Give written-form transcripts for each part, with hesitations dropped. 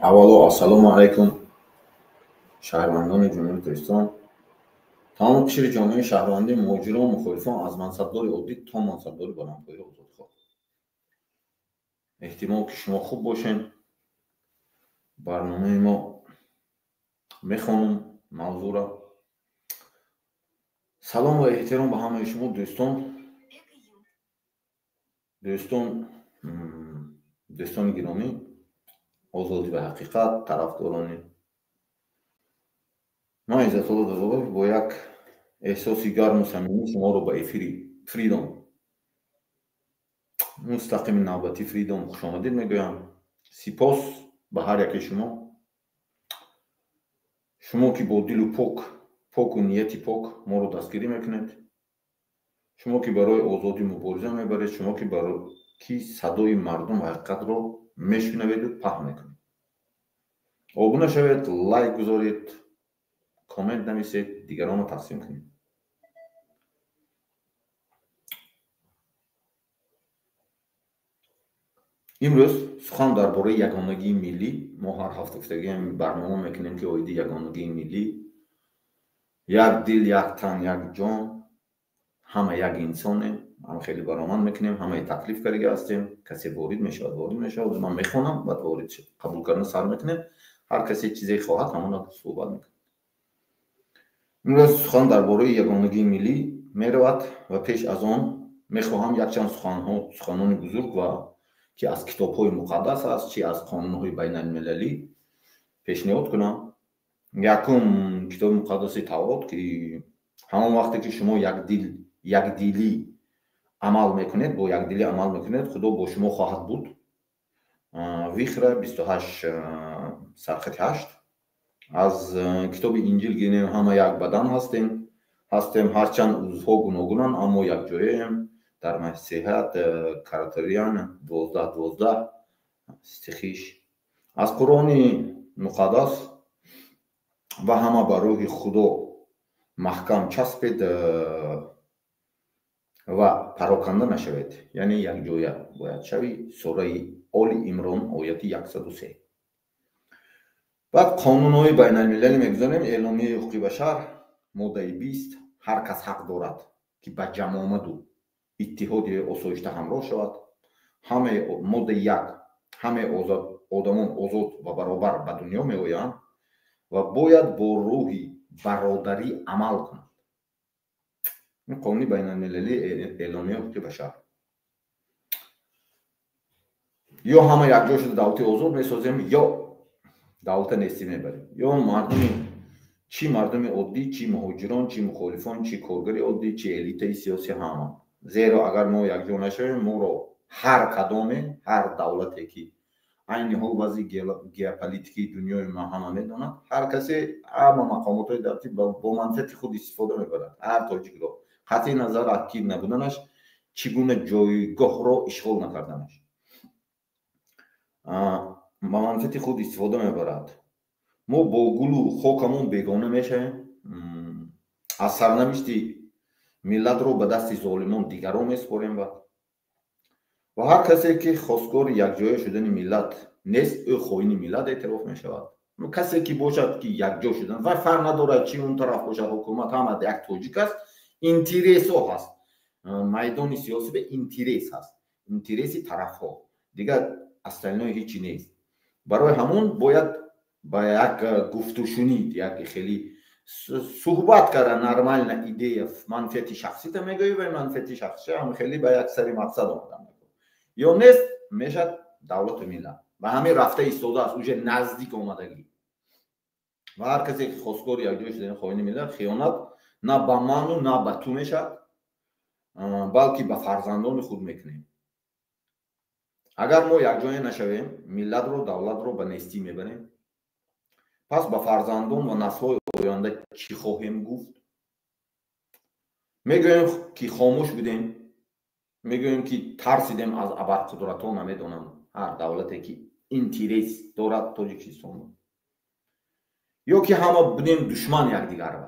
Аввало ассалому алайкум, шаҳрвандони Ҷумҳурии Тоҷикистон, тамоми қишри ҷомеаи шаҳрвандӣ, муҳоҷирон, мухолифон, аз мансабдори оддӣ то мансабдори баландпояи озодхоҳ. Эҳтимол ки шумо хуб бошед. Барномаи мо мехонум мавзӯъра. Салом ва эҳтиром ба ҳамаи шумо дӯстон. Дӯстон, дӯстони гиромӣ, озодӣ ва ҳақиқат тарафдорони ман Иззатулло Додобоев бо як эҳсоси гарму самимӣ шуморо ба эфири Фридом, мустақими навбати Фридом хушомадид мегӯям. Сипос ба ҳар яке шумо, шумо ки бо дилу пок, поку нияти пок моро дастгирӣ мекунед, шумо ки барои озодӣ мубориза мебаред, шумо ки ки садои мардум ва ҳақиқатро мешунаведу паҳн мекунед. Обуна шавед, лайк гузоред, коммент нависед, дигаронро тақсим кунед. Имрӯз сухан дар бораи ягонагии миллӣ. Мо ҳар ҳафта гуфтагиам барнома мекунем ки оиди ягонагии миллӣ, як дил, як тан, як ҷон, ҳама як инсонем, ҳама хеле баромад мекунем, ҳамаи таклиф карда ҳастем. Касе ворид мешавад, ворид мешавад, ман мехонам, баъд ворид қабул кардан сар мекунем. Ҳар касе чизе хоҳад, ҳамонро суҳбат мекунем. Имрӯз сухан дар бораи ягонагии миллӣ меравад ва пеш аз он мехоҳам якчанд суханҳо, суханони бузург ва ки аз китобҳои муқаддас аст, чи аз қонунҳои байналмилалӣ пешниҳод кунам. Якум китоби муқаддаси Таврот, ки ҳамон вақте ки шумо якдилӣ амал мекунед, бо якдилӣ амал мекунед, Худо бо шумо хоҳад буд. Вихра 28 сархати 8. Аз китоби Инҷил гирем, ҳама як бадан ҳастем, ҳарчанд узвҳо гуногунанд, аммо якҷояем. Дар Масеҳат Каратариан 12:12 стихиш. Аз Қуръони муқаддас: ва ҳама ба рӯҳи Худо маҳкам часпед ва пароканда нашавед, яъне якҷоя бояд шавӣ. Сураи Оли Имрон ояти 103. Баъд қонунҳои байналмилалӣ мегузорем. Эъломияи ҳуқуқи башар моддаи 20: ҳар кас ҳақ дорад ки ба ҷамоату иттиҳоди осоишта ҳамроҳ шавад. Ҳамаи моддаи 1: ҳамаи одамон озод ва баробар ба дунё меоянд ва бояд бо рӯҳи бародарӣ амал кунанд. Ин қонуни байналмилалӣ эъломияи ҳуқуқи башар. Ё ҳама якҷо шуда давлати озод месозем, ё давлата нестӣ мебарем. Ё мардуми, чи мардуми оддӣ, чи муҳоҷирон, чи мухолифон, чи коргари оддӣ, чи элитаи сиёсӣ, ҳама. Зеро агар мо якҷо нашавем, моро ҳар кадоме, ҳар давлате ки айни ҳол вазъи геополитикии дунёи ма ҳама медонад, ҳар касе ҳама мақомотҳои давлатӣ бо манфиати худ истифода мебарад. Ҳар тоҷикро қатъи назар аз ки набуданаш, чӣ гуна ҷойгоҳро ишғол накарданаш, ба манфиати худ истифода мебарад. Мо бо гулу хокамон бегона мешавем. Аз сарнавишти миллатро ба дасти золимон дигарон месупорем. Ва ҳар касе ки хостгори якҷоя шудани миллат нест, ӯ хоини миллат эътироф мешавад. Касе ки бошад ки якҷо шудан, ва фарқ надорад чи он тараф бошад, ҳукумат, ҳама як тоҷик аст, интересҳо ҳаст. Майдони сиёсӣ бе интерес ҳаст, интереси тарафҳо, дигар остальное ҳичи нест. Барои ҳамон бояд ба як гуфтушунид, як хеле суҳбат карда, нормальна идея, манфиати шахсита мегӯӣ ва манфиати шахсӣ ҳам хеле ба як сари мақсад омадан мекунад. Ё нест мешад давлату миллат. Ба ҳамин рафта истодааст, уже наздик омадагӣ. Ва ҳар касе ки хостгори якҷоя шудани хоини миллат, хиёнат на ба ману на ба ту мешавад, балки ба фарзандони худ мекунем. Агар мо якҷоя нашавем, миллатро, давлатро ба нестӣ мебарем. Пас ба фарзандон ва наслҳои оянда чӣ хоҳем гуфт? Мегӯем ки хомӯш будем, мегӯем ки тарсидем аз абарқудратҳо, намедонам, ҳар давлате ки интерес дорад Тоҷикистонро, ё ки ҳама будем душман якдигарро,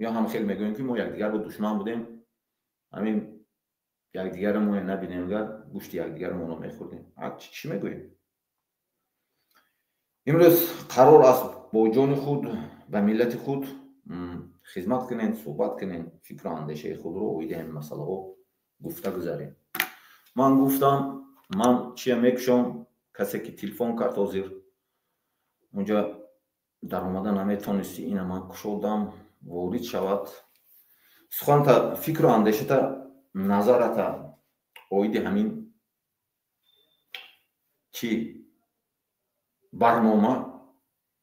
ё ҳам хел мегӯем ки мо якдигарро душман будем, ҳамин якдигарро мо набинем, гар гӯшти якдигарро мо мехӯрдем. Чӣ мегӯем? Имрӯз қарор аст бо ҷони худ ба миллати худ хизмат кунем, суҳбат кунем, фикру андешаи худро оиди ҳамин масъалаҳо гуфта гузарем. Ман гуфтам, ман чия мекушам, касе ки телефон кард, ҳозир унҷа даромада наметонисти, ина ман кушодам, ворид шавад. Суханта, фикру андешата, назарата оиди ҳамин чӣ барнома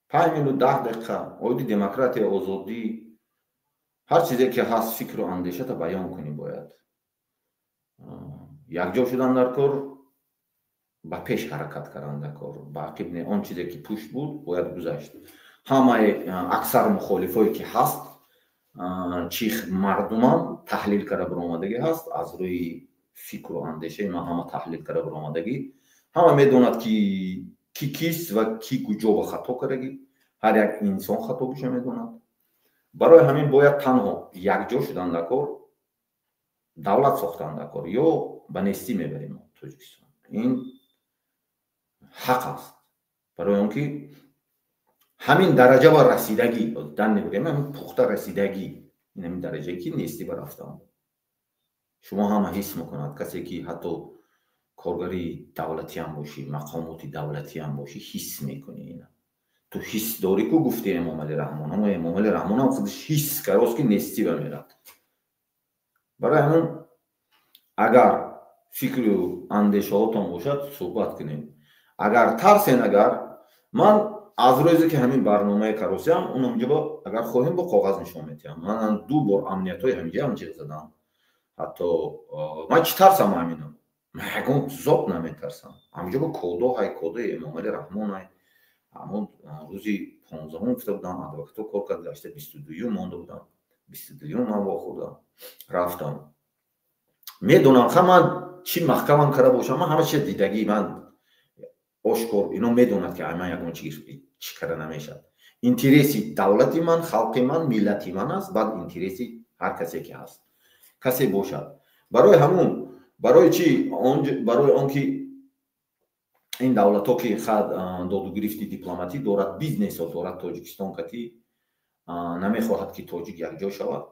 5 минут, 10 дақиқа оиди демократия, озодӣ, ҳар чизе ки ҳаст, фикру андешата баён кунӣ. Бояд якҷо шудан дар кор, ба пеш ҳаракат кардан дар кор, ба ақиб не. Он чизе ки пушт буд, бояд гузашт. Ҳамаи аксар мухолифое ки ҳаст, чӣ мардумам таҳлил карда баромадагӣ ҳаст, аз рӯи фикру андешаи ман ҳама таҳлил карда баромадагӣ, ҳама медонад, ки ки кист ва ки куҷо ба хато кардагӣ. Ҳар як инсон хатогиша медонад. Барои ҳамин бояд танҳо якҷо шудан дар кор, давлат сохтан дар кор, ё ба нестӣ мебарем Тоҷикистон. Ин ҳақ аст, барои он ки ҳамин дараҷа ба расидагӣ дан мегӯем, ҳамин пухта расидагӣ, ин ҳамин дараҷае ки нестӣ ба рафтан. Шумо ҳама ҳис мекунад, касе ки ҳатто коргари давлатиам бошӣ, мақомоти давлатиам бошӣ, ҳис мекунӣ ина. Ту ҳис дорӣ ку, гуфти Эмомалӣ Раҳмон. Амо Эмомалӣ Раҳмонам худаш ҳис карост, ки нестӣ ба мерад. Барои ҳамин агар фикру андешаҳотон бошад, суҳбат кунем. Агар тарсен, агар ман аз рӯзе ки ҳамин барномаи каросиам, унамҷоба агар хоҳем, бо коғаз нишон медиҳам. Ман ду бор амниятҳои ҳамиҷаам ҷиғ задам. Ҳатто ман чӣ тарсам ҳамино? Ман ягон зот наметарсам. Ҳамиҷоба кодо ҳай, кодои Эмомалӣ Раҳмон ҳай. Ҳамон рӯзи 15-ум гуфта будам, адвокато кор кард, гашта 22-юм монда будам, 22-юм ман вохӯрдам, рафтам. Медонам, ха, ман чӣ маҳкамам карда бошам, ман ҳама чиз дидагӣ, ман ошкор, ино медонад, ки ман ягон чӣ карда намешавад. Интереси давлати ман, халқи ман, миллати ман аст, баъд интереси ҳар касе ки ҳаст, касе бошад. Барои ҳамун, барои чӣ? Барои он ки ин давлатҳо ки додугирифти дипломатӣ дорад, бизнесо дорад Тоҷикистон кати, намехоҳад, ки тоҷик якҷо шавад,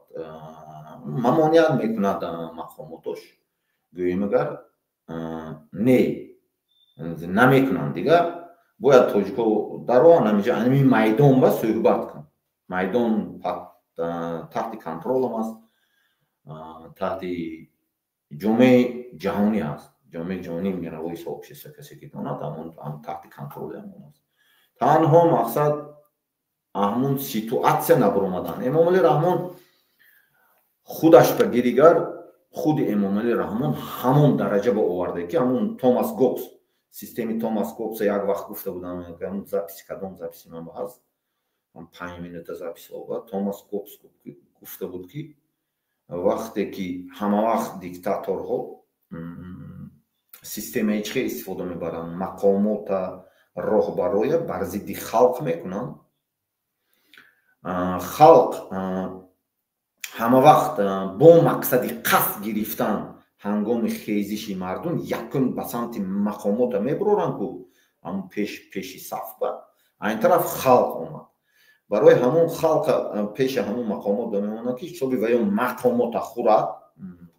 мамоният мекунад мақомотош. Гӯем, агар не намекунанд, дигар бояд тоҷико дароан ҳамиҷа, ҳамин майдон ба суҳбат кун. Майдон таҳти контролам аст, таҳти ҷомеаи ҷаҳонӣ аст, ҷомеаи ҷаҳонӣ, мировое сообщество, касе ки донад, ҳамон таҳти контроли ҳамон аст. Танҳо мақсад ҳамун ситуатсия набаромадан. Эмомалӣ Раҳмон худаш ба гиригар, худи Эмомалӣ Раҳмон ҳамон дараҷа ба оварда, ки ҳамун Томас Гобс, системи Томас Гобса як вақт гуфта будам, записи, кадом записи ман ҳаст, 5 минута запись овард. Томас Гобс гуфта буд, ки вақте ки ҳама вақт диктаторҳо системаи чӣ истифода мебаранд, мақомота, роҳбароя бар зидди халқ мекунанд, халқ ҳама вақт бо мақсади қасд гирифтан, ҳангоми хезиши мардум якум ба самти мақомота мебуроранд ку, ҳамун пеш, пеши саф ба айн тараф халқ омад. Барои ҳамун халқ пеши ҳамун мақомот мемонад, ки ҳисоби ваё мақомота хӯрад,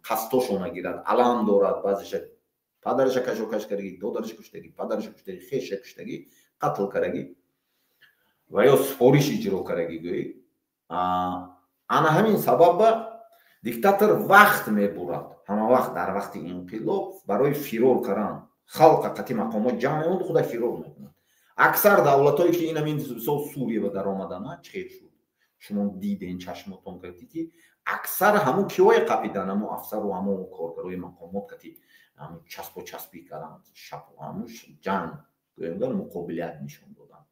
қасдошона гирад, алам дорад. Баъзеша падараша кашокаш кардаги, додараша куштагӣ, падараша куштагӣ, хеша куштагӣ, қатл кардаги ва ё супориш иҷро кардаги. Гӯӣ, ана ҳамин сабабба диктатор вақт мебурад ҳама вақт дар вақти инқилоб барои фирор кардан. Халқа қати мақомот ҷамъ мемонад, худа фирор мекунад. Аксар давлатҳое ки инам мисол Сурия ба даромадан, чӣ хел шуд, шумо диден, чашмотон кардӣ, ки аксар ҳамун киҳое қапидан, ҳамун афсару ҳамун коргарои мақомот кати часпо часпӣ карданд, ҳамун ҷанг, гӯем, муқобилият нишон доданд.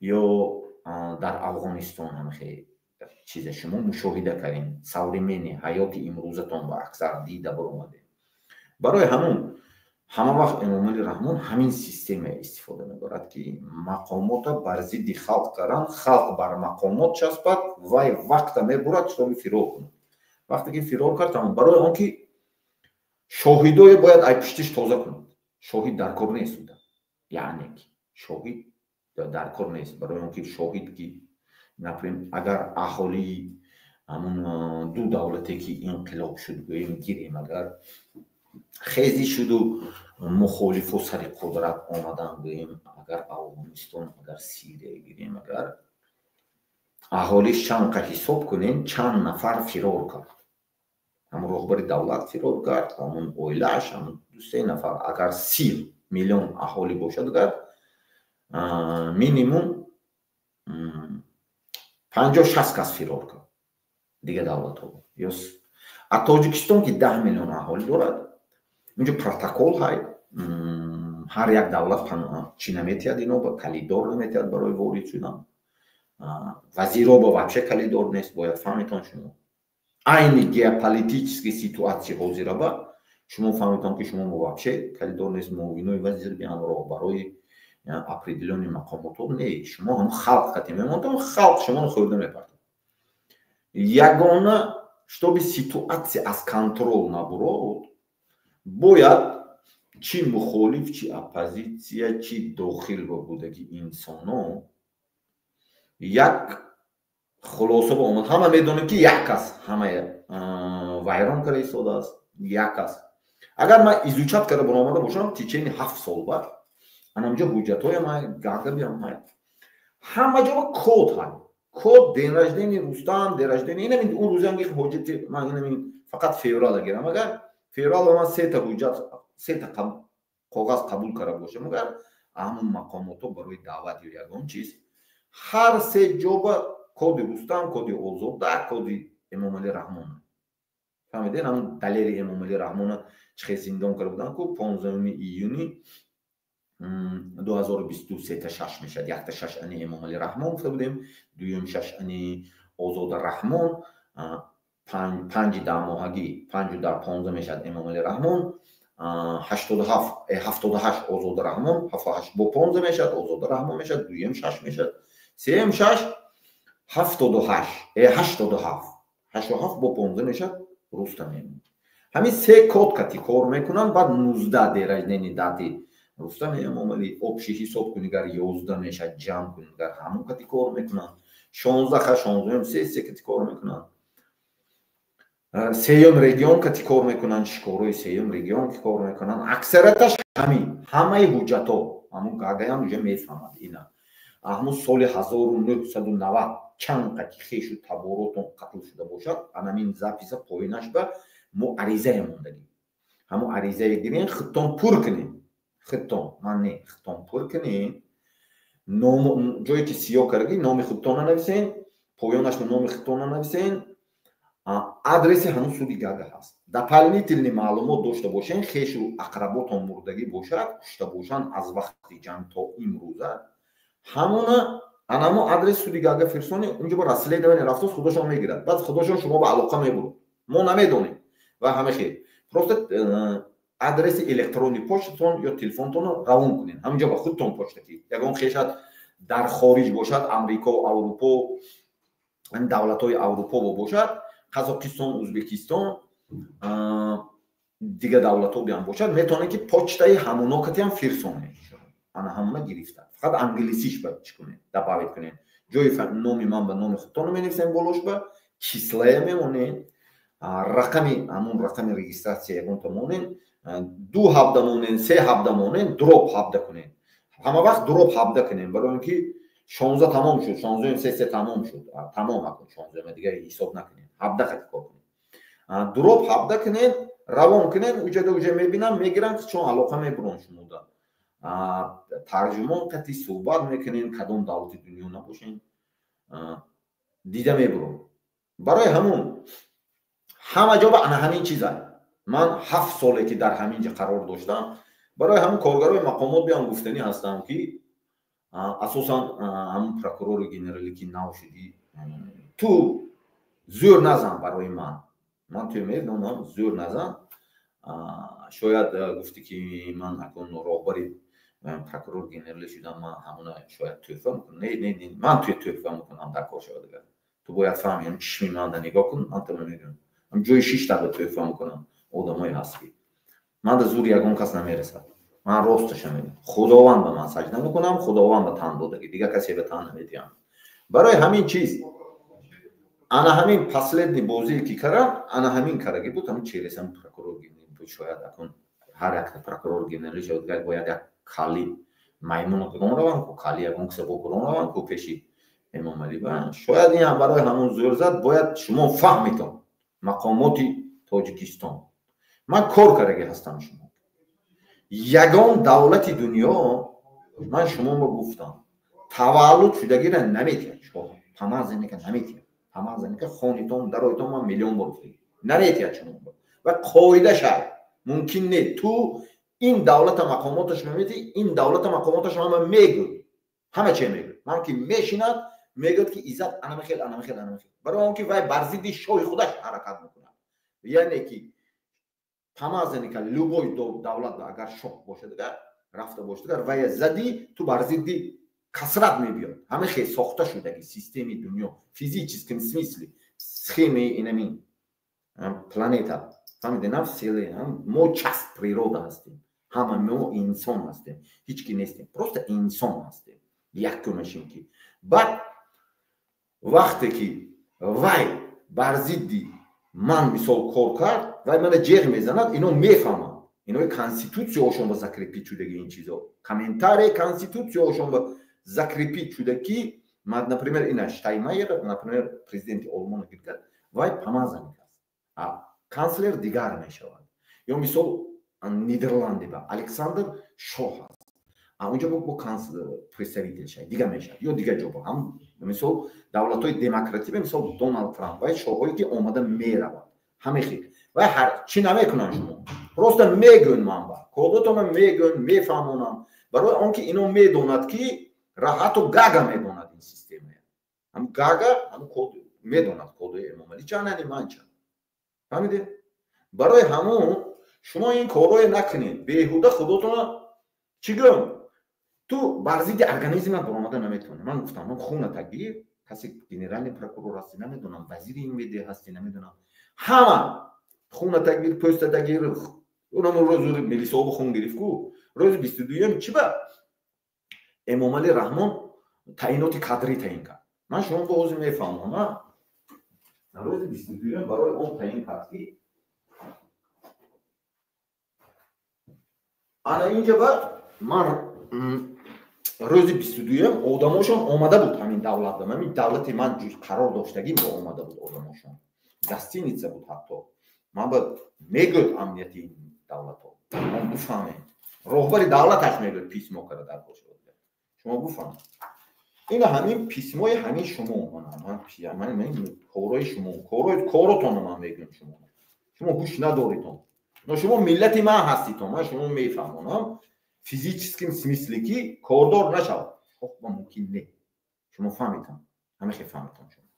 Ё дар Афғонистон ҳамхе чиза шумо мушоҳида кардем, современный ҳаёти имрӯзатон ба аксар дида баромадем. Барои ҳамун ҳама вақт Эмомалӣ Раҳмон ҳамин система истифода мебарад, ки мақомота бар зидди халқ каранд, халқ бар мақомот часпад, вай вақта мебурад, чтобы фирор кунад. Вақте ки фирор кард, тамом. Барои он ки шоҳидое бояд ай пуштиш тоза кунад, шоҳид дар кор нест буда, яъне ки шоҳид Дар кор нест, барои он ки шоҳид ки, например, агар аҳолии ҳамун ду давлате ки инқилоб шуд, гӯем, гирем, агар хезӣ шуду мухолифо сари қудрат омадан, гӯем, агар Афғонистон, агар Сирия гирем, агар аҳолиш чанд қа ҳисоб кунем, чанд нафар фирор кард, ҳамун роҳбари давлат фирор кард, ҳамун оилааш, ҳамун дусе нафар. Агар 30 миллион аҳолӣ бошад, агар минимум 50-60 кас фирор кард дигар давлатҳо. А Тоҷикистон ки 10 миллион аҳолӣ дорад, инҷо протокол ҳай, ҳар як давлат чӣ наметиҳад, ино калидор наметиҳад барои ворид шудан. Вазироба вообще калидор нест. Бояд фаҳметон шумо, айни геополитический ситуация ҳозираба шумо фаҳметон, ки шумо вообще калидор нест. Муовинои вазир биан, роҳбарои определённый мақомотҳо не, шумо ҳам халқ қати мемонтон, халқ шуморо хӯрда мепартад. Ягона, чтобы ситуация аз контроль набурод, бояд чӣ мухолиф, чӣ оппозитсия, чӣ дохил ба будаги инсоно як хулоса ба омад. Ҳама медонем, ки як кас ҳамаи вайрон карда истодааст, як кас. Агар ман изучать карда баромада бошам, течение 7 сол баъд анамҷо ҳуҷҷатҳоям ҳай, гагабиам ҳай, ҳама ҷо код ҳай, код день рождения Рустам, день рождения инамин он рӯзам ки ҳуҷҷати ман инамин фақат феврала гирам, агар феврал ман сета ҳуҷҷат, сета коғаз қабул карда бошам, агар ҳамун мақомотҳо барои даъват ё ягон чиз, ҳар се ҷоба коди Рустам, коди Озода, коди Эмомалӣ Раҳмон. Фаҳмиден, ҳамун Далери Эмомалӣ Раҳмона чӣ хел зиндон карда буданд ку 15 июни 2022, сета шаш мешавад. Якта шаш ани Эмомалӣ Раҳмон гуфта будем, дуюм шаш ани Озода Раҳмон, панҷи даҳмоҳагӣ, панҷу дар 15 мешавад Эмомалӣ Раҳмон, 87, 78 Озода Раҳмон, ҳафту ҳашт бо 15 мешавад, Озода Раҳмон мешавад, дуюм шаш мешавад, сеюм шаш, 78, 87, 87 бо 15 мешавад Рустам. Ҳамин се код кати кор мекунанд. Баъд 19 день рождения дати Рустам Эмомалӣ, общий ҳисоб кунӣ, гар 11 мешавад, ҷамъ кунӣ, гар ҳамон кати кор мекунанд. 16 ха шонздаҳум се се кати кор мекунанд, сеюм регион кати кор мекунанд, шикорои сеюм регион ки кор мекунанд. Аксарияташ ҳамин, ҳамаи ҳуҷҷатҳо ҳамун Гагаям уже мефаҳмад ина. Ҳамун соли 1990 чанд қати хешу таборотон қатл шуда бошад, анамин запись а поинаш ба мо аризае мондагӣ. Ҳамун аризае гирен, худтон пур кунед, худтон, ман не, худтон пур кунед. Ҷое ки сиёҳ кардагӣ, номи худтона нависен, поёнашро номи худтона нависен, адреси ҳамун суди Гага ҳаст. Дополнительный маълумот дошта бошен, хешу ақработон мурдагӣ бошад, кушта бошанд аз вақти ҷанг то имрӯза, ҳамона анамо адрес суди Гага фирсони. Унҷо ба расследование рафтост, худошон мегирад, баъд худошон шумо ба алоқа мебурад. Мо намедонем ва ҳама хел. Просто адреси электронный почтатон ё телефонтонро равон кунед ҳаминҷо ба худтон почта, ки ягон хешат дар хориҷ бошад, Амрико, Аврупо, давлатҳои Аврупо бошад, Қазоқистон, Ӯзбекистон, дигар давлатҳо биам бошад, метавонед ки почтаи ҳамоно катиам фирсонед. Ана ҳамона гирифта, фақат англисиш ба чӣ кунед, добавить кунед. Ҷои номи ман ба номи худтонро менависем, болош ба число я мемонед, рақами, ҳамун рақами регистрация ягонта монед, ду ҳабда монед, се ҳабда монед, дробь 17 кунед. Ҳама вақт дробь 17 кунем, барои он ки 16 тамом шуд, шонздаҳум се тамом шуд, тамом акун, шонздаҳума дигар ҳисоб накунед, 17 қати кор кунед, дробь 17 кунед, равон кунед. Уҷада уҷа мебинам, мегирам, чун алоқа мебурон шумода, тарҷумон қати суҳбат мекунем, кадом давлати дунё набошем, дида мебурон. Барои ҳамун ҳама ҷо ба ана ҳамин чиза. Ман 7 соле ки дар ҳамин ҷа қарор доштам, барои ҳамун коргарои мақомот биям гуфтанӣ ҳастам, ки асосан ҳамун прокурори генералӣ ки нав шудӣ, ту зӯр назан барои ман, ман туя медонам, зӯр назан. Шояд гуфтӣ, ки ман акун роҳбари прокурор генералӣ шудам, ман ҳамуна шояд тӯҳфа мекунам. Не, не, не, ман туя тӯҳфа мекунам дар кор шавад. Агар ту бояд фаҳми, чишми манда нигоҳ кун, ман туро мегӯям, ҷои шиштаба тӯҳфа мекунам. Одамое ҳаст, ки манда зури ягон кас намерасад. Ман росташа мегӯям. Худованд ба ман саҷда мекунам, Худованд ба тан додагӣ, дигар касе ба тан намедиҳам. Барои ҳамин чиз ана ҳамин последний бозие ки кардам, ана ҳамин карагӣ буд, ҳамин через ҳамин прокурор буд, шояд акун ҳар як прокурор генералӣ шояд бояд як кали маймуно гурон раванд, ку кали ягон киса бо гурон раванд, ку пеши Эмомалӣ ба. Шояд ин ҳам барои ҳамон зӯр зад, бояд шумо фаҳмитон мақомоти Тоҷикистон. Ман кор кардагӣ ҳастам шумо. Ягон давлати дунё, ман шуморо гуфтам, таваллуд шудагиро наметиҳад, шоҳ помазанника наметиҳад. Помазанника хонитон, дароитон ман миллион бор гуфтагӣ. Наметиҳад шумо. Ва қоида шад. Мумкин не ту ин давлата мақомоташ наметиҳӣ, ин давлата мақомоташ ҳама мегӯд. Ҳама че мегӯд. Ман ки мешинад, мегӯяд ки Иззат анамахел, анамахел, анамахел. Барои он ки вай бар зидди шоҳи худаш ҳаракат мекунад. Яъне ки помазанника любой давлат агар шоҳ бошад, агар рафта бошад, агар вай задӣ, ту бар зидди касрат мебиёд. Ҳама хел сохта шудаги системаи дунё, физическом смысле, схемаи инамин планета. Фаҳмиде, на вселенная, мо часть природа ҳастем. Ҳама мо инсон ҳастем. Ҳеҷ ки нестем. Просто инсон ҳастем. Якумаш ин ки. Баъд вақте ки вай бар зидди ман мисол кор кард, вай мана ҷеғ мезанад, ино мефаҳманд. Инои конститутсияошон ба закрепить шудаги ин чизо. Комментарий конститутсияошон ба закрепить шуда ки, например, ина Штайнмайер, например, президенти Олмон гирифт, вай помазанник аст. А канцлер дигар мешавад. Ё мисол Нидерланди ба Александр шоҳ аст. А унҷо бо канцлер представитель шавад, дигар мешавад. Ё дигар ҷо ҳам мисол давлатҳои демократӣ, мисол Доналд Трамп, вай шоҳҳое ки омада меравад. Ҳамин хел. Вай ҳар чӣ намекунанд шумо. Просто мегӯн манба. Кодотона мегӯн, мефаҳмонам. Барои он ки ино медонад ки ҳатто Гага медонад ин системая. Ҳам Гага ҳам код медонад кодои Эмомалӣ чанд, ани ман чанд. Фаҳмидед? Барои ҳамон шумо ин корҳое накунед. Беҳуда худотона чӣ гӯям? Ту бар зидди организмат баромада наметавонӣ. Ман гуфтам, ман хуната гир, касе генеральный прокурор ҳастӣ, намедонам, вазири МВД ҳастӣ, намедонам. Ҳама хуната гир, пӯстата гир, унам рӯзи милисобу хун гирифт ку. Рӯзи 22-юм чӣ ба Эмомалӣ Раҳмон таъиноти кадрӣ таъин кард. Ман шумо ба ҳозир мефаҳмам, рӯзи 22-юм барои он таъин кард ки ана инҷа ба ман рӯзи 22-юм одамошон омада буд ҳамин давлат, ҳамин давлати ман қарор доштагӣ бо омада буд одамошон. Гостиница буд ҳатто. Ман ба мегӯяд амнияти давлатҳо. Шумо бифаҳмед. Роҳбари давлаташ мегӯяд письмо карда дар бошад. Шумо бифаҳмед. Ина ҳамин письмои ҳамин шумо, ман корои шумо, коротонро ман мегӯям шумо. Шумо ҳуш надоритон. Но шумо миллати ман ҳаститон, ман шумо мефаҳмонам. Физическим смысле ки кордор нашавад. Ох, ба мумкин не. Шумо фаҳмитон. Ҳама хел фаҳмитон шумо.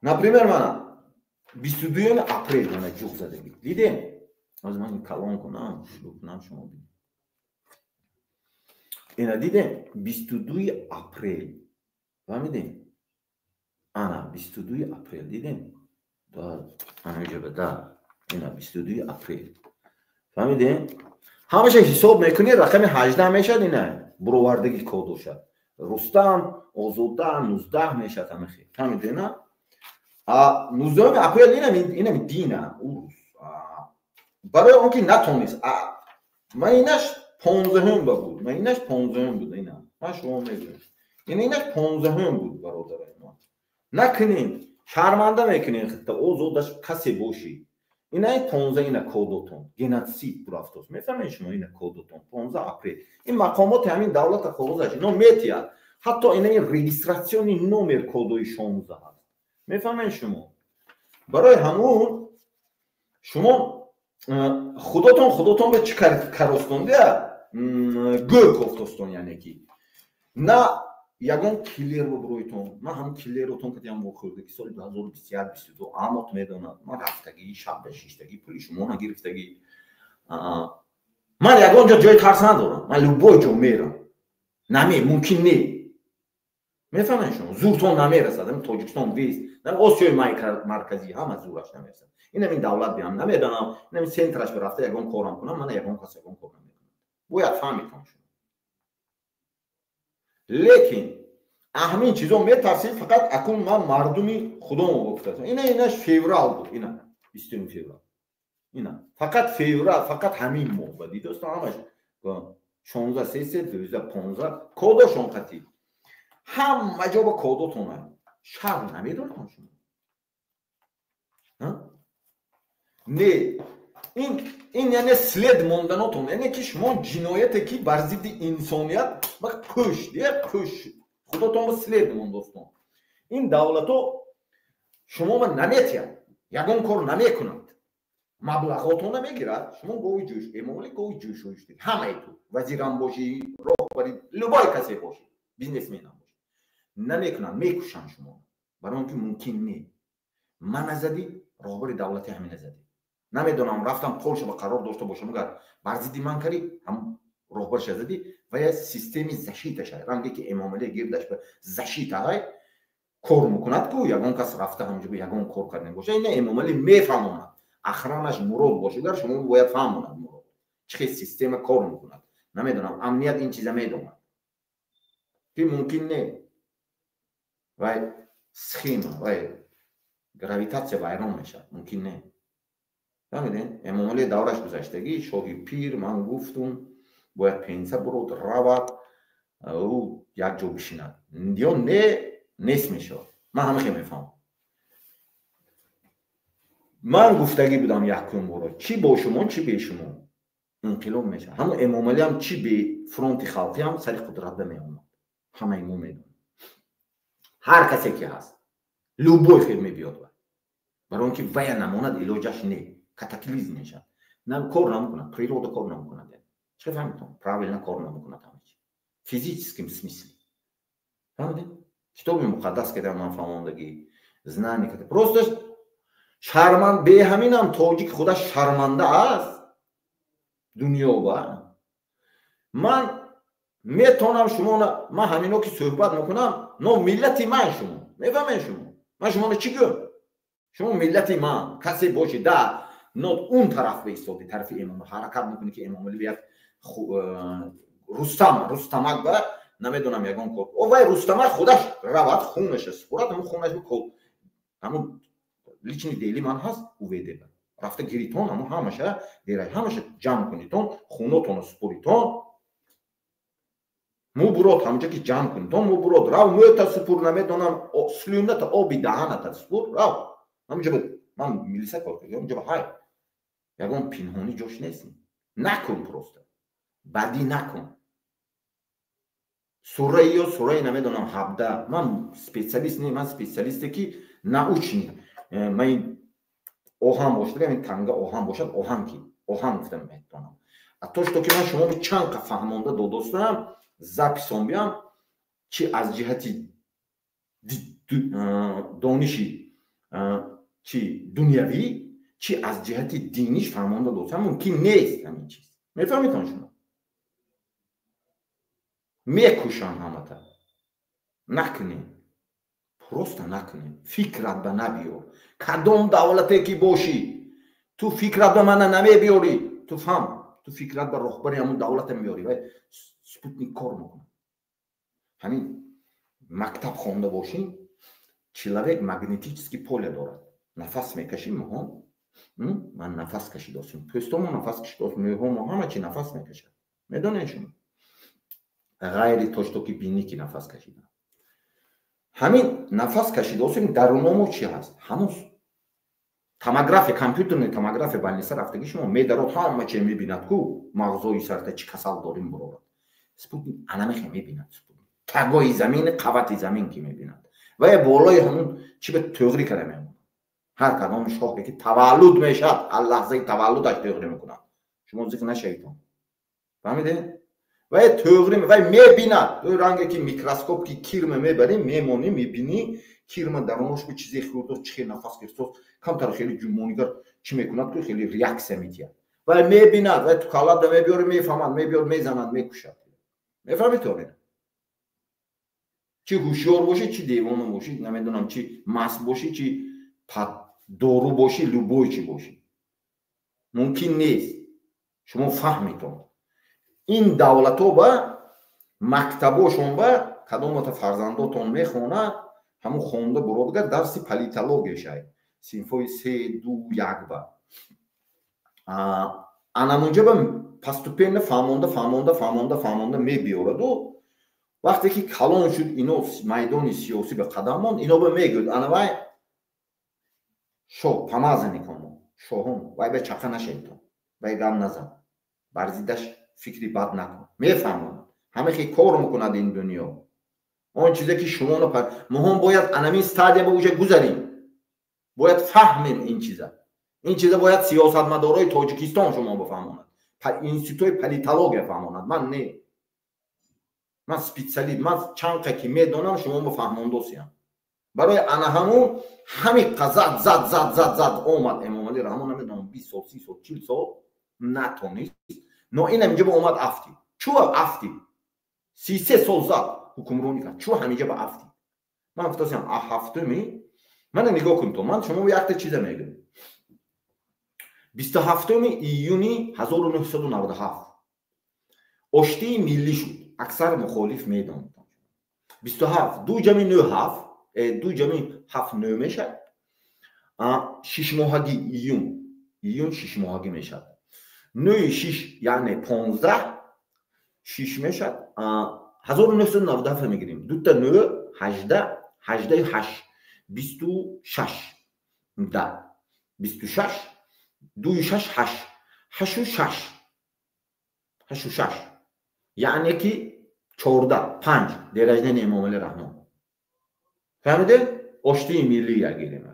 Например, мана 22 апрел мана ҷуғ задагӣ. Дидем? Ҳозир ман калон кунам, шурӯъ кунам шумо бинед. Ина дидем? 22 апрел. Фаҳмидем? Ана 22 апрел дидем? Да, ана иҷоба да. Ина 22 апрел. Фаҳмидем? Ҳамаша ҳисоб мекунӣ, рақами 18 мешад ина буровардагӣ кодоша. Рустам, Озода 19 мешад ҳама хел. Фаҳмидем, на? А 19 апрел ина дина, урус. Барои он ки натонист. Ман инаш 15 буд. Ман инаш 15 буд ина. Ман шумо мегӯям. Инаш 15 буд бародарои ман. Накунед, шарманда мекунед худта, озодаш касе бошӣ. Ина 15 ина кодотон. Геноцид бурафтост. Мефаҳмед шумо ина кодотон 15 апрел. Ин мақомоти ҳамин давлата қоғозаш ино метиҳад. Ҳатто ина ин регистратсиони номер кодои 16 ҳаст. Мефаҳмед шумо? Барои ҳамун шумо худотон ба чӣ каростон дия? Гӯр кофтостон, яъне ки. На ягон киллер буброитон. Ман ҳамун киллеротон кадиам вохӯрда ки соли 2021 22 амот медонад. Ман рафтагӣ, шаб шиштагӣ, пули шумо нагирифтагӣ. Ман ягон ҷо ҷои тарс надорам. Ман любой ҷо мерам. Наме, мумкин не. Мефаҳмед шумо? Зуртон намерасад. Ҳамин Тоҷикистон вест, Осиёи Марказӣ ҳама зураш намерасад. Инам ин давлат биам намедонам, инам центраш рафта ягон корам кунам, мана ягон кас ягон кор намекунад. Бояд фаҳмитон шумо. Лекин ҳамин чизо метарсид, фақат акун ман мардуми худомо гуфтам. Ина инаш феврал буд, ина 20 феврал. Ина фақат феврал, фақат ҳамин моҳ ба дидостон ҳамаш 16 3 2015 кодошон қатӣ. Ҳама ҷо ба кодотон шарм намедордон шумо. Не, ин яъне след монданотон, яъне ки шумо ҷинояте ки бар зидди инсоният ба кӯш, кӯш худотон ба след мондостон. Ин давлато шумо ба наметиҳад, ягон кор намекунад, маблағотон намегирад. Шумо гови ҷӯш, Эмомалӣ гови ҷӯшоиш, ҳамаи ту вазирам бошӣ, роҳбари любой касе бошӣ, бизнесменам бошӣ, намекунанд, мекушанд шумо. Барои он ки мумкин не. Ман назадӣ, роҳбари давлати ҳамин назадӣ. Намедонам, рафтам Полша ба қарор дошта бошам, агар бар зидди ман карӣ, ҳам роҳбарша задӣ ва я системи защиташа, ранге ки Эмомалӣ гирдаш ба защитаҳай кор мекунад ку, ягон кас рафта ҳамҷо ягон кор карда боша, ина Эмомалӣ мефаҳмонад. Охранаш Мурод боша, агар шумо бояд фаҳмонад Мурод чӣ хел система кор мекунад. Намедонам, амният ин чиза медонад ки мумкин не. Вай схема, вай гравитатсия вайрон мешавад, мумкин не. Фаҳмидед? Эмомалӣ давраш гузаштагӣ, шоҳи пир, ман гуфтум, бояд пенса бурод, равад, ӯ як ҷо бишинад. Ё не, нест мешавад. Ман ҳама хел мефаҳмам. Ман гуфтагӣ будам якум боро, чӣ бо шумо, чӣ бе шумо инқилоб мешавад. Ҳамон Эмомалӣ ҳам чӣ бе фронти халқӣ ҳам сари қудрат меомад. Ҳамаи мо медонем. Ҳар касе ки ҳаст, любой хел мебиёд. Барои он ки вая намонад, илоҷаш не. Катаклизм мешавад. Кор намекунад, природа кор намекунад. Чӣ фаҳмидтон? Правильно кор намекунад ҳама чи. Физическом смысле. Фаҳмидед? Китоби муқаддас ки ман фаҳмондагӣ, знание ки просто шарманд, бе ҳаминам тоҷик худаш шарманда аст дунё ба. Ман метонам шумо, ман ҳамино ки суҳбат мекунам, но миллати ман шумо. Мефаҳмед шумо? Ман шуморо чӣ гӯям? Шумо миллати ман, касе бошед, да, но он тараф беистоди, тарафи Эмом ҳаракат мекунӣ ки Эмомалӣ як Рустам, Рустамак ба намедонам ягон кор. О вай Рустамак худаш равад, хунаша супурад, ҳамун хунаш кол, ҳамун личный дели ман ҳаст, УВД ба. Рафта гиритон, ҳамун ҳамаша, дера ҳамаша ҷамъ кунитон, хунотонро супуритон. Му бурод ҳамҷа ки ҷамъ кунитон, му бурод рав мӯта супур, намедонам, слюната, оби даҳаната супур, рав. Ҳамҷа ман милиса кор кардам, ҳамҷа ҳай. Ягон пинҳонӣ ҷош нест. Накун просто. Бадӣ накун. Сураи ё сураи намедонам 17. Ман специалист не, ман специалисте ки научный. Ман оҳан бошад, ин танга оҳан бошад, оҳан ки оҳан гуфтам метавонам. А то что ки ман шумо чанд қа фаҳмонда додостам, записон биям, чи аз ҷиҳати дониши чи дунявӣ, чи аз ҷиҳати диниш фаҳмонда додостам, мумкин нест ҳамин чиз. Мефаҳмитон шумо? Мекушанд ҳамата. Накунед. Просто накунед. Фикрат ба набиёр. Кадом давлате ки бошӣ, ту фикрат ба мана намебиёрӣ. Ту фаҳм, ту фикрат ба роҳбари ҳамун давлата меёрӣ. Вай спутник кор мекунад. Ҳамин мактаб хонда бошӣ, человек магнетический поле дорад. Нафас мекашӣ, моҳо ман нафас кашидосем, пӯстомо нафас кашидосем, мӯҳомо ҳама чи нафас мекашад. Медонед шумо? Ғайри то что ки бинӣ ки нафас кашида. Ҳамин нафас кашидосем, даруномо чи ҳаст? Ҳамун томография, компютерни томография больница рафтагӣ шумо медарод, ҳама чи мебинад ку, мағзои сарта чӣ касал дорим бурорад. Спутник анамехе мебинад, спутник. Тагои замин, қавати замин ки мебинад. Ва болои ҳамун чи ба тӯғрӣ кара мемонад. Ҳар кадом шоҳе ки таваллуд мешавад, ҳар лаҳзаи таваллудаш тӯғрӣ мекунад. Шумо зикр нашавитон. Фаҳмидед? Вай тӯғрӣ, вай мебинад. Ранге ки микроскоп ки кирма мебарем, мемонӣ, мебинӣ, кирма дарунаш бо чизе хӯрдост, чӣ хел нафас гирифтост, камтар хеле ҷумонигар чӣ мекунад ку, хеле реаксия метиҳад. Вай мебинад, вай ту каллада мебиёрӣ, мефаҳмад, мебиёд, мезанад, мекушад. Мефаҳмед то? Чӣ ҳушёр бошӣ, чӣ девона бошӣ, намедонам, чӣ маст бошӣ, чӣ дору бошӣ, любой чӣ бошӣ, мумкин нест. Шумо фаҳмитон, ин давлатҳо ба мактабошон, ба кадомата фарзандотон мехонад, ҳамун хонда буродгар дарси политологияшай, синфҳои се, ду, як ба анамунҷа ба постепенно фаҳмонда, фаҳмонда, фаҳмонда, фаҳмонда мебиёраду, вақте ки калон шуд, ино майдони сиёсӣ ба қадам монд, ино ба мегӯяд: ана вай шоҳ помазанникомо, шоҳон, вай ба чақа нашедтон, вай гам назан, бар зиддаш фикри бад накун. Мефаҳмонад, ҳама хе кор мекунад ин дунё. Он чизе ки шумо моҳон бояд анамин стадия ба уже гузарем, бояд фаҳмем ин чиза. Ин чиза бояд сиёсатмадорои Тоҷикистон шумо бифаҳмонад, институтҳои политология фаҳмонад. Ман не, ман специалист, ман чанд қа ки медонам, шумо бифаҳмондосиям. Барои ана ҳамун ҳамиқа зад, зад, зад, зад, зад омад Эмомалӣ Раҳмон, намедонам, 20 сол, 30 сол, 40 сол натонист, но ин ҳаминҷа ба омад, афтид. Чӯ афтид? 33 сол зад, ҳукмронӣ кард, чӯ ҳаминҷа ба афтид? Ман гуфтасиям, ҳафтуми мана нигоҳ кун, то ман шумо якта чиза мегӯям. 27-уми июни 1997 оштии миллӣ шуд, аксар мухолиф медонад. 27, ду ҷами нӯ ҳафт, ду ҷами ҳафт нӯ мешавад, шишмоҳагӣ, июн, июн шишмоҳагӣ мешавад, нӯи шиш, яъне 15, шиш мешавад. 1997 мегирем, дута нӯ 18, ҳаждаи ҳашт 26, да, 26, дуи шаш ҳашт, ҳашу шаш, ҳашу шаш, яъне ки 14, панҷ, день рождения Эмомалӣ Раҳмон. Фаҳмиде? Оштии миллӣ ягирем.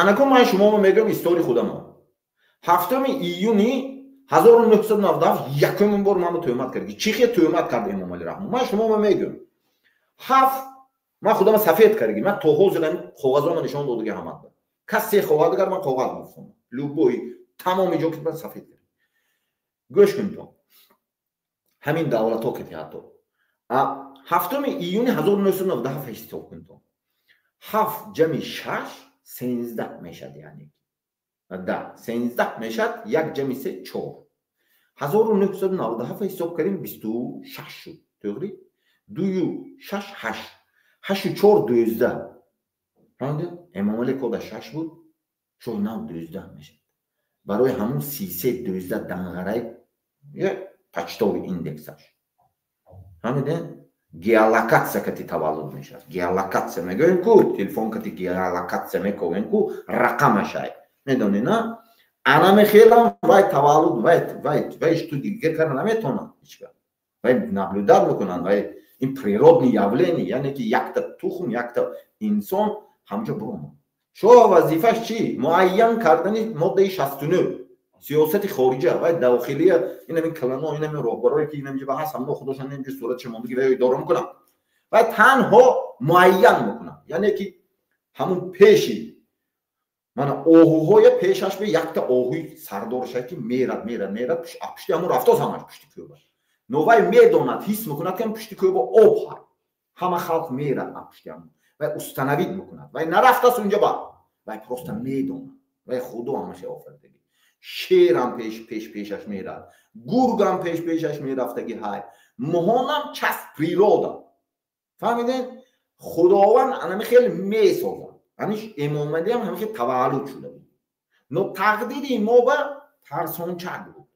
Анако ман шуморо мегӯям истории худамо. 7-уми июни 1997 якумин бор ману тӯҳмат кард. Чӣ хел тӯҳмат кард Эмомалӣ Раҳмон? Ман шуморо мегӯям. Ҳафт, ман худама сафед кардаги, ман то ҳозир коғазома нишон додаги ҳамад. Касе хоҳад, агар ман коғаз мефурам, любой тамоми ҷо ки ман сафед кард. Гӯш кунед, ҳамин давлатҳо ки ҳатто 7-уми июни 1997 ҳисоб кунед, ҳафт ҷами шаш 13 мешад, яъне да, 13 мешад, як ҷами се чор. 1997 ҳисоб кардем, 26 шуд, тоғри? Дую шаш ҳашт, ҳашту чор 12. Фаҳмидед? Эмомалӣ кода шаш буд, шоҳ нав 12 мешад. Барои ҳамун 33 12 данғарай почтовый индексаш. Фаҳмидед? Геолокатсия кати таваллуд мешавад. Геолокатсия мегӯем ку, телефон кати геолокатсия мековем ку, рақамашай медонӣ, на? Анаме хелам вай таваллуд, вай вай вай шту дигар кара наметонад ҳечка. Вай наблюдать мекунанд, вай ин природный явление, яъне ки якта тухм, якта инсон ҳамҷо буромад. Шоҳ вазифаш чӣ? Муайян кардани моддаи 69, сиёсати хориҷа вай дохилия. Инамин калано, инамин роҳбарое ки инаминҷа ба ҳаст, ҳамно худошон инҷа суратша мондагӣ, вай идора мекунанд. Вай танҳо муайян мекунад, яъне ки ҳамун пеши мана оҳуҳоя, пешаш бе якта оҳуи сардорша ки мерад, мерад, мерад, пушти ҳамун рафтоз, ҳамаш пушти кӯба. Но вай медонад, ҳис мекунад, ки пушти кӯба об ҳаст, ҳама халқ мерад пушти ҳамун. Вай установить мекунад, вай нарафтаст унҷа ба, вай просто медонад, вай худо ҳамаша офаридагӣ. Шерам пеш пеш пешаш мерад, гургам пеш пешаш мерафтаги, ҳай моҳонам, часть природа. Фаҳмиден? Худованд анами хеле месозад. Ҳамиш Эмомалиам ҳами хел таваллуд шуда буд, но тақдири мо ба тарсончак буд.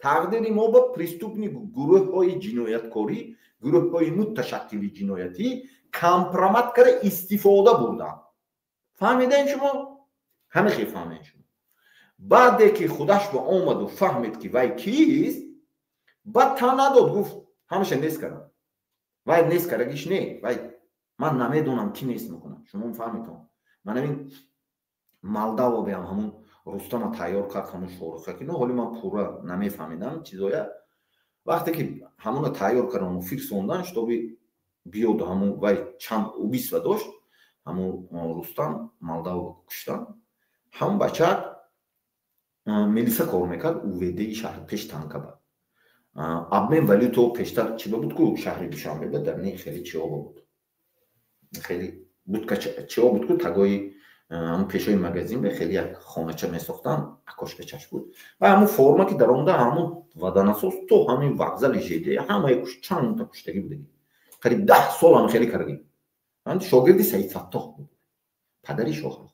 Тақдири мо ба преступный гурӯҳҳои ҷинояткорӣ, гурӯҳҳои муташаккили ҷиноятӣ компромат карда истифода бурданд. Фаҳмидем шумо? Ҳами хел фаҳмем шумо. Баъде ки худаш ба омаду фаҳмид, ки вай кист, баъд та надод, гуфт: ҳамаша нест кардам. Вай нест кардагиш не, вай ман намедонам, ки нест мекунам, шумо фаҳмитон. Ман ҳамин Молдава биам, ҳамун Рустама тайёр кард, ҳамун шоруха ки, но ҳоли ман пурра намефаҳмидам чизоя. Вақте ки ҳамуна тайёр кардам, фирсондан, чтобы биёд, ҳамун вай чанд убийства дошт, ҳамун Рустам Молдава куштан. Ҳамун бачак милиса кор мекард, УВДи шаҳр, пеш танкаба. Обмен валюто пештар чиба буд ку, шаҳри Душанбе ба дар не хеле чиҳо буд. Хеле будка чио буд ку, тагои ҳамун пешои магазин бе хеле як хонача месохтан, окошкачаш буд. Ва ҳамун форма ки даромада, ҳамун водонасос то ҳамин вокзали ЖД ҳамаи чандта куштагӣ будагӣ. Қариб 10 сол ҳам хеле кардагӣ. Шогирди Саид Фаттоҳ буд, падари Шоҳрух.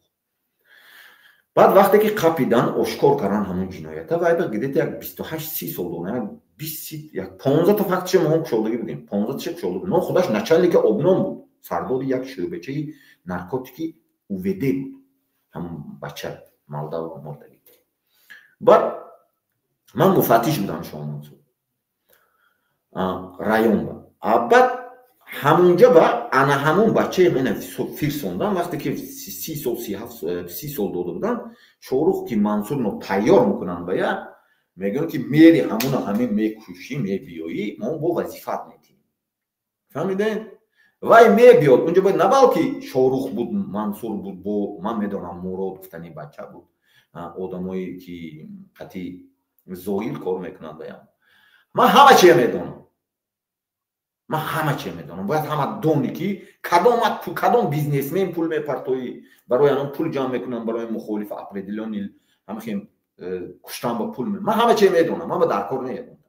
Баъд вақте ки қапидан, ошкор кардан ҳамун ҷиноята, вай ба где-то як 28-30 сол дона, як бист, як 15та фактиша мо кушодагӣ будем, 15таша кушода будем. Но худаш начальники обнон буд, сардори як шӯъбачаи наркотики УВД буд ҳамун бача Молдава мурдагӣ. Баъд ман муфаттиш будам Шоҳмансур район ба. Баъд ҳамунҷа ба ана ҳамун бачаи мена фирсондан. Вақте ки 30 сол, 37, 30 сол дода буданд, Шоҳрух ки Мансурно тайёр мекунанд, ба я мегӯянд ки мери ҳамуна ҳамин мекушӣ, мебиёӣ, мо бо вазифат метиҳем. Фаҳмидем? Вай мебиёд унҷо бояд, на балки Шоҳрух буд, Мансур буд, бо ман медонам, Мурод гуфтани бача буд, одамое ки қати зоҳир кор мекунанд. Баям ман ҳама чия медонам, ман ҳама чия медонам. Бояд ҳама дони ки кадом бизнесмен пул мепартоӣ, барои анон пул ҷамъ мекунам, барои мухолиф определённый ҳамахем куштан ба пул. Ман ҳама чия медонам, ман ба дар кор неядонам,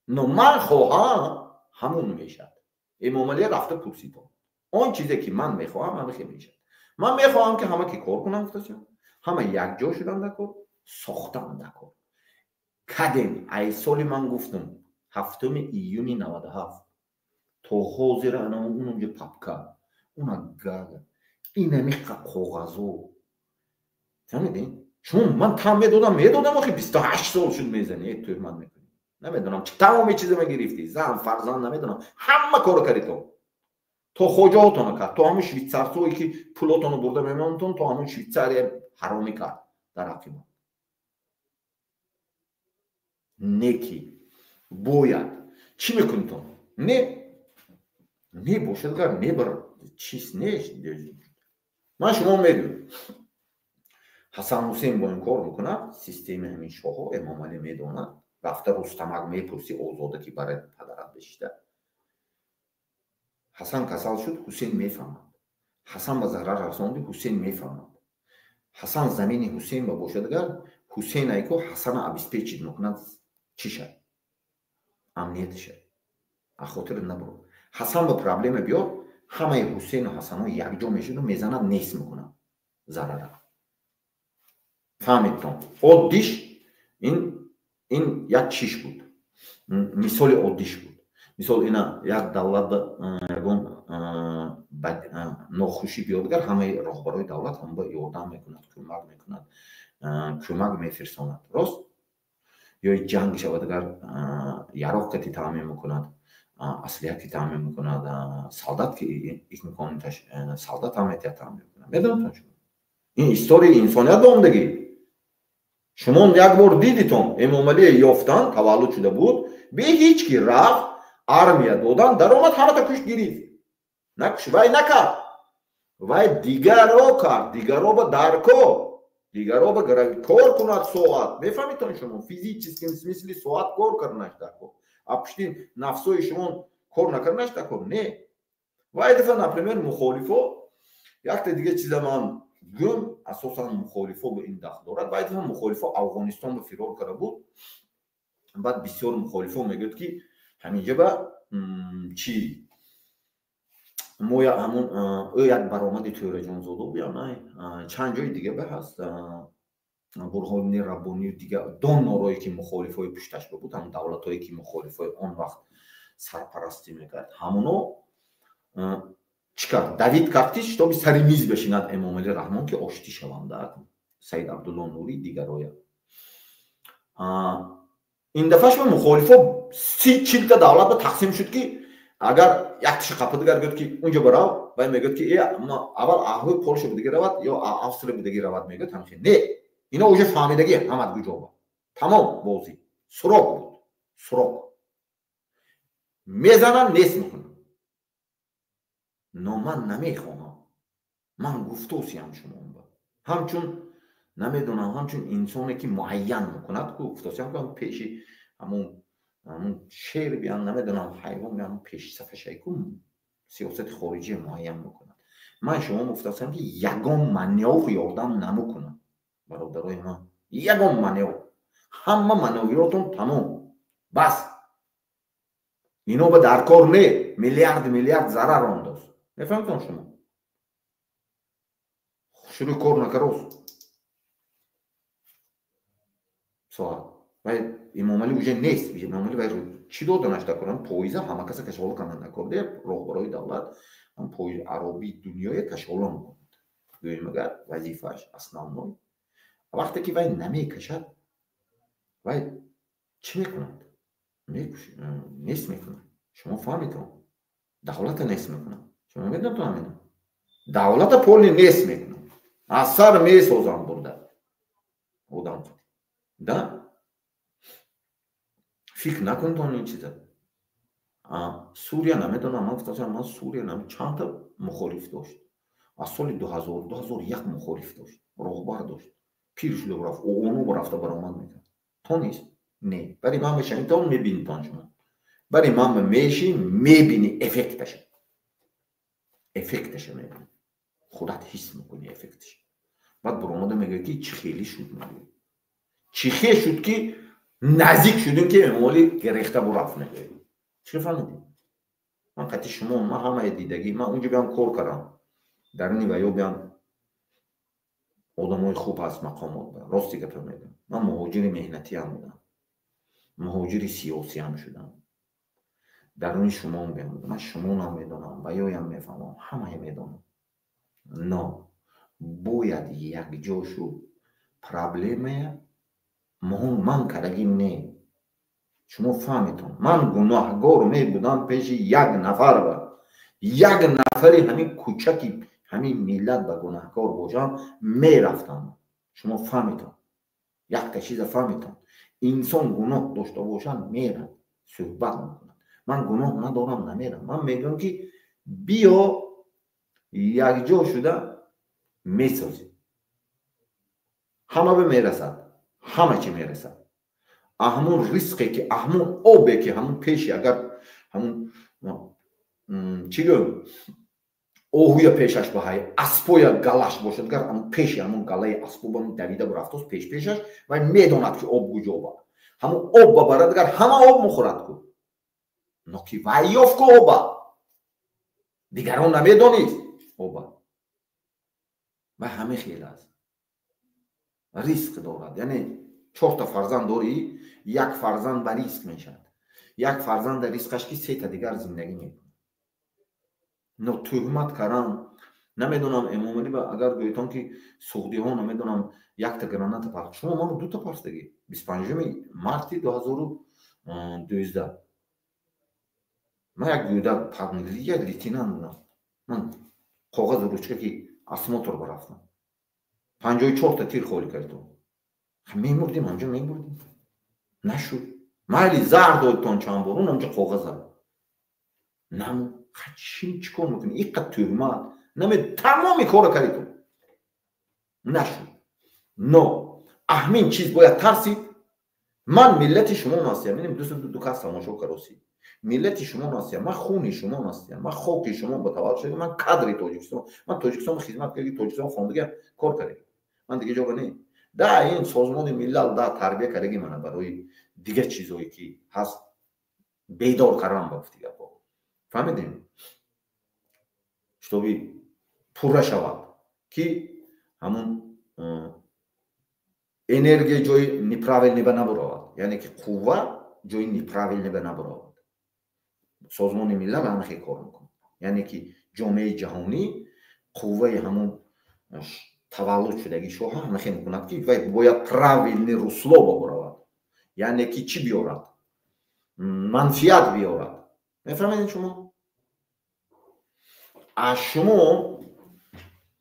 но ман хоҳам, ҳамун мешавад. Эмомалия рафта пурсид, он чизе ки ман мехоҳам, ҳамахе мешавад. Ман мехоҳам ки ҳама ки кор кунам, гуфтасям, ҳама якҷо шудан дар кор, сохтан дар кор кадем. Ай соли ман гуфтам, 7-уми июни 97 то ҳозира ана унҷа папка, уна гага, инамиқа коғазо. Фаҳмидем шумо? Ман там медодам, медодам, охи 28 сол шуд, мезани, тӯҳмат мекунӣ. Намедонам, тамоми чиза гирифтӣ, зан, фарзанд, намедонам, ҳама коро кардӣ, то хоҷаотона кард, то ҳамун швейцарцое ки пулотоно бурда мемонтон, то ҳамун Швейцария ҳаромӣ кард дар ҳаққи ман. Не ки бояд чӣ мекунитон? Не, не бошад гар, не бар чиз не. Ман шумо мегӯям, Ҳасан Ҳусейн бо ин кор мекунад, системаи ҳамин шоҳо. Эмомалӣ медонад, рафта Рустамак мепурсӣ, озода ки барои падарат бешида. Ҳасан касал шуд, Ҳусейн мефаҳмад. Ҳасан ба зарар расонди, Ҳусейн мефаҳмад. Ҳасан замини Ҳусейн ба бошад агар, Ҳусейн айко Ҳасана обеспечить мекунад, чиша, амниятиша ахотир набур. Ҳасан ба проблема биёр, ҳамаи Ҳусейну Ҳасанҳо якҷо мешуду мезанад, нест мекунад зарара. Фаҳмидтон? Оддиш ин як чиш буд, мисоли оддиш буд. Мисол, ина як давлат ягон нохушӣ биёдгар, ҳамаи роҳбарои давлат ҳам ба ёрдам мекунад, кӯмак мекунад, кӯмак мефирсонад, рост? Ё ҷанг шавад агар, яроқ кати таъмин мекунад, аслиҳа ки таъмин мекунад, солдат ки имкониташ, солдат ҳам метиҳад, таъмин мекунад. Медонатон шумо, ин историяи инсоният ба омдагӣ. Шумо як бор дидитон, Эмомалие ёфтан, таваллуд шуда буд, бе ҳеҷ ки рафт, армия додан, даромад, ҳамата кушт, гирифт. Накуш, вай накард, вай дигаро кард, дигаро ба даркор, дигаро ба кор кунад соат. Мефаҳмитон шумо, физическим смысле соат кор карданаш даркор, а пушти нафсои шумо кор накарданаш даркор не. Вай дафъа, например, мухолифо, якта дига чиза ман гӯм, асосан мухолифо ба ин дахл дорад. Вай дафъа мухолифо Афғонистон ба фирор карда буд. Баъд бисёр мухолифо мегӯяд ки ҳаминҷа ба чӣ мо ҳамун ӯ як баромади Тӯраҷонзода буям, чанд ҷои дига ба ҳаст, Бурҳониддини Раббонию дига доннорое ки мухолифои пушташ буд, ҳамун давлатҳое ки мухолифои он вақт сарпарастӣ мекард, ҳамуно чӣ кард? Давид кард ки чтобы сари миз бешинад Эмомалӣ Раҳмон, ки оштӣ шаванда Саид Абдулло Нурӣ дигароя. Ин дафъа шумо мухолифо 30-40та давлат ба тақсим шуд, ки агар якташа қапа дигар гӯяд ки унҷо барав, вай мегӯяд ки э, аввал аҳои Полша будагӣ равад ё Австрия будагӣ равад, мегӯяд. Ҳамхе не, ино уже фаҳмидагӣ ҳамад гуҷоба. Тамом, бозӣ срок буд, срок мезананд, нест мекунанд. Но ман намехоҳам. Ман гуфтосиям шумоба, ҳамчун намедонам, ҳамчун инсоне ки муайян мекунад ку, гуфтосиям пеши ҳамун шер биян, намедонам, ҳайвон биян, пеши сафашайку. Сиёсати хориҷӣ муайян мекунад. Ман шумо гуфтаам, ки ягон манёвр ёрдам намекунад, бародарои ман. Ягон манёвр. Ҳама манёвротон тамом. Бас. Ино ба дар кор не, миллиард миллиард зарар андоз. Мефаҳмитон шумо? Шурӯъ кор накарост. Соат. Вай Имомалӣ уже нест. Имомалӣ вай чӣ доданаш дакорам? Поиза ҳама каса кашола кананд дакор. Де роҳбарои давлат ҳам поиз аробии дунёя кашола мекунад. Гӯем агар вазифааш основной. Вақте ки вай намекашад, вай чӣ мекунад? Нест мекунад. Шумо фаҳмитон? Давлата нест мекунад. Шумо медонед ҳамина? Давлата поли нест мекунад. Аз сар месозам бурда. Одам. Да? Фикр накунтон ин чиза. Сурия намедонам, ман гуфтам, ман Сурия нам чанд та мухолиф дошт. Аз соли 2000, 2001 мухолиф дошт, роҳбар дошт. Пир шуда рафт, оғону рафта баромад мекард. То нест? Не. Бари ман мешавитон мебинитон шумо. Бари ман меши мебини эффекташа. Эффекташа мебини. Худат ҳис мекунӣ эффекташа. Баъд баромада мегӯяд, ки чӣ хеле шуд мегӯяд. Чӣ хел шуд, ки наздик шудем, ки Эмомалӣ гирехта бурафт мегӯяд. Чӣ фаҳмидӣ? Ман қатъи шумо, ман ҳамаи дидагӣ, ман унҷо биям кор кардам. Даруни ваё биям одамои хуб ҳаст мақомот. Рости гапа мегӯям. Ман муҳоҷири меҳнатиам будам. Муҳоҷири сиёсиам шудам. Даруни шумон биям будам. Ман шумонам медонам, ваёям мефаҳмам, ҳамае медонам. Но бояд якҷо шуд. Проблемая ман кардагим не. Шумо фаҳмитон. Ман гуноҳгор мебудам пеши як нафар ба. Як нафари ҳамин кӯчаки ҳамин миллат ба гуноҳгор бошам, мерафтам. Шумо фаҳмитон. Якта чиза фаҳмитон. Инсон гуноҳ дошта бошад, мерад, суҳбат мекунад. Ман гуноҳ надорам, намерам. Ман мегӯям, ки биё якҷо шуда месозем. Ҳама ба мерасад, ҳама чи мерасад. Ҳамун ризқе ки, ҳамун обе ки, ҳамун пеши агар ҳамун чӣ гӯям, оҳуя пешаш баҳай, аспоя галаш бошад, агар ҳамун пеши ҳамун галаи аспо давида бурафтост пеш пешаш, вай медонад, ки об куҷо ба. Ҳамун об бабарад, агар ҳама об мухӯрад ку. Но ки вай ёфт ку оба. Дигарон намедонист оба. Вай ҳама хел аст. Риск дорад. Яъне чорта фарзанд дорӣ, як фарзанд ба риск мешавад. Як фарзанд дар рискаш ки сета дигар зиндагӣ мекунад. Но туҳмат кардан, намедонам, Эмомалӣ ба агар гӯйтон, ки суғдиҳо намедонам якта граната парт. Шумо маро дута партдагӣ. 25 марти 2012. Ман як гӯдак, як лейтенант будам. Ман коғазу ручка ки осмотр барафтам. 54 та тир холӣ кардам. Мемурдим, ҳамҷо мемурдим. Нашуд. Майли заҳр додтон чанд бор, он ҳамҷо коғаза. Наму чӣ кор мекунӣ? Иққа туҳмат. Наме тамоми кора кардитон. Нашуд. Но аҳмин чиз бояд тарсид. Ман миллати шумо ҳастам. Минем 202 кас тамошо каросӣ. Миллати шумо ҳастам. Ман хуни шумо ҳастам. Ман хоки шумо ба таваллуд шудам. Ман кадри Тоҷикистон. Ман Тоҷикистон хизмат кардам, Тоҷикистон хондагӣ кор кардам. Ман дига ҷо не. Да ин созмони миллал да тарбия кардаги мана барои дигар чизое ки ҳаст бедор кардан ба гуфти гапҳо. Фаҳмидем? Шутоби пурра шавад, ки ҳамун энергия ҷои неправильный ба набуравад. Яъне ки қувва ҷои неправильный ба набуравад. Созмони миллал ҳама хел кор мекунад. Яъне ки ҷомеаи ҷаҳонӣ қувваи ҳамун таваллуд шудаги шоҳа ҳама хел мекунад, ки вай бояд правильный русло бабуравад. Яъне ки чӣ биёрад? Манфиат биёрад. Мефаҳмедед шумо? Аз шумо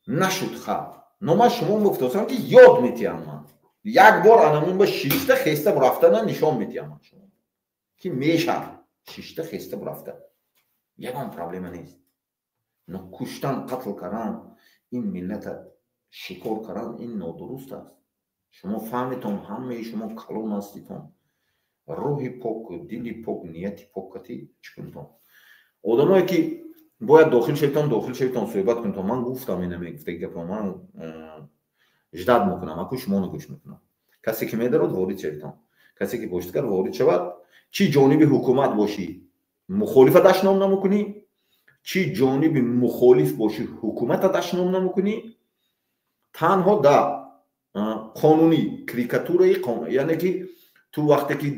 нашуд хаб. Но ман шумо гуфтасам, ки ёд метиҳам ман. Як бор анамун ба шишта хеста бурафтана нишон метиҳам ман шумо. Ки мешавад шишта хеста бурафта. Ягон проблема нест. Но куштан, қатл кардан, ин миллата шикор кардан ин нодуруст аст. Шумо фаҳмитон, ҳамаи шумо калон ҳаститон. Рӯҳи пок, дили пок, нияти поккати чӣ кунтон. Одамое ки Бояд дохил шавитон, дохил шавитон, суҳбат кунитон. Ман гуфтам, ина мегуфтаги гапо, ман ждать мекунам, аку шумоно гӯш мекунам. Касе ки медарод, ворид шавитон. Касе ки боштигар ворид шавад, чӣ ҷониби ҳукумат бошӣ, мухолифа дашном намекунӣ, чӣ ҷониби мухолиф бошӣ, ҳукумата дашном намекунӣ, танҳо да қонунӣ крикатураи, яъне ки ту вақте ки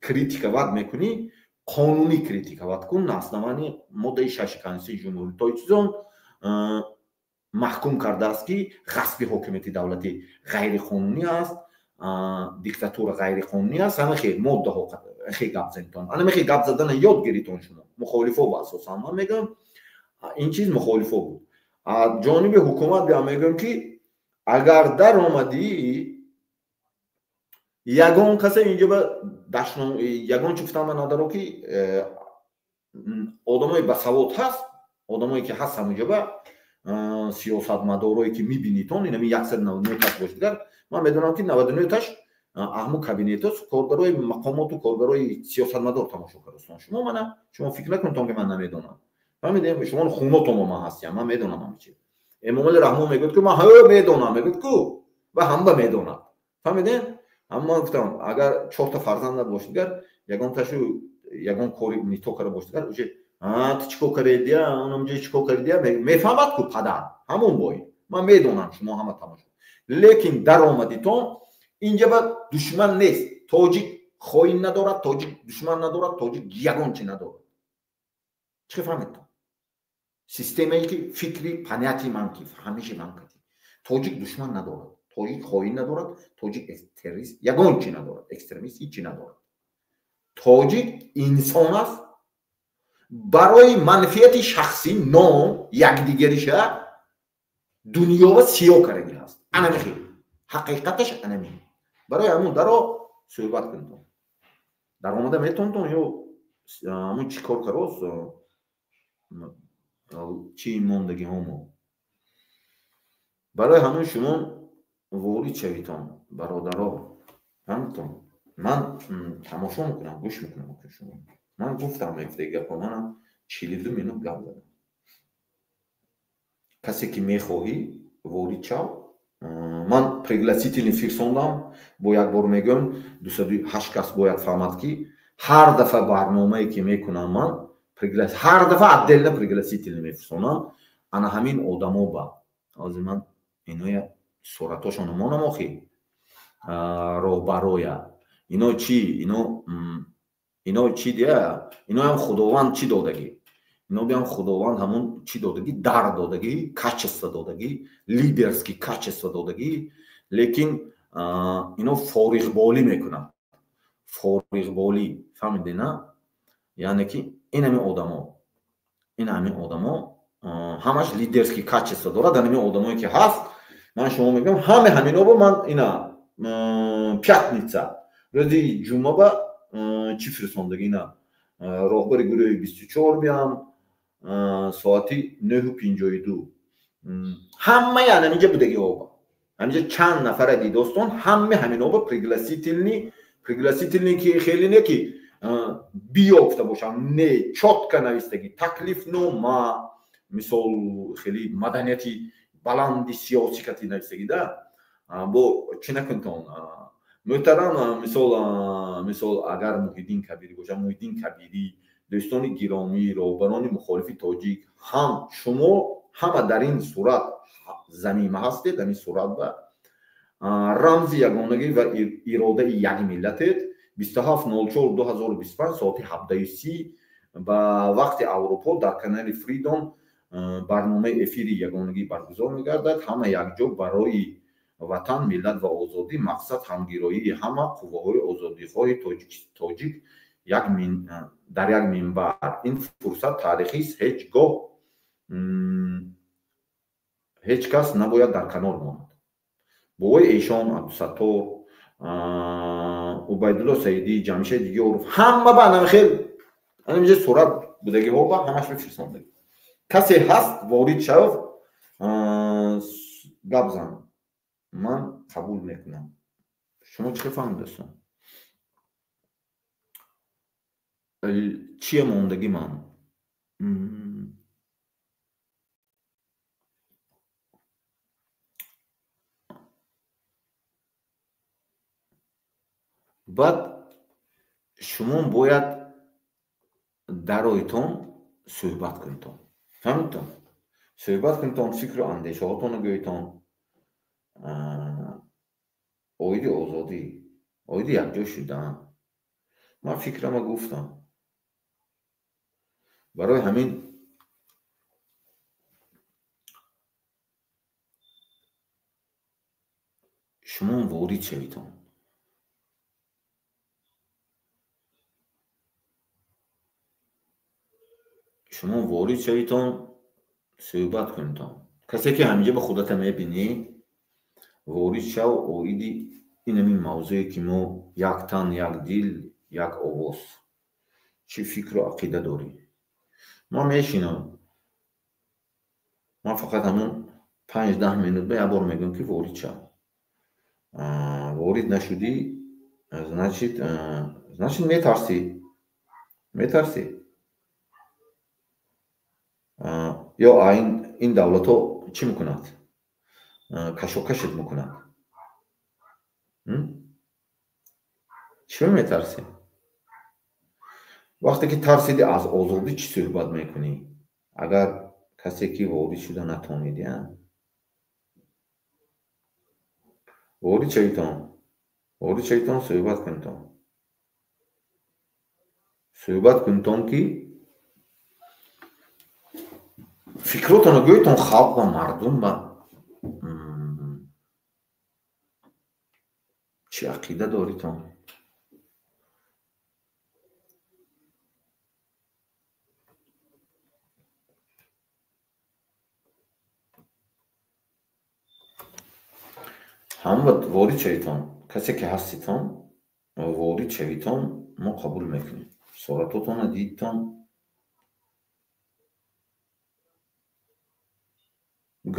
критиковать мекунӣ, қонунӣ критиковать кун, на основании моддаи 6 Конститутсияи Ҷумҳурии Тоҷикистон маҳкум кардааст, ки ғасби ҳокимияти давлатӣ ғайриқонунӣ аст, диктатура ғайриқонунӣ аст. Ҳамахе моддаҳо хе гап занитон, анамехе гап задана ёд гиритон. Шумо мухолифо ба асосан, ман мегӯям, ин чиз мухолифо буд. Ҷониби ҳукумат биям, мегӯям, ки агар даромадӣ, ягон касе инҷо ба дашном, ягон чи гуфтан надаро, ки одамои басавод ҳаст, одамое ки ҳаст ҳамонҷо ба сиёсатмадорое ки мебинитон, инами 199 кас бошад, дигар ман медонам, ки 99-таш аҳму кабинетос, коргарои мақомоту коргарои сиёсатмадор тамошо кардастон. Шумо мана, шумо фикр накунтон, ки ман намедонам. Фаҳмидем, шумо хунотон ман ҳастиям, ман медонам ҳама чи. Эмомали Раҳмон мегӯяд, ки ман ҳа медонам, мегӯяд ку ва ҳама медонад. Фаҳмидем? Ҳама ман гуфтам, агар чорта фарзандат бошад, дигар ягонташу ягон кори не то карда бошад, дигар уже ту чӣ кор кардия, онамҷо чӣ кор кардия, мефаҳмад ку падар ҳамон бой. Ман медонам, шумо ҳама тамошо, лекин даромадитон инҷа ба душман нест. Тоҷик хоин надорад, тоҷик душман надорад, тоҷик ягон чи надорад. Чӣ фаҳмидтон? Системае ки фикри понятие ман, ки фаҳмиши ман кардӣ, тоҷик душман надорад, тоҷик хоин надорад, тоҷик террорист ягон чи надорад, экстремист ҳеҷ чи надорад. Тоҷик инсон аст. Барои манфиати шахсӣ ном якдигариша дунёва сиёҳ кардаги ҳаст. Анамихел ҳақиқаташ анами. Барои ҳамун даро суҳбат кунтон. Даромада метонтон ё ҳамун чӣ кор кароз, чӣ мондагиҳомо. Барои ҳамун шумо ворид шавитон, бародаро. Фаҳмидтон? Ман тамошо мекунам, гӯш мекунам шумо. Ман гуфтам, мегуфтаги гапо, манам 42 минут гап задам. Касе ки мехоҳӣ, ворид шав. Ман пригласительный фирсондам. Бо як бор мегӯям, 208 кас бояд фаҳмад, ки ҳар дафъа барномае ки мекунам, ман ҳар дафъа отдельно пригласительный мефирсонам. Ана ҳамин одамо ба ҳозир ман иноя суратошоно монам, охи роҳбароя ино чӣ, ино чӣ дия, иноям Худованд чӣ додагӣ, ино биям Худованд ҳамун чӣ додагӣ, дар додагӣ, качество додагӣ, лидерский качество додагӣ, лекин ино фориғболӣ мекунанд, фориғболӣ. Фаҳмидӣ, на? Яъне ки ин ҳамин одамо ҳамаш лидерский качество дорад. Ҳамин одамое ки ҳаст, ман шумо мегӯям, ҳаме ҳамино ман ина пятница, рӯзи ҷумъа ба чӣ фирсондагӣ, ина роҳбари гурӯҳи 24 биям, соати 9:52. Ҳамаи анаминҷа будагиҳоба, ҳаминҷа чанд нафара дидостон, ҳаме ҳаминоба пригласительный, ки хеле не ки биё гуфта бошам, не, чётко навистагӣ, таклифнома, мисол, хеле маданияти баланди сиёсӣ кати навистагӣ да. Бо чӣ накунтон, муҳтарам, мисол, агар Муҳиддин Кабирӣ бошад, Муҳиддин Кабирӣ, дӯстони гиромӣ, роҳбарони мухолифи тоҷик, ҳам шумо ҳама дар ин сурат замима ҳастед. Ҳамин сурат ба рамзи ягонагӣ ва иродаи як миллатед. 27.04.2025 соати 17:30 ба вақти Аврупо дар канали Фридом барномаи эфири ягонагӣ баргузор мегардад. Ҳама якҷо барои ватан, миллат ва озодӣ. Мақсад ҳамгироии ҳама қувваҳои озодихоҳи тоҷик дар як минбар. Ин фурсат таърихист, ҳеҷ гоҳ ҳеҷ кас набояд дар канор монад. Бобои эшон Абдусаттор, Убайдулло Саидӣ, Ҷамшед Диёров, ҳама ба анамихел анамиҷа сурат будагиҳо ба ҳамаш бифирсондагӣ. Касе ҳаст, ворид шав, гап зан, ман қабул мекунам. Шумо чӣ фаҳмид, дӯстон? Чие мондагӣ? Ман Баъд шумо бояд дароитон суҳбат кунитон. Фаҳмидтон? Суҳбат кунитон, фикру андешаҳотонро гӯитон. Оиди озодӣ, оиди якҷой шудан. Ман фикрама гуфтам. Барои ҳамин шумо ворид шавитон. Шумо ворид шавитон, суҳбат кунитон. Касе ки ҳаминҷа ба худата мебинӣ, ворид шав оиди инамин мавзӯе ки мо як тан, як дил, як овоз. Чӣ фикру ақида дорӣ? Ман мешинам. Ман фақат ҳамон 5-10 минут ба як бор мегӯям ки ворид шав. Ворид нашудӣ, значит метарсӣ. Метарсӣ. Ё ин давлатҳо чӣ мекунад? Кашокашет мекунад. Чӣ метарсӣ? Вақте ки тарсидӣ аз озодӣ чӣ суҳбат мекунӣ? Агар касе ки ворид шуда натонидӣ, ворид шавитон, ворид шавитон, суҳбат кунитон. Суҳбат кунитон ки фикротонро гӯйтон халқ ва мардум ба чӣ ақида доритон. Ҳама ворид шавитон, касе ки ҳаститон ворид шавитон, мо қабул мекунем. Суратотонро дидтон,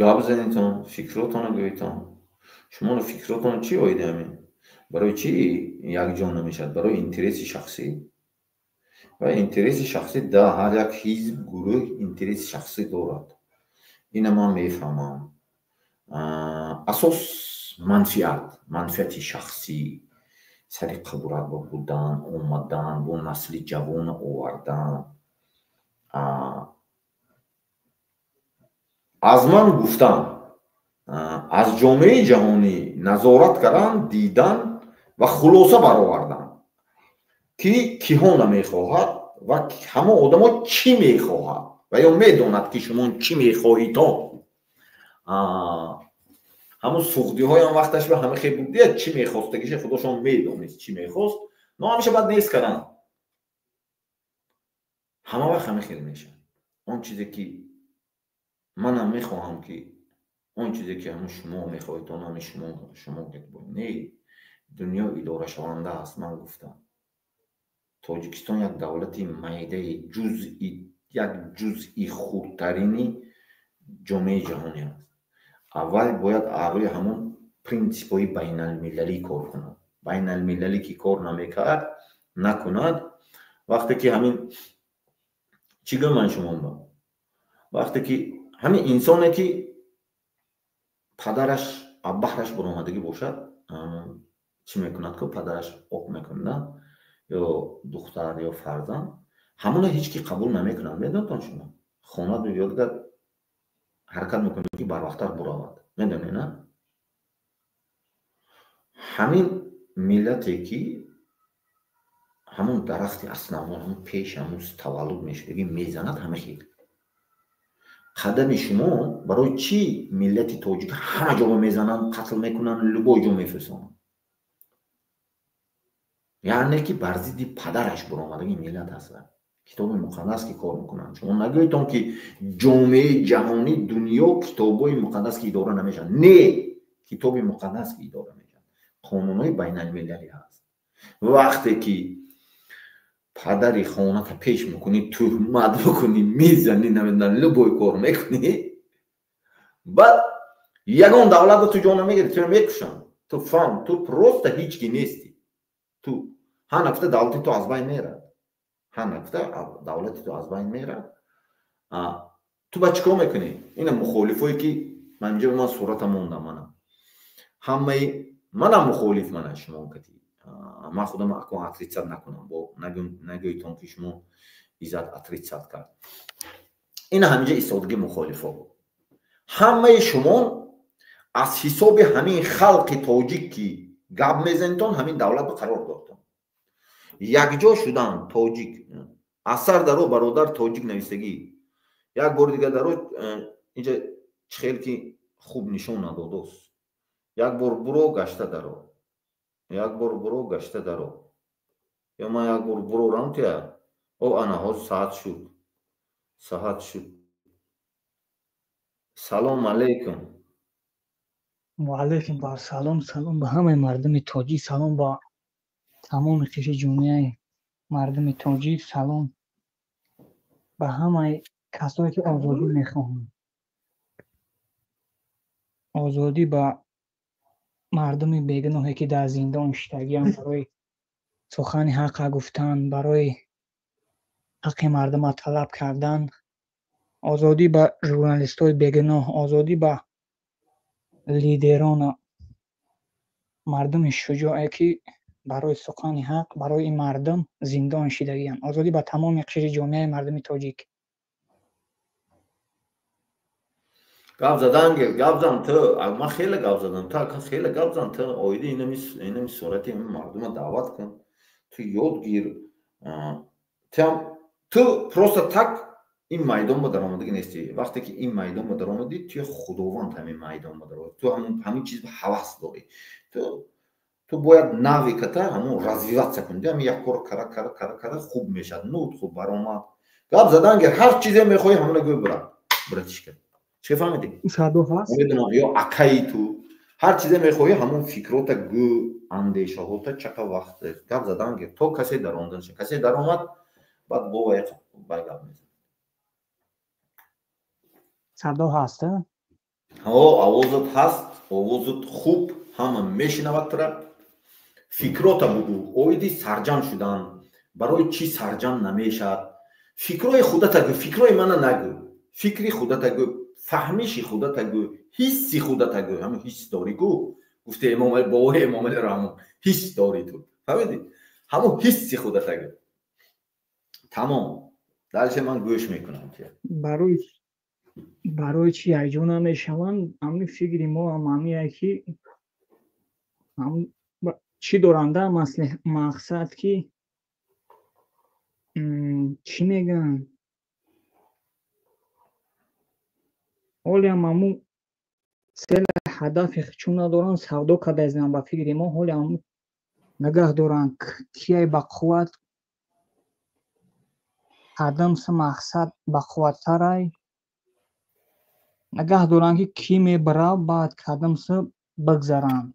гап занитон, фикротонро гӯйтон. Шуморо фикротон чӣ оиди ҳамин? Барои чӣ якҷо намешавад? Барои интереси шахсӣ. Ва интереси шахсӣ да ҳар як ҳизб, гурӯҳ интереси шахсӣ дорад. Ина ман мефаҳмам. Асос манфиат, манфиати шахсӣ, сари қудрат ба будан, омадан, бо насли ҷавон овардан. Аз ман гуфтан, аз ҷомеаи ҷаҳонӣ назорат кардан, дидан ва хулоса баровардан, ки киҳо намехоҳад ва ҳамон одамо чӣ мехоҳад ва ё медонад ки шумо чӣ мехоҳитон. Ҳамон суғдиҳоям вақташ ба ҳама хел буд, чӣ мехостагиша худошон медонист чӣ мехост, но ҳамеша баъд нест кардан. Ҳама вақт ҳама хел мешавад. Он чизе ки манам мехоҳам, ки он чизе ки ҳамон шумо мехоҳед, он ҳами шумо не, дунё идорашаванда аст. Ман гуфтам Тоҷикистон як давлати майдаи ҷузъи, як ҷузъи хурдтарини ҷомеаи ҷаҳонӣ аст. Аввал бояд рӯи ҳамон принсипҳои байналмилалӣ кор кунад. Байналмилалӣ ки кор намекард, накунад, вақте ки ҳамин чӣ гӯям ман шумо, вақте ки ҳамин инсоне ки падараш аббаҳраш баромадагӣ бошад, чӣ мекунад ки падараш оқ мекунад, ё духтар ё фарзанд, ҳамонро ҳеҷ ки қабул намекунад. Медонтон шумо? Хона ёдгар ҳаракат мекунад ки барвақттар буравад. Медонед, на? Ҳамин миллате ки ҳамон дарахти аснавон, ҳамон пеш, ҳамон таваллуд мешудагӣ мезанад, ҳама хел. Қадами шумо барои чӣ миллати тоҷик ҳама ҷо мезананд, қатл мекунанд, любой ҷо мефирсонанд? Яъне ки бар зидди падараш баромадагӣ миллат ҳастанд. Китоби муқаддас ки кор мекунанд. Шумо нагӯедтон ки ҷомеаи ҷаҳонӣ, дунё китобҳои муқаддас ки идора намешаванд. Не, китоби муқаддас ки идора мешаванд. Қонунҳои байналмилалӣ ҳаст. Вақте ки падари хоната пеш мекунӣ, туҳмат мекунӣ, мезанӣ, намедонам, любой кор мекунӣ, баъд ягон давлатро ту ҷо намегирӣ, туро мекушанд. Ту фаҳм, ту просто ҳеҷ ки нестӣ. Ту ҳа нагуфта давлати ту аз байн мерад. Ҳа нагуфта давлати ту аз байн мерад. Ту ба чӣ кор мекунӣ? Ина мухолифое ки ман инҷа ман сурата мондам, мана ҳамаи манам мухолиф, мана шумо кати ман худам акон отрицать накунам, бо нагӯйтон ки шумо иззат отрицать кард. Ина ҳаминҷа истодагӣ мухолифо. Ҳамаи шумо аз ҳисоби ҳамин халқи тоҷик ки гап мезанитон, ҳамин давлат ба қарор додтон. Якҷо шудан тоҷик асар даро бародар тоҷик нависагӣ. Як бори дигар даро инҷа чӣ хел ки хуб нишон надодост. Як бор буро гашта даро. Як бор буро гашта даро. Ё ман як бор бурорам тия. О ана ҳоз саат шуд. Саат шуд. Салом алейкум. Ва алейкум салом, салом ба ҳамаи мардуми тоҷик, салом ба тамоми қишри ҷомеаи мардуми тоҷик, салом ба ҳамаи касое ки озодӣ мехоҳанд. Озодӣ ба мардуми бегуноҳе ки дар зиндон шиштагианд барои сухани ҳаққа гуфтан, барои ҳаққи мардума талаб кардан, озодӣ ба журналистои бегуноҳ, озодӣ ба лидерону мардуми шуҷоъе ки барои сухани ҳақ, барои ин мардум зиндон шидагианд. Озодӣ ба тамоми қишри ҷомеаи мардуми тоҷик. Гап задан гир, гап зан ту, ман хеле гап задам, ту ака хеле гап зан, ту оиди инами сурати мардума даъват кун, ту ёд гир. Ту просто так ин майдон ба даромадагӣ нестӣ. Вақте ки ин майдон ба даромадӣ, ту худованд ҳамин майдон ба даромадӣ, ту ҳамин чиз ба ҳавас дорӣ. Ту бояд навиката ҳамон развиваться кунӣ. Ҳамин як кор кара кара кара кара хуб мешавад, нут хуб баромад. Гап задан гир, ҳар чизе мехоҳӣ ҳамона гӯй бира. Братишка. Чӣ фаҳмидӣ? Садо ҳаст? Намедонам, ё акаи ту. Ҳар чизе мехоҳӣ ҳамон фикрота гӯ, андешаҳота чақа вақт гап задан гир, то касе даромада наша. Касе даромад, баъд бо вай гап мезанад. Садо ҳаст? Ҳо, овозат ҳаст, овозат хуб, ҳама мешинавад тура. Фикрота бугӯ, оиди сарҷам шудан, барои чӣ сарҷам намешавад. Фикрои худата гӯ, фикрои мана нагӯ. Фикри худата гӯ, фаҳмиши худата гӯ, ҳисси худата гӯ. Ҳамон ҳис дорӣ гӯ. Гуфте Эмомалӣ, бобои Эмомалӣ Раҳмон, ҳис дорӣ ту. Фаҳмидӣ? Ҳамон ҳисси худата гӯ. Тамом. Дальше ман гӯш мекунам тия. Барои чӣ якҷо намешаванд? Ҳамин фикри мо ҳам ҳамине ки чӣ доранда мақсад ки чӣ мегӯянд? Ҳолиам ҳамун цели ҳадафи чун надоранд, савдо кардаизанд ба фикри мо, ҳоли ҳамун нигаҳ доранд кияй ба қувват, қадамси мақсад ба қувваттарай, нигаҳ доранд ки кӣ мебара, баъд қадамси бигзаранд.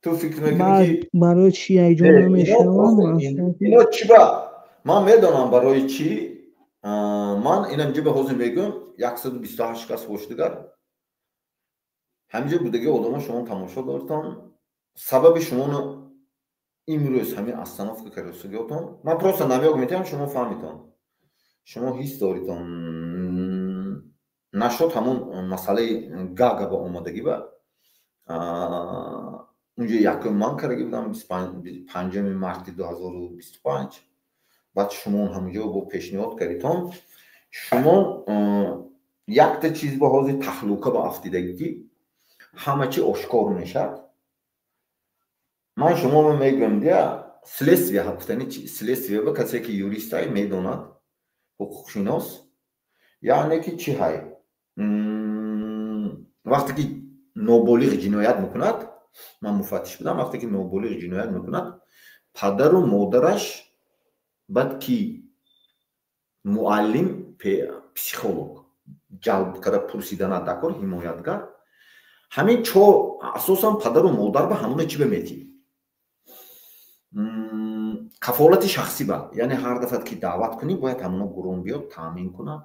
Ту фикр мекунӣ ки барои чӣ якҷо намешаванд? Ино чӣ ба? Ман медонам барои чӣ. Ман инам ҷиба ҳозир мегӯям, 128 кас бошдигар. Ҳаминҷо будаги одамо шумо тамошо доритон. Сабаби шумоно имрӯз ҳамин остановка кардагиотон. Ман просто намёк метиҳам, шумо фаҳмитон. Шумо ҳис доритон. Нашуд ҳамон масъалаи Гага ба омадагӣ ба унҷо якум ман кардаги будам 5 марти 2025. Баъд шумо ҳаминҷо бо пешниҳод кардитон. Шумо якта чиз ба ҳозир таҳлука ба афтидагӣ ки ҳама чи ошкор мешавад. Ман шумо мегӯям дия следствие гуфтани следствие ба касе ки юристай медонад, ҳуқуқшинос, яъне ки чӣ ҳай? Вақте ки ноболиғ ҷиноят мекунад, ман муфаттиш будам, вақте ки ноболиғ ҷиноят мекунад, падару модараш баъд ки муаллим, психолог ҷалб карда пурсиданад дакор, ҳимоятгар, ҳамин чор асосан падару модар ба ҳамона чӣ беметӣ? Кафолати шахсӣ ба, яъне ҳар дафъат ки даъват кунӣ, бояд ҳамона гурон биёд, таъмин кунад.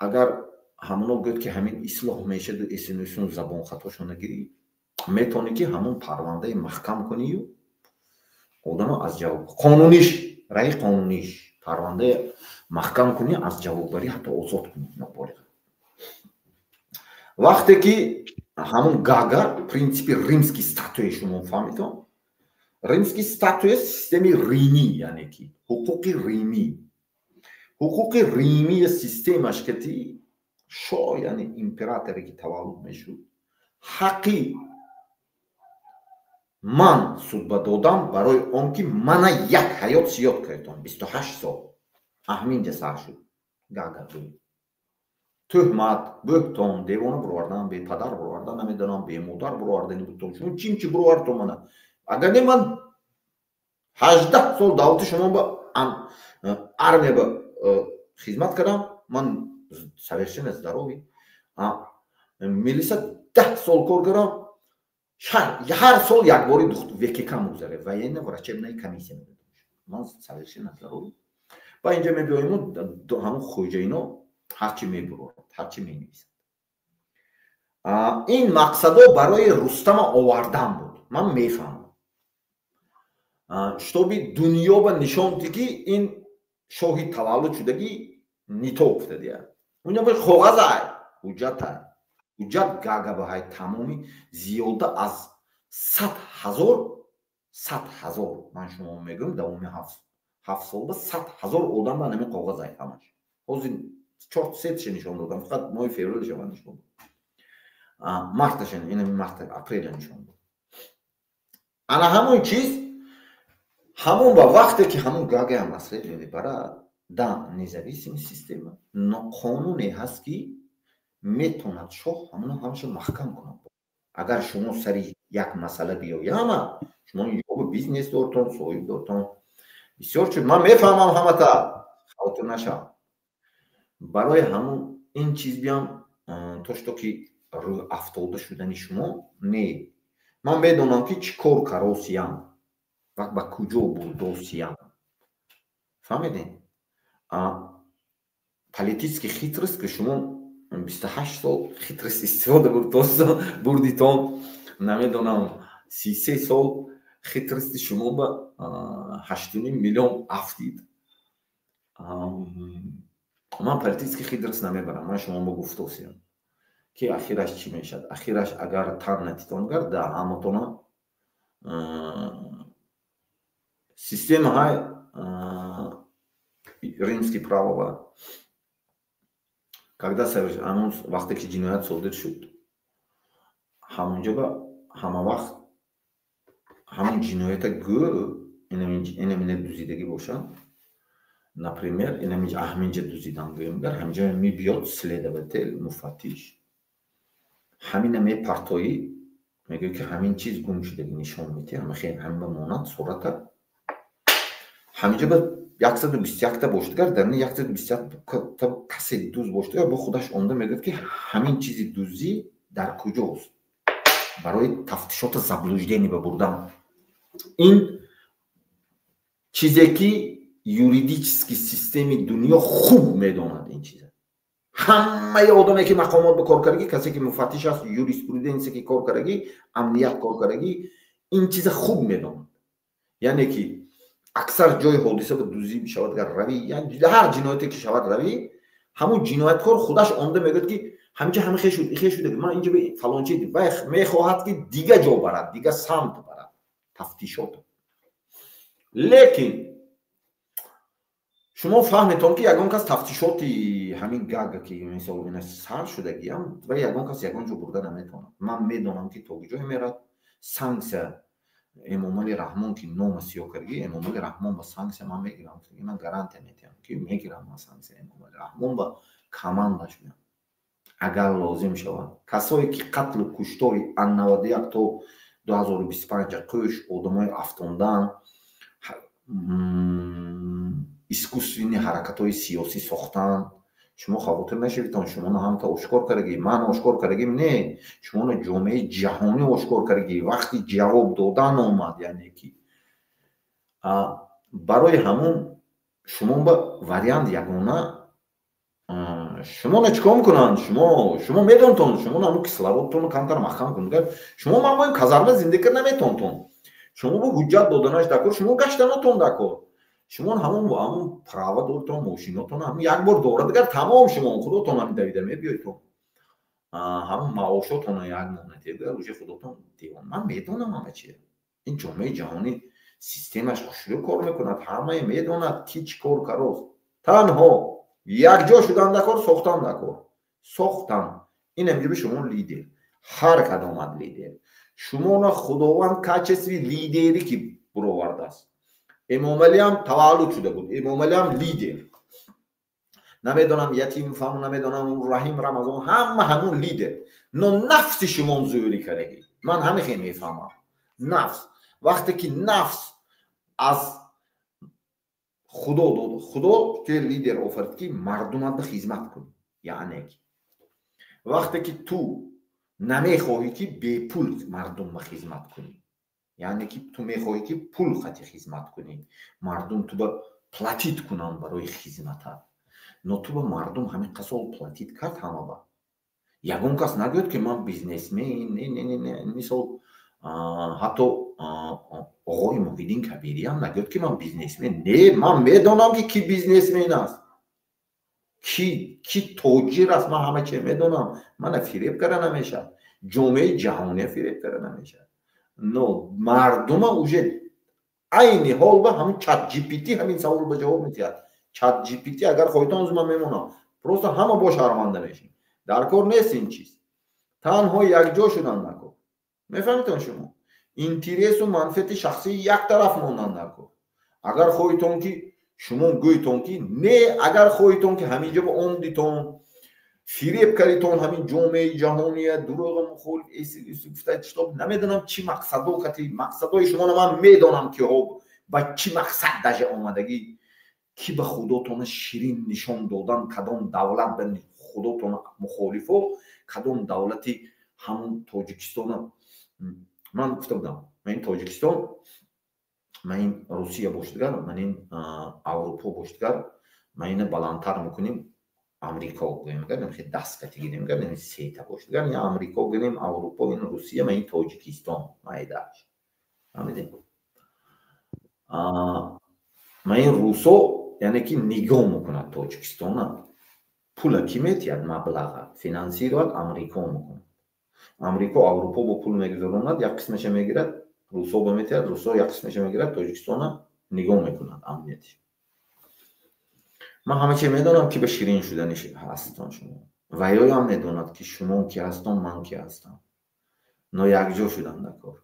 Агар ҳамоно гӯяд ки ҳамин ислоҳ мешаду эсинусун забон хатошона гирӣ, Метавонӣ ки ҳамон парвандаи маҳкам кунию одама аз ҷавоб қонуниш, раи қонуниш парвандаи маҳкам кунӣ, аз ҷавобгарӣ ҳатто озод кунӣ ноболиға. Вақте ки ҳамон Гага, принсипи римский статуя, шумо фаҳмидон, римский статуя, системи римӣ, яъне ки ҳуқуқи римӣ, ҳуқуқи римии системаш кати шоҳ, яъне императоре ки таваллуд мешуд, ҳаққи ман судба додам барои он ки мана як ҳаёт зиёд кардам, 28 сол. Аҳминҷа сар шуд Гага. Тӯҳмат, бӯҳтон, девона бировардан, бепадар бировардан, намедонам, бемодар бировардани бутон. Шумо чим чи бировардто мана? Агар не, ман 18 сол давлати шумо ба армия ба хизмат кардам, ман совершенно здоровый, милиса 10 сол кор кардам. Ҳар сол якбори ВКК мегузаре, военно врачебная комиссия, ман совершенно здоровый. Ба инҷа мебиёему, ҳамон хоҷаино ҳарчи мебурорад, ҳарчи менависад. Ин мақсадо барои Рустама овардан буд, ман мефаҳмам, чтобы дунё ба нишон ди, ки ин шоҳи таваллуд шудагӣ нито гуфтадия. Унҷа коғазай, ҳуҷҷатай, ҳуҷҷат Гага ба ҳай тамоми зиёда аз 100 000, 100 000, ман шумо мегӯям, давоми 7 сол ба 100 000 одам ба нами коғазай ҳамаш. Ҳозир чор сетша нишон додам, фақат моҳи февралиша ман нишон додам, марташа, инами марта, апреля нишон дод. Ана ҳамон чиз, ҳамон ба вақте ки ҳамон Гагаам расследование мебарад, да, независимый система, но қонуне ҳаст, ки метавонад шоҳ ҳамоно ҳамаша маҳкам кунад. Агар шумо сари як масъала биёяма, шумо инҷо бизнес дортон, соҳиб дортон, бисёр чиз ман мефаҳмам, ҳамата хавотир нашав. Барои ҳамун ин чиз биям, то что ки рӯ афтода шудани шумо не, ман медонам, ки чӣ кор каросиям ва ба куҷо бурдосиям, фаҳмидем? Политический хитрость, ки шумо 28 сол хитрость истифода бурдитон, намедонам, 33 сол хитрости шумо ба 8,5 миллион афтид. Ман политический хитрость намебарам, ман шумо ба гуфтосиям, ки ахираш чӣ мешавад. Ахираш агар тан натитонгар да ҳаматона системаҳай римский право, когда ҳамон вақте ки ҷиноят содир шуд, ҳамонҷо ба ҳама вақт ҳамон ҷиноята гӯ, инамина дузидагӣ бошад, например, инаминҷа ҳаминҷа дузидан гӯемгар, ҳаминҷа мебиёд следователь, муфаттиш, ҳамина мепартоӣ, мегӯяд, ки ҳамин чиз гум шудагӣ, нишон медиҳӣ, ҳамин ба монанд сурата ҳаминҷа ба 121-та боштигар, дар ин 121-та касе дуз боштигар, бо худаш омда мегӯяд, ки ҳамин чизи дуздӣ дар куҷост, барои тафтишота заблуждение ба бурдан. Ин чизе ки юридический системи дунё хуб медонад ин чиза. Ҳамаи одаме ки мақомот ба кор кардагӣ, касе ки муфаттиш аст, юриспруденсия ки кор кардагӣ, амният кор кардагӣ, ин чиза хуб медонад. Яъне ки аксар ҷои ҳодиса ба дуздӣ бишавад, агар равӣ, ҳар ҷинояте ки шавад, равӣ, ҳамун ҷинояткор худаш омда мегӯяд, ки ҳаминҷа ҳама хе шуд, ихе шуд, ман инҷа фалончи. Вай мехоҳад, ки дига ҷо барад, дига самт барад тафтишот. Лекин шумо фаҳметон, ки ягон кас тафтишоти ҳамин Гага, ки мисол ина сар шудагиам, ва ягон кас ягон ҷо бурда наметавонад. Ман медонам, ки то куҷое мерад санксия. Эмомали Раҳмон, ки нома сиёҳ кардагӣ, Эмомали Раҳмон ба санксия ман мегирам, ман гарантия метиҳам, ки мегирам ман санксия Эмомали Раҳмон ба командаш меам, агар лозим шавад. Касое ки қатлу куштори ан 91 то 2025 қӯш одамои афтондан, искусственный ҳаракатҳои сиёсӣ сохтан, шумо хавотир нашавитон. Шумоно ҳамта ошкор кардагӣ, ман ошкор кардагим не, шумоно ҷомеаи ҷаҳонӣ ошкор кардагӣ. Вақти ҷавоб додан омад, яъне ки барои ҳамун шумо ба вариант ягона. Шумо чикор мекунанд? Шумо медонтон, шумо ҳамун кислородтонро камтар маҳкам кунед. Шумо ман боем казарма зиндагӣ карда наметонтон. Шумо бо ҳуҷҷат доданаш дакор, шумо гаштанотон дакор. Шумо ҳамун права дортон, мошинотон ҳамун як бор дора дигар тамом, шумо худотон ҳамин давида мебиёедтон. Ҳамун маошотон як моҳ натига уже худотон девон. Ман медонам ҳама чия. Ин ҷомеаи ҷаҳонӣ системаш хушрӯ кор мекунад, ҳамае медонад ки чӣ кор карост. Танҳо якҷо шудан дакор, сохтан дакор. Сохтан. Ин ҳамҷоби шумо лидер. Ҳар кадомат лидер. Шуморо Худованд качестви лидерӣ ки буровардааст. Эмомалиам таваллуд шуда буд. Эмомалиам лидер. Намедонам Ятим фам, намедонам Раҳим Рамазон, ҳама ҳамун лидер. Но нафси шумо зӯрӣ кардагӣ. Ман ҳамин хел мефаҳмам. Нафс. Вақте ки нафс аз Худо дод, Худо ту лидер офарид ки мардумат ба хизмат кунӣ. Яъне ки вақте ки ту намехоҳӣ ки бепул мардум ба хизмат кунӣ, яъне ки ту мехоҳӣ ки пул қати хизмат кунӣ, мардум ту ба платить кунанд барои хизматат. Но ту ба мардум ҳамин қасол платить кард ҳама ба. Ягон кас нагӯяд ки ман бизнесмен, не, не, не, не, мисол ҳатто оғои Муҳиддин Кабириам нагӯяд ки ман бизнесмен. Не, ман медонам ки ки бизнесмен аст, ки тоҷир аст, ман ҳама чиз медонам. Мана фиреб карда намешавад, ҷомеаи ҷаҳония фиреб карда намешавад. Но мардума уже айни ҳол ба ҳамин чат GPT ҳамин савол ба ҷавоб медиҳад. Чат GPT агар хоҳитон ӯз ман мемонам, просто ҳама бо шарманда мешем. Дар кор нест ин чиз. Танҳо якҷо шудан накор. Мефаҳмитон шумо? Интересу манфиати шахсӣ як тараф мондан дар кор. Агар хоҳитон ки шумо гӯйтон ки не, агар хоҳитон ки ҳамин ҷо ба омдитон, фиреб кардитон ҳамин ҷомеаи ҷаҳония, дурӯға мухолиф гуфта, намедонам чӣ мақсадо кати, мақсадҳои шуморо ман медонам ки ҳо ба чӣ мақсад даже омадагӣ, ки ба худотона ширин нишон додан, кадом давлат ба худотона мухолифо, кадом давлати ҳамун Тоҷикистона. Ман гуфта будам, ман ин Тоҷикистон, ман ин Русия бошдигар, ман ин Аврупо бошдигар, ман ина баландтар мекунем, Амрико гӯем, гар хел даст кати гирем, гар ин сета бошдигар, ин Амрико гирем, Аврупо, ин Русия, ман ин Тоҷикистон, майдаш. Фаҳмидем? Ман ин русо, яъне ки нигоҳ мекунад Тоҷикистона. Пула ки метиҳад, маблаға финансировать Амрико мекунад. Амрико Аврупо бо пул мегузаронад, як қисмаша мегирад, русо ба метиҳад, русо як қисмаша мегирад, Тоҷикистона нигоҳ мекунад амниятиш. Ман ҳама чи медонам ки ба ширин шудани ҳастон шумо. Ва ёям медонад ки шумо ки ҳастон, ман ки ҳастам. Но якҷо шудан дар кор.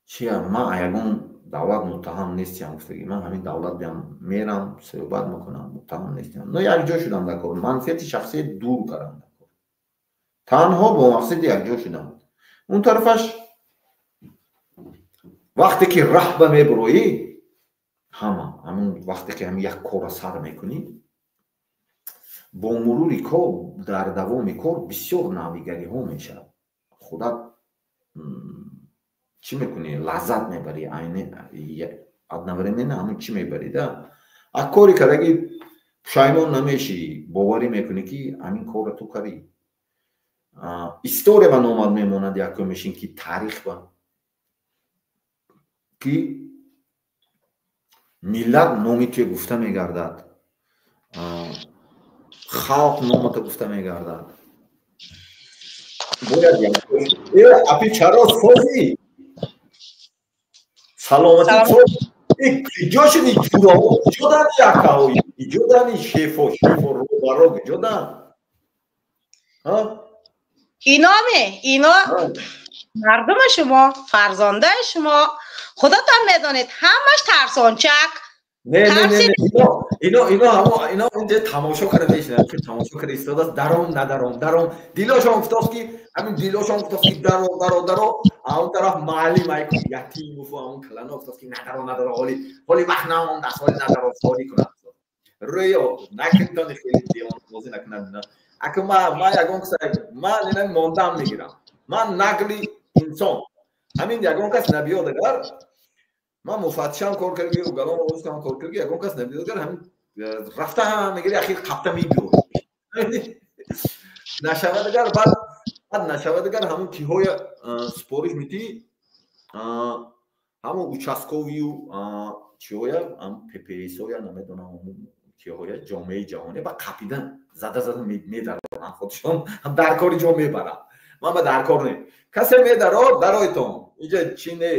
Чия, ман ягон давлат муттаҳам нестиям гуфтагӣ. Ман ҳамин давлат биям мерам, суҳбат мекунам, муттаҳам нестиям. Но якҷо шудан дар кор, манфиати шахсие дур кардан дар кор. Танҳо бо мақсади якҷо шудан. Он тарафаш вақте ки раҳба мебуроӣ, ҳама ҳамун вақте ки ҳамин як корро сар мекунӣ, бо мурури кор, дар давоми кор бисёр навигариҳо мешавад. Худат чӣ мекунӣ? Лаззат мебарӣ, айни одновременно ҳамун чӣ мебарӣ да? А кори кардаги пушаймон намешӣ, боварӣ мекунӣ ки ҳамин корро ту кардӣ. История ба номат мемонад, якум мешин ки таърих ба ки миллат номи туя гуфта мегардад, халқ номата гуфта мегардад. Бояд апи чаро созӣ? Саломатӣ, куҷо шуди? Ҷураҳо куҷо дани, якаҳо куҷо дани, шефо шефо робаро куҷо дан? Ино ме, ино мардуми шумо, фарзандаи шумо, худатон медонед, ҳамаш тарсончак. Не, не, не, ино ино ҳамо ино инҷа тамошо карда мешинад, ки тамошо карда истодааст, даром надаром, даром. Дилошон гуфтааст ки ҳамин дилошон гуфтааст ки даро, даро, даро. А он тараф маълим айку ятимов ҳамон калано гуфтааст ки надаро, надаро, ҳоли ҳоли вақт наомдааст, ҳоли надаро, соли кунад. Рӯё накунтони хеле девонабозӣ накунад. Аку ман ягон каса ман ина мондам мегирам. Ман нақли инсон. Ҳамин ягон кас набиёд агар ман муфаттишам кор карди, уголовно розыскам кор карди, ягон кас набиёд агар ҳамин рафта ҳам мегири, ахир қапта мебиёд. Нашавад агар, баъд нашавад агар, ҳамун киҳоя супориш медиҳӣ, ҳамун участковый ю чиҳоя, ППСоя, намедонам, киҳоя, ҷомеаи ҷаҳонӣ ба қапидан зада зада медароранд, худшон дар кори ҷо мебаранд. Ман ба дар кор не, касе медарор, даройтон. Инҷа чи не,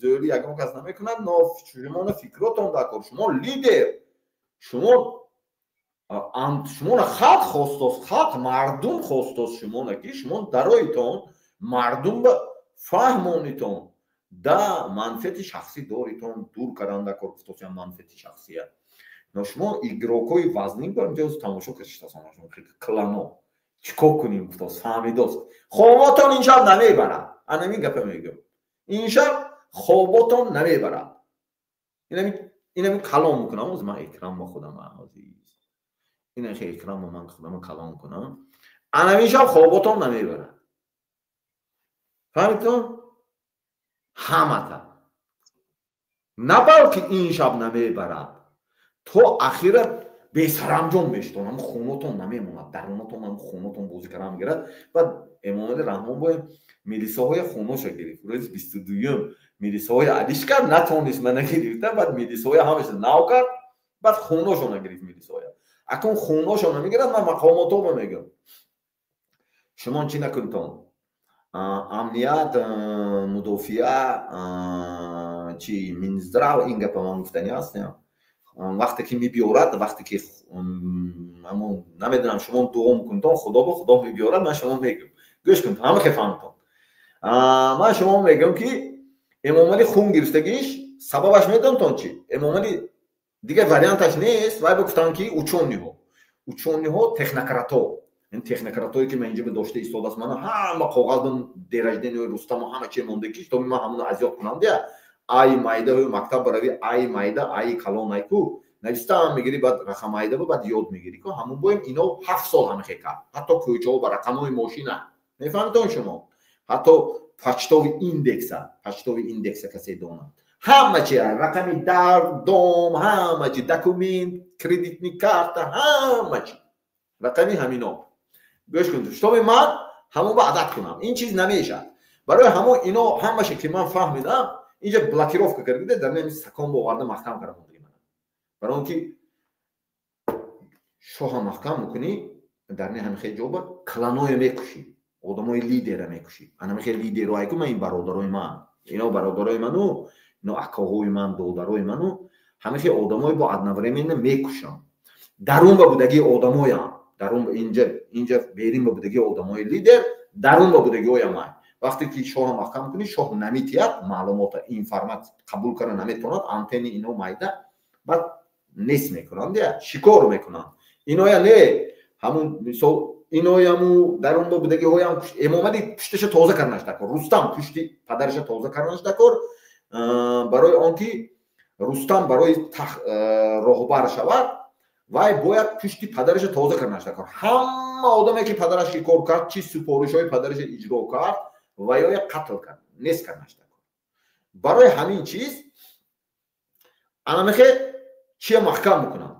зӯри ягон кас намекунад, но шумона фикротон дар кор. Шумо лидер, шумо, шумона халқ хостост, халқ, мардум хостост шумона, ки шумо дароитон, мардум ба фаҳмонитон. Да манфиати шахсӣ доритон, дур кардан дар кор, гуфтосиям, манфиати шахсия. Но шумо игрок ҳои вазнин ба инҷо тамошо кашиштасан, клано чӣ кор кунем гуфтост, фаҳмидост. Хоботон ин шаб намебарад, анамин гапа мегӯям, ин шаб хоботон намебарад. Инами калом мекунам, оз ман экран ба худам, азиз, ина хе экран ба ман худам калом кунам. Анамин шаб хоботон намебарад, фаҳмидтон? Ҳамата на балки ин шаб намебарад, то ахира бесаранҷом мешитон, ҳам хонотон намемонад, дарунатон ҳам хонотон бозӣ кардан мегирад. Баъд Эмомали Раҳмон бо милисаҳои хоноша гирифт. Рӯзи 22-юм милисаҳои алиш кард, натонист, мана гирифта, баъд милисаҳои ҳамаша нав кард, баъд хоношона гирифт милисаҳоя. Акун хоношона мегирад. Ман мақомотоба мегӯям: шумо чӣ накунтон, амният, мудофиа, чи Минздрав, ин гапа ман гуфтанӣ ҳастам. Вақте ки мебиёрад, вақте ки намедонам, шумо дуо мекунтон худо ба худо мебиёрад, ман шумо мегӯям, гӯш кун, ҳама хе фаҳмтон. Ман шумо мегӯям, ки Эмомалӣ хун гирифтагиш сабабаш медонтон чи? Эмомалӣ дигар варианташ нест. Вай бигуфтанд, ки учёный ҳо, учёный ҳо, технократҳо, ин технократҳое, ки ман инҷа дошта истодааст, мана ҳама коғаз, день рождения Рустаму ҳама чи монда, ки то ман ҳамоно азёд кунам дия. Ай майдаҳои мактаб барави, ай майда, ай калон, айку навистаам мегирӣ, баъд рақам майда, баъд ёд мегирӣ ку. Ҳамун боем ино 7 сол ҳамихе кард, ҳатто кӯчаҳо ба рақамҳои мошина, мефаҳмитон шумо, ҳатто почтовый индекса, почтовый индекса касе донад, ҳама чи, рақами дар, дом, ҳама чи, документ, кредитный карта, ҳама чи рақами ҳамино. Гӯш кун, шутоби ман ҳамон ба адад кунам, ин чиз намешавад. Барои ҳамон ино ҳамаше ки ман фаҳмидам, инҷа блокировка кардида, дар нами сакон боварда маҳкам кардам. Барои он ки шоҳа маҳкам мекунӣ, дар не ҳамихе ҷоба кланое мекушӣ, одамои лидера мекушӣ. Анамихе лидеро айку, ман ин бародарои ман, ино бародарои ману, ино акоҳои ман, додарои ману, ҳамихе одамое бо одновременно мекушам. Дарун ба будагии одамоям, дарун, инҷа, инҷа берин ба будагии одамои лидер, дарун ба будагиҳоям. Ай вақте ки шоҳа маҳкам кунӣ, шоҳ наметиҳад маълумота, информатсия қабул карда наметавонад, антени ино майда, баъд нест мекунанд, я шикор мекунанд иноя. Не ҳамун мисол инояму дарун ба будагиҳоям. Эмомали пушташа тоза карданаш дакор, Рустам пушти падараша тоза карданаш дакор. Барои он ки Рустам барои роҳбар шавад, вай бояд пушти падараша тоза карданаш дакор. Ҳама одаме, ки падараш ки кор кард, чи супоришҳои падараша иҷро кард, ваёя қатл кард, нест карданаш дакор. Барои ҳамин чиз анамехе чия маҳкам мекунанд,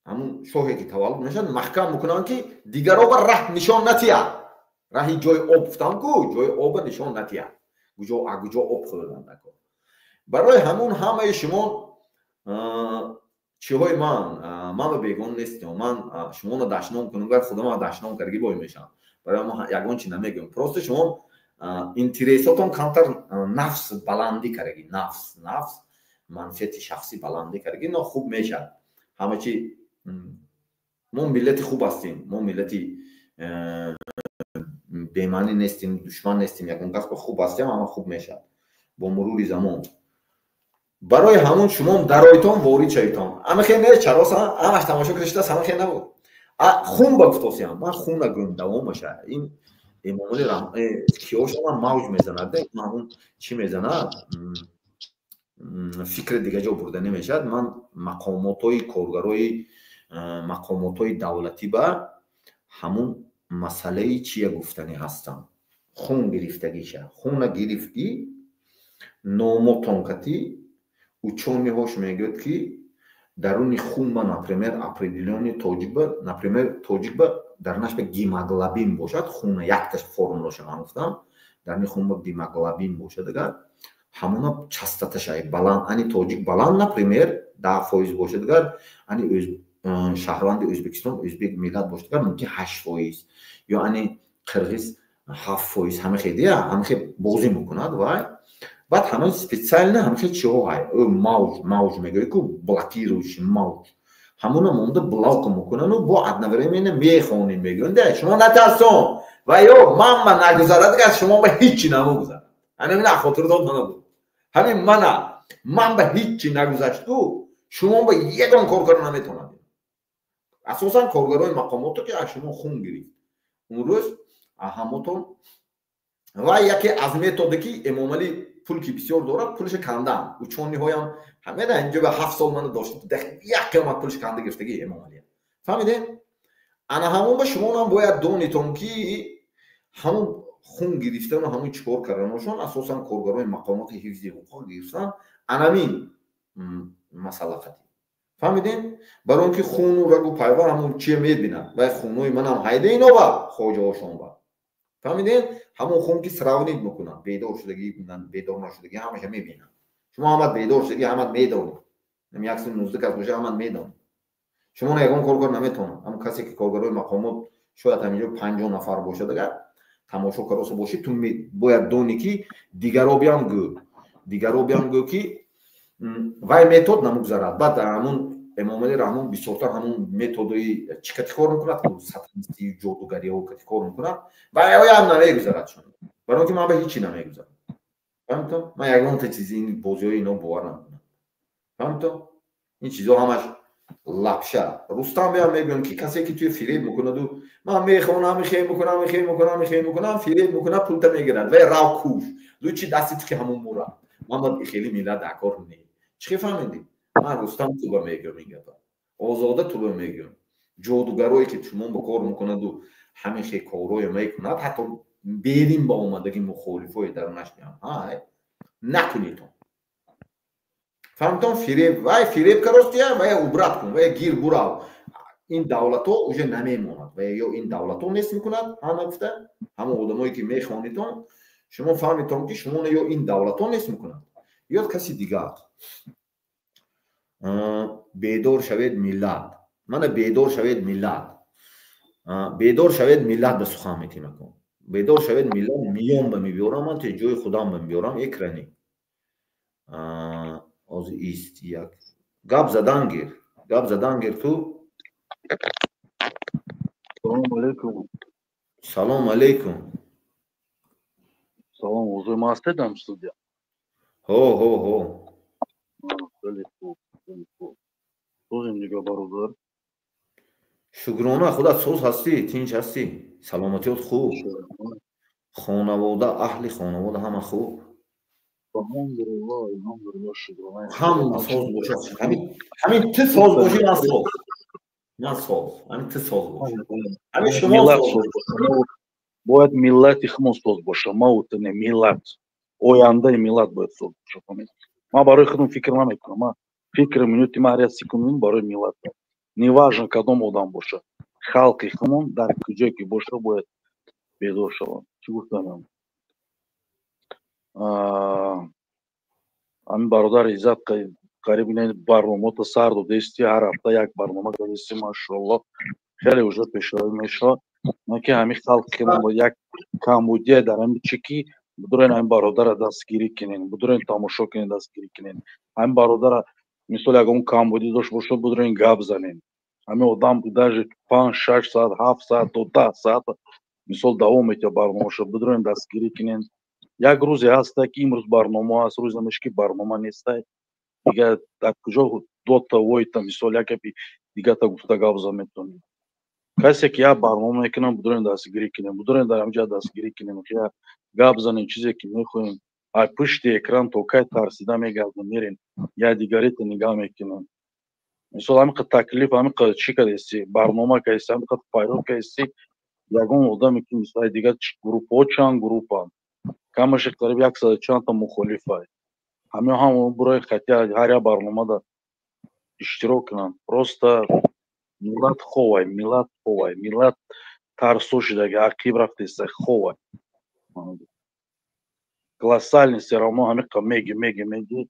ҳамун шоҳе ки таваллуд мешавад, маҳкам мекунанд, ки дигаро ба раҳ нишон натиҳад. Раҳи ҷои об гуфтам ку, ҷои оба нишон натиҳад, куҷо куҷо об хӯрдан дакор. Барои ҳамун ҳамаи шумо чиҳои ман, ман ба бегон нестем. Ман шуморо дашном кунам, гар худама дашном карги бой мешавам. Барои мо ягон чи намегӯям, просто шумо интересотон камтар нафс баландӣ кардаги, нафс, манфиати шахсӣ баландӣ кардаги. Но хуб мешавад ҳама чи. Мо миллати хуб ҳастем, мо миллати бемаънӣ нестем, душман нестем ягон кас, хуб ҳастем, ҳама хуб мешавад бо мурури замон. Барои ҳамун шумо даройтон, ворид шавитон. Ама хе не, чароса ҳамаш тамошо кардашудааст, ҳама хе набуд. Хун ба гуфтосиям, ман хуна гӯм, давомаша ин Эмомали киёшона мавҷ мезанад, ҳамун чӣ мезанад, фикри дига ҷо бурда намешавад. Ман мақомотҳои коргарои мақомотҳои давлатӣ ба ҳамун масъалаи чия гуфтанӣ ҳастам: хун гирифтагиша, хуна гирифтӣ, номотон катӣ. Учёный ҳош мегӯяд, ки даруни хунба, например, определённый тоҷикба, например, тоҷикба Дарунаш ба гемоглобин бошад, хуна якташ формулаша ман гуфтам, даруни хун ба гемоглобин бошад, агар ҳамона частоташа баланд, ани тоҷик баланд, например, 10% бошад, агар ани шаҳрванди Ӯзбекистон, ӯзбек миллат бошад, агар мумкин 8%, ё ани қирғиз 7%, ҳамихе дия, ҳамихе бозӣ мекунад. Вай баъд ҳамон специально ҳамихе чиҳо ҳай мавҷ мегӯяд ку, блокирующий мавҷ, ҳамона монда блок мекунану бо одновременно мехонем, мегӯянд: «Шумо натарсон ва ё ман ба нагузарад, агар шумо ба ҳичи намегузарад». Ҳамин хотирдон набуд, ҳамин мана ман ба ҳичи нагузашту, шумо ба ягон кор карда наметавонад. Асосан коргарои мақомото, ки аз шумо хун гирифт он рӯз ҳамотон. Ва яке аз методе, ки Эмомалӣ пул ки бисёр дорад, пулаша кандан. Учёныйҳоям ҳамеда инҷо ба 7 сол мана дошт, як қиёмат пулаш канда гирифтаги Эмомалӣ, фаҳмидем? Ана ҳамон ба шумонам бояд донитон, ки ҳамон хун гирифтану ҳамон чӣ кор карданошон, асосан коргарои мақомоти ҳифзи ҳуқуқ гирифтан, анамин масъала қатӣ, фаҳмидем? Барои он ки хуну рагу пайвар ҳамон чие мебинад, вай хунои манам ҳайда инова хоҷаҳошон ба, фаҳмидем? Ҳамон хун ки сравнить мекунад, бедор шудагӣ, бедор нашудагӣ, ҳамаша мебинад. Шумо ҳамат бедор шудагӣ, ҳамат медонед, 119 кас боша, ҳамат медонед. Шумо ягон кор кар наметавонад. Ҳамон касе ки коргарои мақомот, шояд ҳаминҷо 50 нафар бошад, агар тамошо кароса бошӣ, ту бояд донӣ, ки дигаро биям гӯ, дигаро биям гӯ, ки вай метод намугзарад. Баъд ҳамун Эмомалӣ Раҳмон бисёртар ҳамун методои чӣ кати кор мекунад, сатанистию ҷодугариҳо кати кор мекунад ва оям намегузарад шумо, барои он ки ман ба ҳичи намегузарам, фаҳмито? Ман ягонта чизи ин бозиҳои ино бовар намекунам, фаҳмито? Ин чизҳо ҳамаш лапша. Рустам биям мегӯям, ки касе ки туи фиреб мекунаду ман мехонам, мехе мекунам, мехе мекунам, мехе мекунам, фиреб мекунам, пулта мегирад, вай рав куш, лучи дасти ту ки ҳамон мура. Ман ба хеле миллат дар кор не. Чӣ фаҳмидӣ? Ман Рустам туба мегӯям, ин гапа озода туба мегӯям: ҷодугарое ки шумо ба кор мекунаду ҳамин хе корое мекунад, ҳатто берин ба омадаги мухолифои дарунаш меам ҳай накунитон, фаҳмитон? Фиреб, вай фиреб каростия, вай убрать кун, вай гир бурав. Ин давлатҳо уже намемонад ва ё ин давлатҳо нест мекунад. Ҳама гуфта, ҳамон одамое ки мехонитон, шумо фаҳмитон, ки шумо ё ин давлатҳо нест мекунад, ё каси дигар. Бедор шавед, миллат, мана бедор шавед, миллат, бедор шавед, миллат. Ба сухан метимакун, бедор шавед, миллат. Миён ба мебиёрам, ман ҷои худам ба мебиёрам экрани. Ҳозир ист, як гап задан гир, гап задан гир ту. Салом алейкум. Салом алейкум. Салом, ҳузур ма ҳастед дар студия? Ҳо, ҳо, ҳо. Хеле хуб, хеле хуб. Созем дига, бародар. Шукрона, худат соз ҳастӣ, тинч ҳастӣ, саломатиёт хуб, хонавода, аҳли хонавода ҳама хуб? Алҳамдулиллоҳ, алҳамдулиллоҳ, шукрона. Ҳама соз бошад. Ҳамин ту соз бошӣ, ман соз, ман соз. Ҳамин ту соз бошӣ, ҳамин шумо соз. Бояд миллати худмон соз боша, ма не миллат, ояндаи миллат бояд соз боша. Ман барои худам фикр намекунам, ман фикри минути ман ҳар як секунд барои миллат, неважно кадом одам боша, халқи худмон дар куҷое ки боша, бояд бедор шаванд. Чӣ гуфтанам, ҳамин бародар Иззат, қариб барномаото сар додести, ҳар ҳафта як барнома кардести, машоалло, хеле уже пешравӣ мешавад. Ки ҳамин халқи мо як камбудия дар ҳамин чи, ки будурен ҳамин бародара дастгирӣ кунен, будурен тамошо кунен, дастгирӣ кунен ҳамин бародара. Мисол, ягон камбудӣ дошт бошад, будурен гап занен. Ҳамин одам даже 5, 6 саат, 7 саат то 10 саат, мисол, давом метиҳад барномаша, будурен дастгирӣ кунен. Як рӯзе ҳаста, ки имрӯз барнома ҳаст, рӯзе меша, ки барнома нестай. Дига дар куҷо дота войта, мисол, як гапи дигата гуфта гап зад метавонем? Касе ки як барнома мекунам, будурен дастгирӣ кунем, будурен дар ҳамҷа дастгирӣ кунем, гап занем, чизе ки мехоҳем. Ай пушти экран то кай тарсида мегардем, мерем як дигарита нигаҳ мекунем? Мисол, ҳамин таклиф, ҳамин чӣ кардеси, барнома кардеси, ҳамин файрод кардеси, ягон одаме ки, мисол, дигар группҳо чанд группа, камаши қариб яксаду чандта мухолифай, ҳамин ҳам бурои хати ҳар як барномада иштирок кунанд. Просто миллат ховай, миллат ховай, миллат. Тарсо шидаги, ақиб рафтеста, хова. Колоссальный все равно ҳамиқа меги, меги, меги,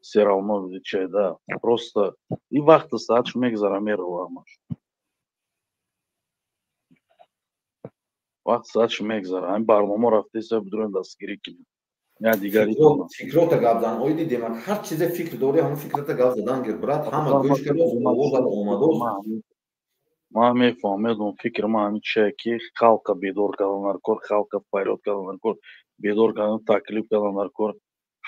все равно чай, да. Просто и вақти саатш мегзара, мерава ҳамаш. Вақт саатш мегзара. Ҳамин барнома рафтеста, бидурем дастгирӣ кунем. Я дигари фикрота гап зан. Оиди демак ҳар чизе фикр дорӣ, ҳамон фикрата гап задан гир, брат. Ҳама гӯш кардост, овозат омадост. Ман мефаҳмам, медонам, фикри ман ҳамин чие ки халқа бедор кардан дар кор, халқа фарёд кардан дар кор, бедор кардан, таклиф кардан дар кор.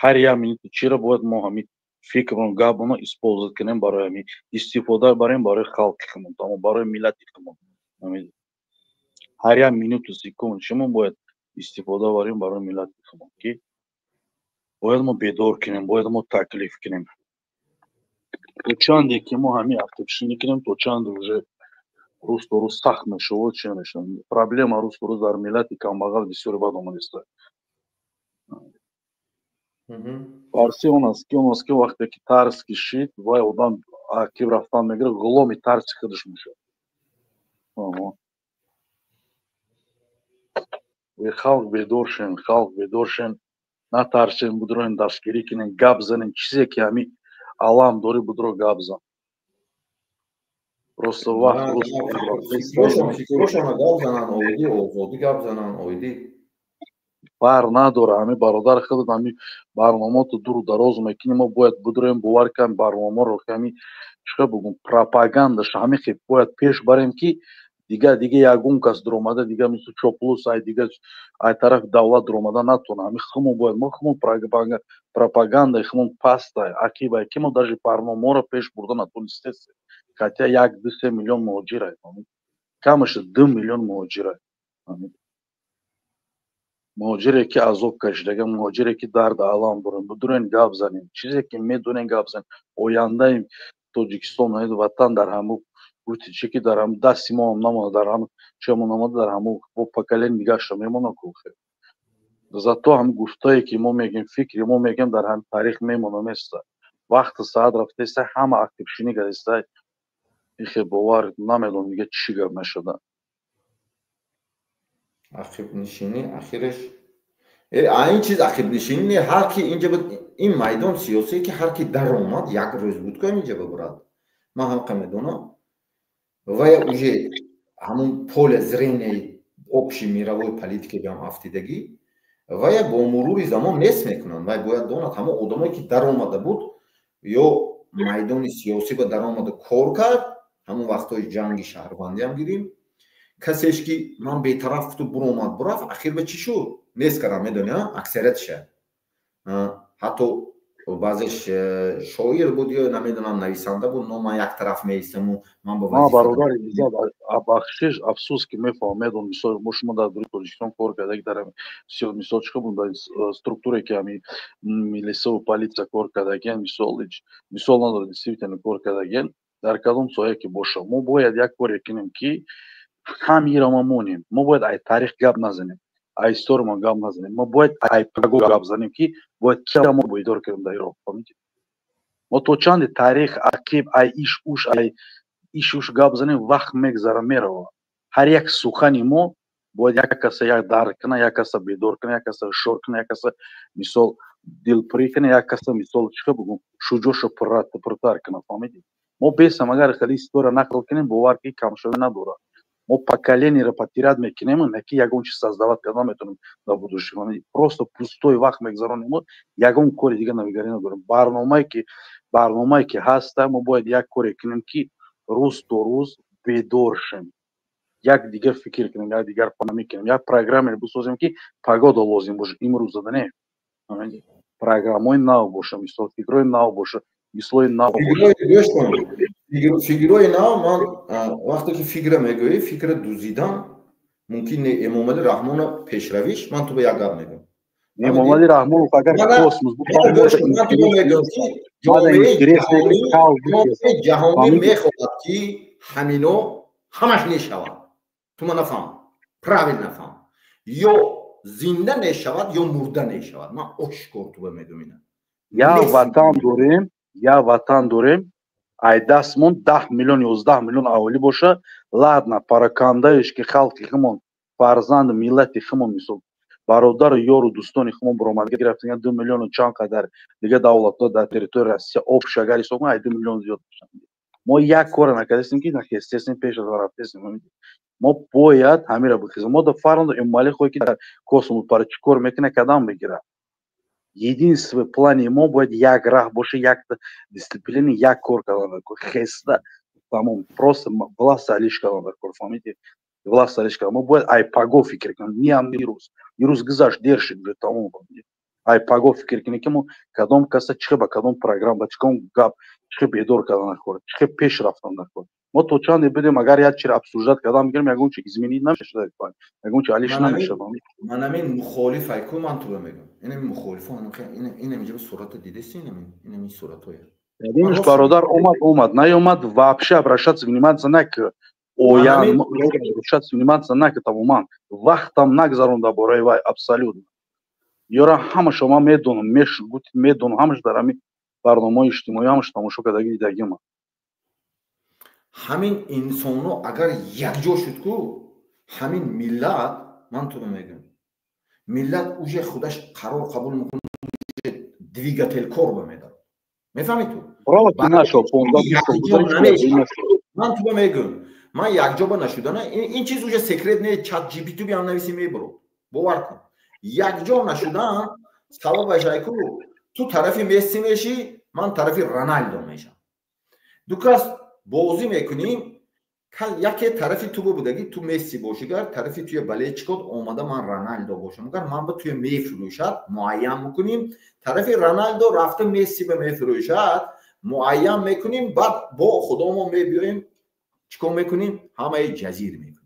Ҳар як минуту чиро бояд мо ҳамин фикрон, гапоно использовать кунем барои ҳамин, истифода барем барои халқи худмон, тамом, барои миллати худмон. Ҳар як минуту секунд чимо бояд истифода барем барои миллати худмон, ки бояд мо бедор кунем, бояд мо таклиф кунем. То чанде ки мо ҳамин ақибшинӣ кунем, то чанде уже рӯз то рӯз сахт мешавад, чи мешавад. Проблема рӯз то рӯз дар миллати камбағал бисёре бад омадааст. Фарси он аст ки, вақте ки тарс кишид, вай одам ақиб рафтан мегирад, ғуломи тарси худаш мешавад. Халқ бедор шен, халқ бедор шен, натарсен, будроен дастгирӣ кунен, гап занен, чизе ки ҳамин алам дорӣ, будро гап зан. Просто вақт фикрошона гап занан, оиди озодӣ гап занан, оиди фарқ надора. Ҳамин бародар худат ҳамин барномаото дуру дароз мекунӣ, мо бояд будроем, бовар кунем барномаро, ҳамин чӣ бугум, пропагандаша ҳамин хел бояд пеш барем, ки дига ягон кас дуромада, дига мисли чоплус ай дига ай тарафи давлат дуромада натона. Ҳамин худмон бояд, мо худмон пропагандаи худмон пастай, ақибай, ки мо даже барномаро пеш бурда натонистесем. Хотя 1-2-3 миллион муҳоҷирай, камаш 2 миллион муҳоҷирай. Муҳоҷире ки азоб кашидага, муҳоҷире ки дард алам дорем, бидурен гап занем, чизе ки медонем гап занем. Ояндаи Тоҷикистон, ватан дар ҳамун гуфти чи ки дар ҳамун дасти мо ҳам намонад, дар ҳамун чиамо намонад, дар ҳамун бо поколени дигаашро мемонад кухе. Зато ҳамин гуфтае ки мо мегӯем, фикри мо мегӯем, дар ҳамин таърих мемонад, места. Вақти саат рафтеста, ҳама ақибшинӣ кардеста, ихе бовар намедонам дига чӣ гап мешуда. Ақибнишинӣ ахираш ин чиз ақибнишинӣ не, ҳар ки инҷа ин майдон сиёсие ки ҳар ки даромад як рӯз буд ку инҷа бибурад. Ман ҳамқа медонам. Вая уже ҳамун поле зрения общей мировой политики ҳам афтидагӣ, вая бо мурури замон нест мекунанд. Вай бояд донад ҳамон одамое ки даромада буд ё майдони сиёсӣ ба даромада кор кард, ҳамон вақтҳои ҷанги шаҳрвандиам гирим, касеш ки ман бетараф гуфту буромад бурафт, ахир ба чӣ шуд? Нест кардам, медони, аксариятша. Ҳатто баъзеш шоир буд ё намедонам нависанда буд, но ман як тараф меистаму ман ба вазифа. Бародари иззат, бахшиш, афсӯс ки мефаҳмам, медонам, мисол мо шумо дар дури Тоҷикистон кор кардаги, дар мисол чӣ буд, дар структуре ки ҳамин милисаву полиция кор кардаген, мисол мисол надорад, действительно кор кардаген, дар кадом соҳае ки боша, мо бояд як коре кунем ки ҳамира мо монем. Мо бояд ай таърих гап назанем, ай история мо гап назанем, мо бояд ай паго гап занем, ки бояд кия мо бедор кунем дар Ироқ. Фаҳмидед? Мо то чанде таърих ақиб ай иш уш ай иш уш гап занем, вақт мегзара, мерава. Ҳар як сухани мо бояд як каса як дарк куна, як каса бедор куна, як каса ҳушёр куна, як каса мисол дилпурӣ куна, як каса мисол чӣ бугум, шуҷоъшо пуртар куна. Фаҳмидед? Мо бесам агар хеле история нақл кунем, бовар ки камшавӣ надорад. Мо поколениеро потерять мекунем, на ки ягон чиз создавать карда наметавонем дар будущем. Просто пустой вақт мегзаронем, ягон кори дига навигарӣ надорем. Барномае ки ҳаста, мо бояд як коре кунем ки рӯз то рӯз бедор шем, як дигар фикр кунем, як дигар фаҳмӣ кунем, як программе бисозем ки погода лозим бошад, имрӯзада не. Программаҳои нав боша, мисол фикрҳои нав боша, мислои нав. Фигурои нав, ман вақте ки фикра мегӯӣ, фикра дузидан мумкин не. Эмомалӣ Раҳмона пешравиш, ман ту ба як гап мегӯям. Эмомалӣ Раҳмонов агар космос ҷомеаи ҷаҳонӣ мехоҳад ки ҳамино ҳамаш мешавад. Ту ма нафаҳм, правил нафаҳм. Ё зинда мешавад, ё мурда мешавад. Ман ошкор ту ба мегӯям ина. Я ватан дорем, я ватан дорем. Ай дастмон 10 миллион, 11 миллион аҳолӣ боша, ладно, паракандаеш ки халқи химон, фарзанди миллати химон, мисол, бародару ёру дӯстони химон баромадга гирифтаган 2 миллиону чанд қадар дига давлатҳо дар территорияи Россия общ агар ҳисоб кунем, ай 2 миллион зиёд мешаванд. Мо як коре накардастем, ки нахестесем, пеш аз рафтесем. Мо бояд ҳамира бихезем. Мо да фарқ надорем, Эмомалӣ хоҳе ки дар космос пара чӣ кор мекунад, кадам мегирад. Единственный плани мо бояд як раҳ боша, як дисциплина, як кор кардан дар кор, хеста, тамом, просто власть алиш кардан дар кор, фаҳмидӣ? Власть алиш кардан. Мо бояд ай паго фикр кунем, не ам ирӯз. Ирӯз гузашт, дер шуд уже, тамом. Ай паго фикр кунем, ки мо кадом каса чӣ ба кадом программа, ба чӣ гап, чӣ бедор кардан дар кор, чӣ пеш рафтан дар кор. Мо то чанде бидем, агар як чиро обсуждать кардан мегирем, ягон чи изменить намешавад, ягон чи алиш намешавад. Ман ҳамин мухолиф айку, ман туро мегӯям, инами мухолифо, инами ҷаба сурата дидеси, инами суратҳоя. Ягонаш бародар омад, омад, наёмад, вообще обращаться внимание нак оян, обращаться внимание нак, тамоман вақтам нагзаронда бораи вай абсолютно. Ёра ҳамаша ман медонам, медонам, ҳамаш дар ҳамин барномаҳои иҷтимоӣ ҳамаш тамошо кардагӣ дидагима. Ҳамин инсонҳо агар якҷо шуд ку, ҳамин миллат, ман туро мегӯям, миллат уже худаш қарор қабул мекунад, двигатель кор ба медарад, мефаҳмӣ ту? Ман туро мегӯям, ман якҷо ба нашудана, ин чиз уже секрет не, чат GPT биам нависи, мебуро, бовар кун. Якҷо нашудан сабабаш айку, ту тарафи Месси мешӣ, ман тарафи Роналдо мешам. Ду кас бозӣ мекунем, яке тарафи ту будагӣ, ту Месси бошигар, тарафи туя болельщикот омада, ман Роналдо бошам, агар ман ба туя мефурӯшад, муайян мекунем, тарафи Роналдо рафта Месси ба мефурӯшад, муайян мекунем, баъд бо худомо мебиёем, чӣ кор мекунем? Ҳамаи ҷазир мекунем.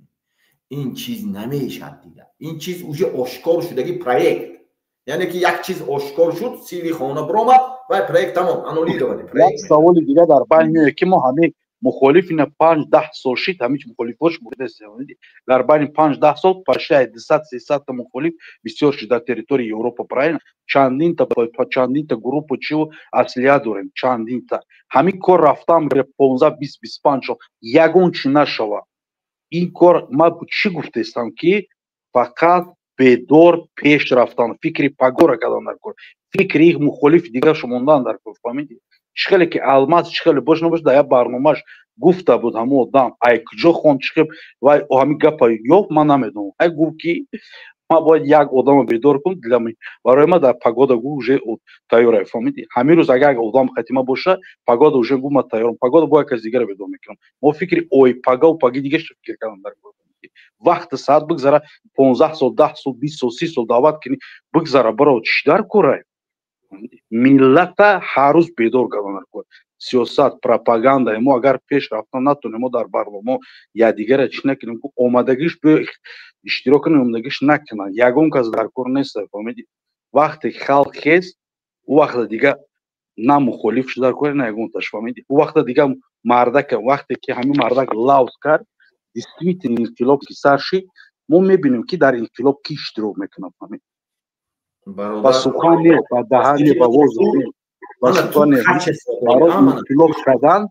Ин чиз намешад дигар, ин чиз уже ошкор шудаги проект, яъне ки як чиз ошкор шуд, сири хона биромад, вай проект тамом аннулировали. Як саволи дигар дар байн меояд, ки мо ҳамин мухолиф ина 5-10 сол шид, ҳамин мухолифош дар байни 5-10 сол пашаи 200-300 та мухолиф бисёр шуд дар территорияи Европа, правильно? Чандинта группа чиу аслия дорем, чандинта. Ҳамин кор рафтан 15, 20, 25 сол ягон чи нашава. Ин кор ман чӣ гуфтаистам, ки фақат бедор пеш рафтан, фикри пагора кардан дар кор, фикри мухолифи дигаршо мондан дар кор, фаҳмидӣ? Чӣ хеле ки Алмаз, чӣ хеле бош набош, дар як барномааш гуфта буд, ҳамон одам ай куҷо хонд, чӣ хел вай ҳамин гапа ёфт, ман намедонам. Ай гуфт, ки ман бояд як одамро бедор кун, барои ман дар погода гу уже тайёра, фаҳмидӣ? Ҳамин рӯз агар як одам хатима боша, погода уже гу ман тайёрам, погода бо як кас дигаро бедор мекунам. Мо фикри ой пагау паги дига фикр кардан дар кор. Вақти саат бигзара, 15 сол, 10 сол, 20 сол, 30 сол даъват кунӣ, бигзара, баро, чӣ дар кора? Миллата ҳар рӯз бедор кардан дар кор. Сиёсат, пропаганда мо агар пеш рафтан натонем, мо дар барнома якдигара чӣ накунем, омадагиш биё иштирок кунем, омадагиш накунанд, ягон кас дар кор нест, фаҳмидӣ? Вақте халқ хест, ӯ вақта дига на мухолиф дар кор, на ягонташ, фаҳмидӣ? Ӯ вақта дига мардака, вақте ки ҳамин мардак лавз кард, действительно инқилоб ки сар шид, мо мебинем, ки дар инқилоб ки иштирок мекунад, фаҳмид? Ба сухан не, ба даҳан не, ба воздух не, ба сухан не, барои инқилоб кардан,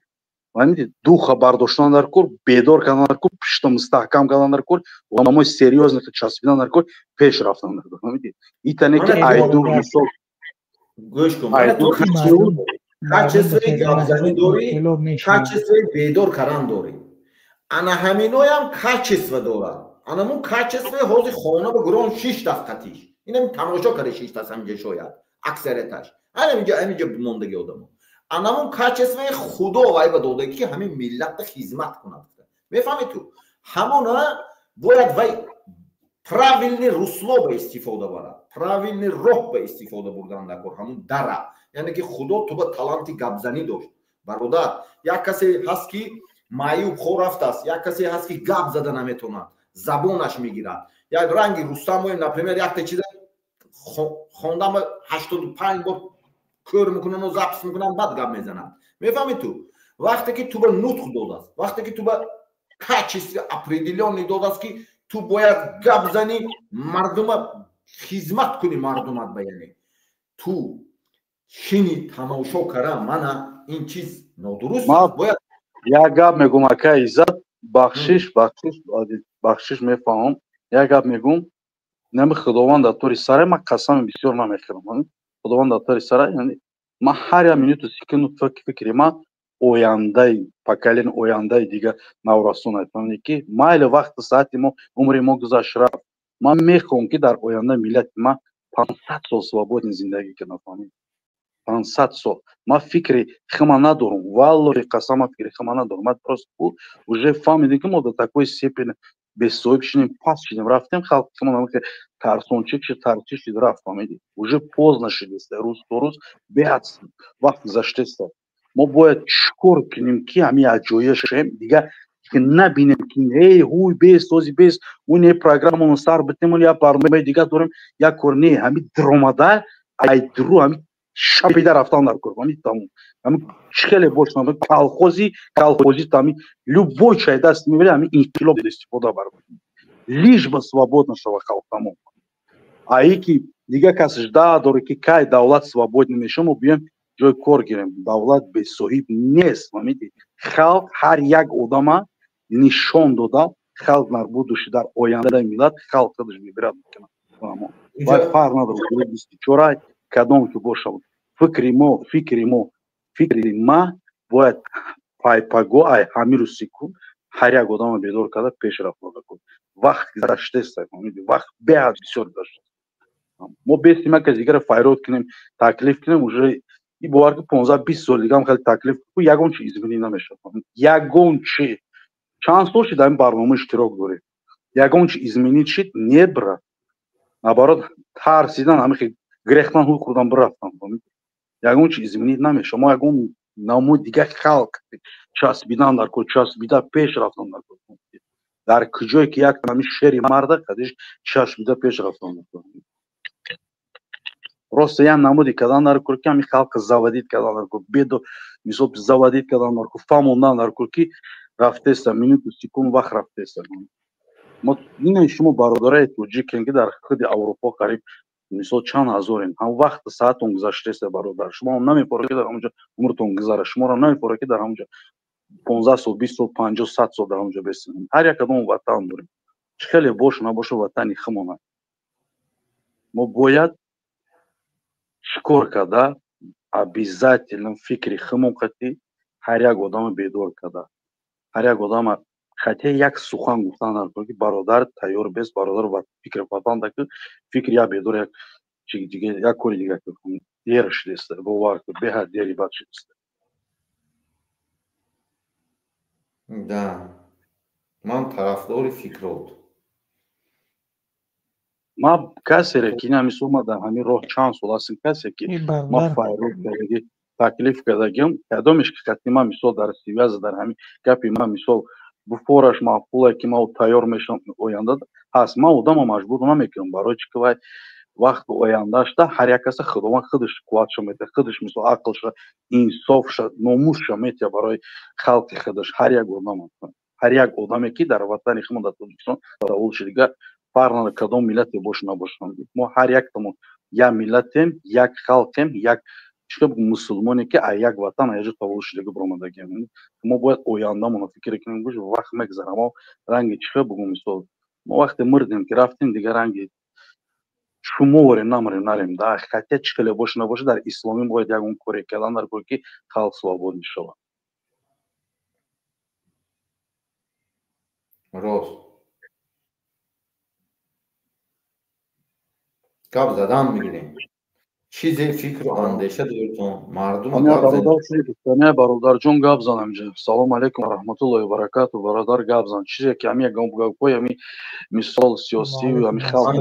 фаҳмидӣ, духа бардоштан дар кор, бедор кардан дар кор, пишта мустаҳкам кардан дар кор, одамои серьёзно часпидан дар кор, пеш рафтан дар кор, фаҳмидӣ? Итане ки айду мисол гӯш кун, качествои гапзанӣ дорӣ, качествои бедор кардан дорӣ, ана ҳаминоям качество дорад. Анамун качествои ҳозир хона ба гурон шиштаст, қатиш инам тамошо карда шиштаст ҳаминҷа, шояд аксарияташ ҳаминҷа мондаги одамо. Анамун качествои худо вай ба додаги, ки ҳамин миллатта хизмат кунад, мефаҳми ту? Ҳамона бояд вай правильный русло ба истифода барад, правильный роҳ ба истифода бурдан дар кор. Ҳамун дара, яъне ки худо ту ба таланти гапзанӣ дошт, бародар. Як касе ҳаст, ки маъюб хор рафтааст, як касе ҳаст, ки гап зада наметавонад, забонаш мегирад. Як ранги Рустам моем, например, якта чиза хондам, 85 бор кӯр мекунану запись мекунам, баъд гап мезанад, мефаҳми ту? Вақте ки ту ба нутқ додааст, вақте ки ту ба качестве определённый додааст, ки ту бояд гап зани, мардума хизмат кунӣ, мардумат ба, яъне ту шини тамошо кара мана. Ин чиз нодуруст аст. Бояд як гап мегӯм, ака Иззат, бахшиш, бахшиш, бахшиш мефаҳмам. Як гап мегӯм, нами Худованд дар тори сара, ман қасами бисёр намехӯрам. Худованд дар тори сара, яъне ман ҳар як минуту секунду фикри ман ояндаи поколение, ояндаи дигар наврасон айтам, ки майли вақти саати мо, умри мо гузашт, рафт. Ман мехоҳам, ки дар оянда миллати ман 500 сол свободно зиндагӣ кунад, фаҳмид? 500 сол. Ман фикри хима надорам, валлоҳи қасам, ман фикри хима надорам. Ман просто уже фаҳмидем, ки мо до такой степени бесоҳиб шудем, паст шудем, рафтем, халқи хима тарсончик шуд, тарчи шуд, рафт, фаҳмидӣ? Уже поздно шудеста, рӯз то рӯз беҳад вақт гузаштеста. Мо бояд чӣ кор кунем, ки ҳамин аҷоя шавем, дигар ки набинем, ки эй ҳуй бес този бес уне программаро сар битем, як барномаи дигар дорем, як кор не, ҳамин дромада айдру ҳамин шабида рафтан дар кор, ҳамин тамом. Ҳамин чӣ хеле бошад, колхози колхози, ҳамин любой чай даст мебарӣ, ҳамин инқилоб истифода бар, лишь бы свободно шава халқ, тамом. А и ки дигар кас жда дорад, ки кай давлат свободный мешава, мо биёем ҷои кор гирем. Давлат бесоҳиб нест, фаҳмидӣ? Халқ ҳар як одама нишон дода, халқ дар будущий, дар ояндаи миллат халқ худаш выбирать мекунад. Вай фарқ надорад, 24 кадом ки бошад. Фикри мо, фикри мо, фикри ма бояд пайпаго ай ҳамиру секунд ҳар як одама бедор карда пеш рафта кун. Вақт гузаштест, фаҳмидӣ? Вақт беҳад бисёр гузашт. Мо бестим як кас дигара файрод кунем, таклиф кунем, уже и бовар ки 15-20 сол дигар ҳам хеле таклиф, ягон чи изменить намешавад, ягон чи. Чанд сол шид дар ин барнома иштирок дорем, ягон чи изменить шид? Не, брат, наоборот, тарсидан, ҳамихи грехтан, ҳуй хӯрдан, бирафтан. Ягон чи изменить намешавад. Мо ягон намуди дигар халқ часпидан дар кор, часпида пеш рафтан дар кор. Дар куҷое ки як ҳамин шери марда қадиш часпида пеш рафтан дар кор. Просто як намуди кардан дар кор, ки ҳамин халқа заводить кардан дар кор, бедо мисол заводить кардан дар кор, фаҳмондан дар кор, ки рафтеста минуту секунд вақт рафтеста. Мо ина шумо бародараи тоҷикем, ки дар худи Аврупо қариб мисол чанд ҳазорем, ҳам вақти саатон гузаштеста, бародар. Шумо ҳам намепорад, ки дар ҳамонҷо умртон гузара, шуморо намепорад, ки дар ҳамонҷо 15 сол, 20 сол, 50, 100 сол дар ҳамонҷо бесинем. Ҳар як кадом ватан дорем, чӣ хеле бошу набошу, ватани химона. Мо бояд чӣ кор карда, обязательно фикри химон қатӣ ҳар як одама бедор карда, ҳар як одама хотя як сухан гуфтан дар кор, ки бародар, тайёр бес, бародар, фикри ватан даки, фикри як бедор, як чи дига, як кори дига кун. Дер шудеста, бовар кун, беҳад дери бад шудеста. Да, ман тарафдори фикрот. Ман касере ки ина мисол ма дар ҳамин роҳ чанд сол ҳастем, касе ки ма файрод кардагӣ, таклиф кардагим, кадомеш ки қатъи ман мисол дар связь, дар ҳамин гапи ман мисол буфораш маъқуле, ки ман тайёр мешавам, оянда ҳаст. Ман одама маҷбур намекунам, барои чӣ ки вай вақт ояндаашда ҳар як каса Худованд худаш қувватша метиҳад, худаш мисол ақлша, инсофша, номусша метиҳад барои халқи худаш. Ҳар як одам, ҳар як одаме, ки дар ватани худмон, дар Тоҷикистон таваллуд шуда, дигар фарқ надорад кадом миллате бошу набошам, мо ҳар яктамон як миллатем, як халқем, як чӣ мусулмоне, ки аз як ватан, аз як ҷо таваллуд шудагӣ баромадагием. Мо бояд ояндамонро фикр кунем. Гӯш, вақт мегзара, мо ранги чӣ бугум, мисол мо вақте мурдем, ки рафтем, дигар ранги шуморем, намрем, нарем да. Хотя чӣ хеле бошу набоша, дар исломӣ бояд ягон коре кардан дар кор, ки халқ свободный шавад. Рост гап задан мегирем. Чизе фикру андеша доритон, мардум? Бародарҷон, гап занам инҷа. Салому алайкум раҳматуллоҳи баракату, бародар, гап зан. Чизе ки ҳами гапҳои ҳами мисол сиёсию ҳами халқ.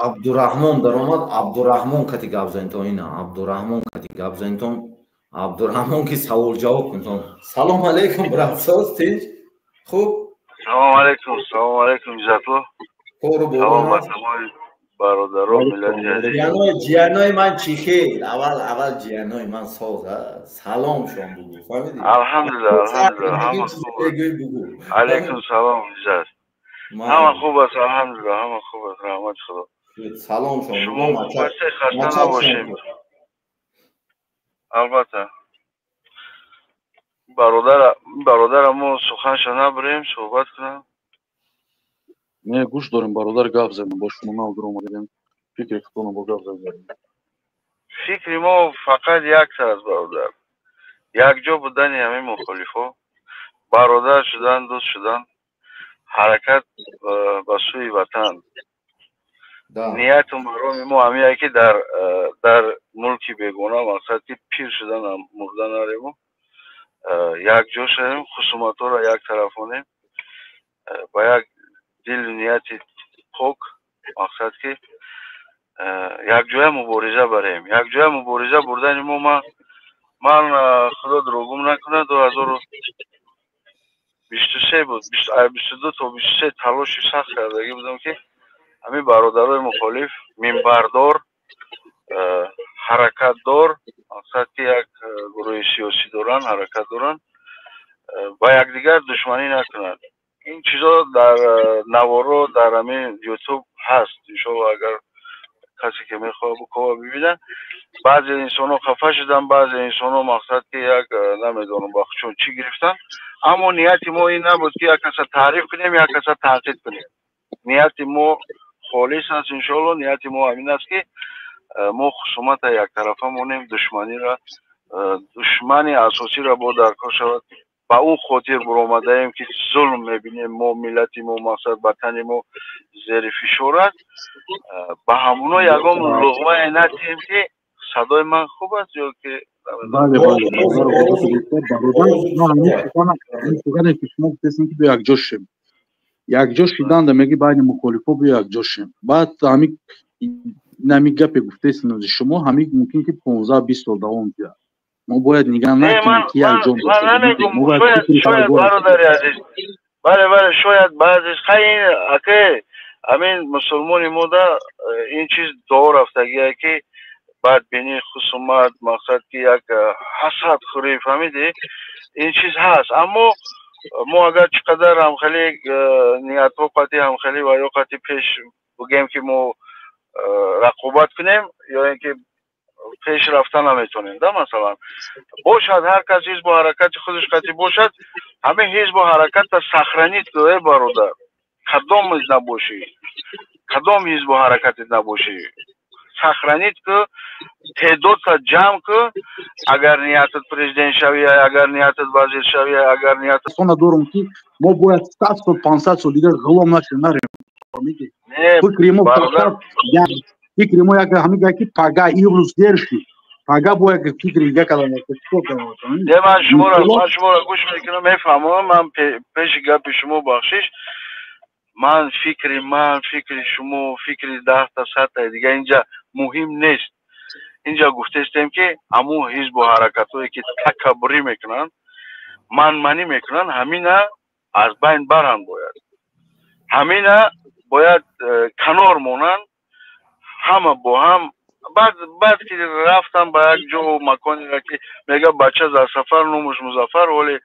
Абдураҳмон даромад, Абдураҳмон кати гап занитон, ина Абдураҳмон кати гап занитон, Абдураҳмон ки савол ҷавоб кунтон. Салому алайкум, брат, соз, тинч, хуб? Салому алайкум, салому алайкум, Иззатло. Кору Салом ба тамоми бародарон, миллати азиз. Ҷиянои ман чӣ хел? Аввал, аввал ҷиянои ман соз, салом шон бугу, фаҳмидӣ? Алҳамдулилла, алҳамдулилла, ҳама хуб. Бугу. Алайкум салом, Иззат. Ҳама хуб аст, алҳамдулилла, ҳама хуб аст, раҳмати Худо. Салом шон. Шумо хуб ҳастед, хаста набошед. Албатта. Бародара мо суханша набарем, суҳбат кунам. Не, гӯш дорем, бародар, гап занем, бо шумо нав омадем, фикри худтонро бо гап занем. Фикри мо фақат якта аст, бародар: якҷо будани ҳамин мухолифҳо, бародар шудан, дӯст шудан, ҳаракат ба сӯи ватан. Нияту мароми мо ҳамине ки дар мулки бегона, мақсад ки пир шудан, мурда нарему, якҷо шавем, хусуматҳоро як тараф монем, ба як дилу нияти пок, мақсад ки якҷоя мубориза барем. Якҷоя мубориза бурдани мо, ман, худо дурӯғум накунад, 2023 буд, 22 то 23 талоши сахт кардагӣ будам, ки ҳамин бародарои мухолиф, минбардор, ҳаракатдор, мақсад ки як гурӯҳи сиёсӣ доранд, ҳаракат доранд, ба якдигар душманӣ накунанд. Ин чизо дар наворо, дар ҳамин Ютуб ҳаст, иншоалло, агар касе ки мехоҳад, бикова, бибинад. Баъзе инсонҳо хафа шуданд, баъзе инсонҳо, мақсад ки як, намедонам, ба чун чӣ гирифтанд. Аммо нияти мо ин набуд, ки як каса таъриф кунем, як каса танқид кунем. Нияти мо холис аст, иншоалло. Нияти мо ҳамин аст, ки мо хусумата яктарафа монем, душманиро, душмани асосиро бо дар кор шавад. Ба ӯ хотир буромадаем, ки зулм мебинем мо, миллати мо, мақсад, ватани мо зери фишор аст. Ба ҳамуно ягон луғмае натиҳем, ки садои ман хуб аст ё ки? Бале, бале, сухане ки шумо гуфтесем, ки биё якҷо шем, якҷо шиданда меги, байни мухолифо биё якҷо шем. Баъд ҳами нами гапе гуфтесем шумо, ҳами мумкин ки 15-20 сол давом диҳад. Мо бояд нигаҳ накунем, ки якҷо. Шояд, бародари азиз, бале, бале, шояд баъзе хай аке ҳамин мусулмони мода ин чиз дуо рафтагие, ки бадбинӣ, хусумат, мақсад ки як ҳасадхӯрӣ, фаҳмидӣ, ин чиз ҳаст. Аммо мо агар чӣ қадар ҳамхеле ниятҳо қати ҳамхеле ва ё қати пеш бигӯем, ки мо рақобат кунем ё ин ки пеш рафта наметонем да. Масалан, бошад, ҳар кас ҳизбу ҳаракати худаш қати бошад, ҳамин ҳизбу ҳаракатта сохранить ку, э бародар. Кадом набошӣ, кадом ҳизбу ҳаракатет набошӣ, сохранить ку, теъдодта ҷамъ ку. Агар ниятат президент шавӣ, агар ниятат вазир шавӣ, агар ниятат Сона дорум, ки мо бояд 100 сол, 500 сол дигар ғулом нашем, нарем. Фикри мо фақат, фикри мо як ҳамин, ки пага, имрӯз дер шуд, пага бояд фикри дига кардан. Не, ман шуморо гӯш мекунам, мефаҳмам. Ман пеши гапи шумо, бахшиш, ман фикри ман, фикри шумо, фикри 10-та, 100-таи дига инҷа муҳим нест. Инҷа гуфтаистем, ки ҳамун ҳизбу ҳаракатҳое, ки такаббурӣ мекунанд, манманӣ мекунанд, ҳамина аз байн баранд бояд, ҳамина бояд канор монанд ҳама бо ҳам. Баъд ки рафтам ба як ҷо маконеро, ки мега, бача дар сафар номуш Музаффар, вале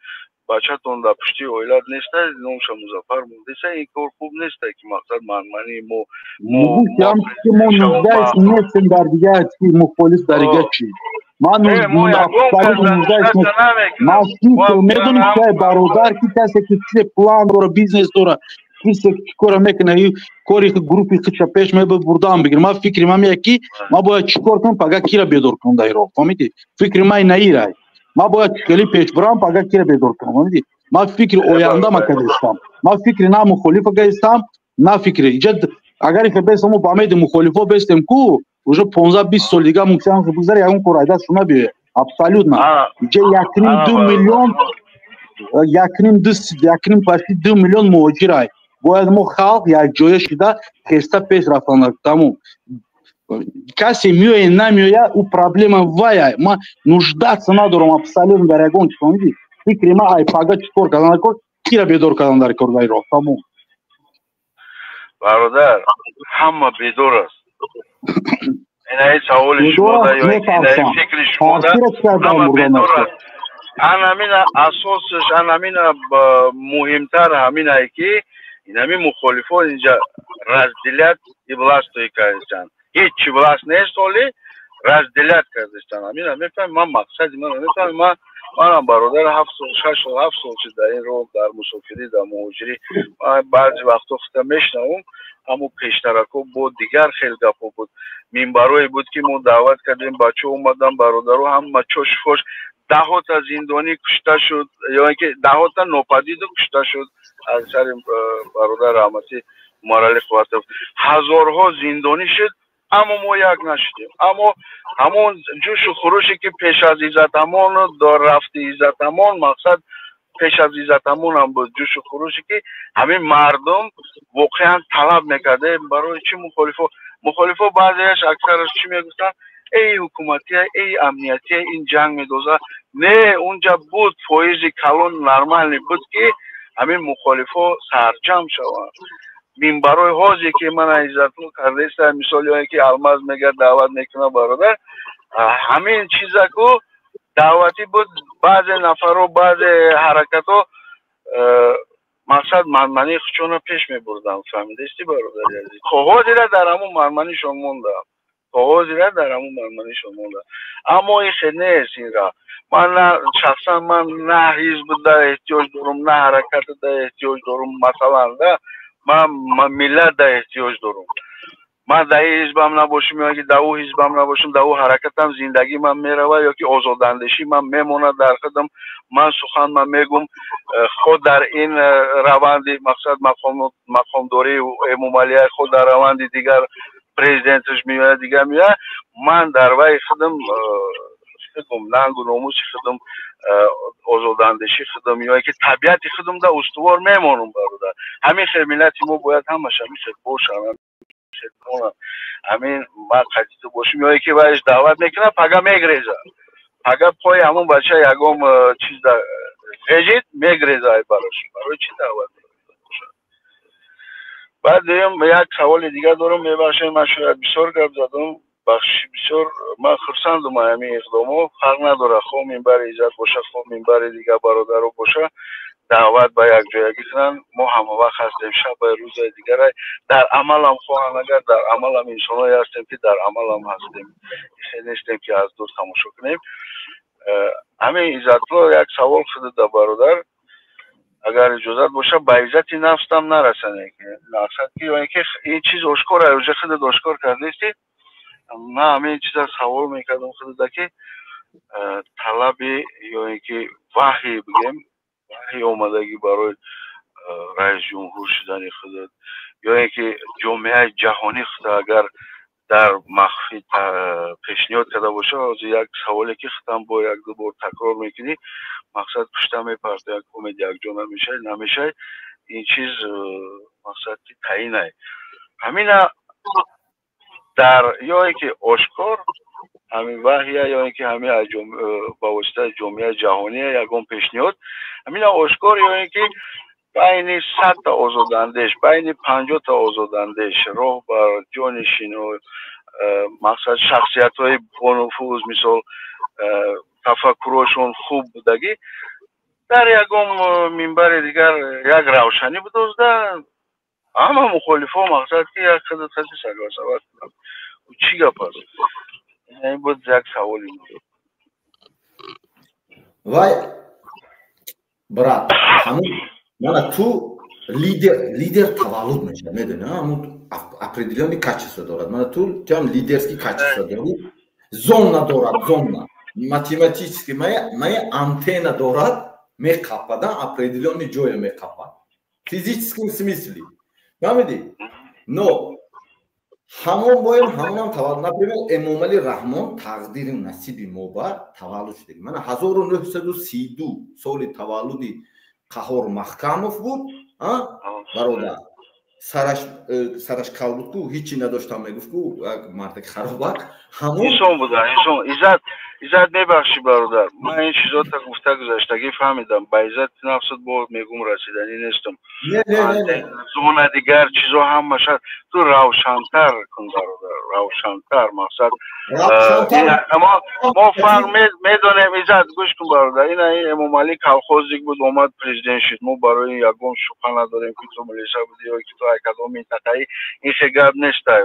бачатон дар пушти оилат неста, номуша Музаффар мондеса, ин кор хуб неста, ки мақсад манманӣ мо. Мо нестем дар дигар чи, мухолиф дар дигар чи. Ман медонам, ки бародар, ки касе ки чизе план дора, бизнес дора, кисе чӣ кора мекуна, кори группи худша пеш мебурдаам бигир. Ман фикри ман меяд, ки ман бояд чӣ кор кунам, пага кира бедор кунам дар Ироқ, фаҳмидӣ? Фикри ман наирай, ман бояд хеле пеш бурам, пага кира бедор кунам, фаҳмидӣ? Ман фикри оянда ма кардистам, ман фикри на мухолифа кардистам, на фикри иҷа. Агар ки бестам, ба умеди мухолифо бестем ку, уже 15-20 сол дига мумкин бигзара, ягон кор айда шума биёяд. Абсолютно, иҷа 1,5-2 миллион, якним ду, якним, почти 2 миллион муҳоҷирай. Бояд мо халқ якҷоя шида, хеста пеш рафтан, тамом. Касе меояд, намеояд, ӯ проблема вая. Ман нуждаться надорам абсолютно дар ягон чи, фаҳмидӣ? Фикри ман ай пага чӣ кор кардан дар кор, кира бедор кардан дар кор дар Ироқ, тамом. Бародар, ҳама бедор аст. Инаи саволи шумода ё инаи фикри шумода ҳама бедор аст. Ан ҳамина асосш, ан ҳамина муҳимтар ҳаминае, ки инами мухолифон инҷа разделять и властвуй кардистанд. Ҳеҷ власть нест, оли разделять кардистанд. Ҳамина мефаҳмам ман, мақсади ман мефаҳмам ман. Манам бародар 7 сол, 6 сол, 7 сол шуд дар ин роҳ, дар мусофирӣ, дар муҳоҷирӣ. Ман баъзе вақтҳо худам мешунавам, аммо пештарако бо дигар хел гапҳо буд. Минбарое буд, ки мо даъват кардем, бачаҳо омадан, бародаро ҳама чош-фош, даҳота зиндонӣ кушта шуд, ё ин ки даҳота нопадиду кушта шуд аз сари бародар раҳматӣ Умаралӣ Қувватов. Ҳазорҳо зиндонӣ шуд, аммо мо як нашудем. Аммо ҳамон ҷӯшу хуруше, ки пеш аз Иззатамон рафти, Иззатамон мақсад пеш аз Иззатамонам буд, ҷӯшу хуруше, ки ҳамин мардум воқеан талаб мекард. Барои чӣ мухолифо баъзеяш, аксараш чӣ мегуфтанд? Эй ҳукуматия, эй амниятия, ин ҷанг медоза. Не, унҷа буд фоизи калон нормальный буд, ки ҳамин мухолифо сарҷам шаванд. Минбарои ҳозе, ки мана Иззатулло кардаиста, мисол, ё ки Алмаз мегӯяд, даъват мекунад, бародар, ҳамин чизаку даъватӣ буд. Баъзе нафарҳо, баъзе ҳаракатҳо мақсад манмании худшонро пеш мебурданд. Фаҳмидаисти, бародари азиз? То ҳозира дар ҳамун манманишон мондам, то ҳозира дар ҳамун манманишон мондам. Аммо ин хел нест. Инра ман на шахсан, ман на ҳизбда эҳтиёҷ дорум, на ҳаракатда эҳтиёҷ дорум. Масалан, да, ман миллатда эҳтиёҷ дорум. Ман дар ин ҳизбам набошам ё ки дар ӯ ҳизбам набошам, дар ӯ ҳаракатам, зиндагӣ ман меравад ё ки озодандешӣ ман мемонад дар худам. Ман сухан ман мегум, худ дар ин раванди мақсад мақомдории Эмомалия, худ дар раванди дигар президенташ меояд, дигар меояд, ман дар вай худам гум нангу номуси худам, озодандешӣ худам ё ки табиати худам да устувор мемонам, бародар. Ҳамин хел миллати мо бояд ҳамаш ҳамин хел бошанд. Ҳамин ман қадиту бошем ё ки вайш даъват мекунад, пага мегреза, пага пои ҳамон бача ягон чиз ғежид, мегреза. Ай барош барои чӣ даъват мекунад? Баъд дуюм, як саволи дигар дорам. Мебахшед, ман шояд бисёр гап задам, бахшиши бисёр. Ман хурсандум ҳамин иқдомо. Фарқ надорад, хо минбари Иззат боша, хо минбари дигар бародаро боша, даъват ба якҷоягӣ кунанд. Мо ҳамавақт ҳастем, шабаи рӯзаи дигарай дар амалам хоҳанд, агар дар амалам инсонҳое ҳастем, ки дар амалам ҳастем, хел нестем, ки аз дур тамошо кунем. Ҳамин Иззатло, як савол шуда, бародар, агар иҷозат боша. Ба иззати нафстам нарасане, мақсад ки ё ки ин чиз ошкора, уже худат ошкор кардасти. Ман ҳамин чиза савол мекардам худада, ки талаби ё ин ки ваҳй, бигем, ваҳй омадагӣ барои раисҷумҳур шудани худат, ё ин ки ҷомеаи ҷаҳонӣ худа агар дар махфӣ пешниҳод карда боша. Ҳозир як саволе, ки худам бо як ду бор такрор мекунӣ, мақсад пушта мепарта, як умед якҷо намешавад, намешавад. Ин чиз мақсад ки таъинай ҳамина дар ё ин ки ошкор ҳамин ваҳя, ё ин ки ҳамин ба воситаи ҷомеаи ҷаҳония ягон пешниҳод, ҳамина ошкор, ё ин ки байни 100-та озодандеш, байни 50-та озодандеш, роҳбар, ҷонишино, мақсад шахсиятҳои бонуфуз, мисол, тафаккурошон хуб будагӣ, дар ягон минбари дигар як равшанӣ будозда, ҳама мухолифо мақсад ки як хадат согласовать кунанд. Чӣ гап аст? Ин буд як саволи. Вай, брат, ҳамун мана ту лидер, лидер таваллуд мешавад, медони, ҳамун определённый качество дорад. Мана ту туам лидерский качество дорӣ, зона дорад, зона математически мая антенна дорад, меқапада, определённый ҷоя меқапад, физическом смысле, фаҳмидӣ? Но ҳамон боем, ҳамонам таваллуд. Например, Эмомали Раҳмон тақдири насиби мо ба таваллуд шудаги. Мана 1932 соли таваллуди Қаҳор Маҳкамов буд, бародар. Сараш сараш кал буд ку, ҳичи надоштам, мегуфт ку, як мардаки харобак. Ҳамон инсон буда, инсон. Иззат, Иззат, мебахшӣ, бародар, ман ин чизота гуфта гузаштагӣ фаҳмидам. Ба иззати нафсат бо мегум, расиданӣ нестам. Зона дигар чизо ҳамаша ту равшантар кун, бародар, равшантар. Мақсад мо фарқ медонем. Иззат, гӯш кун, бародар, ина Эмомалӣ колхозник буд, омад, президент шуд. Мо барои ягон шубҳа надорем, ки ту милиса будӣ ё ки ту кадом минтақаӣ, ин хел гап нестай.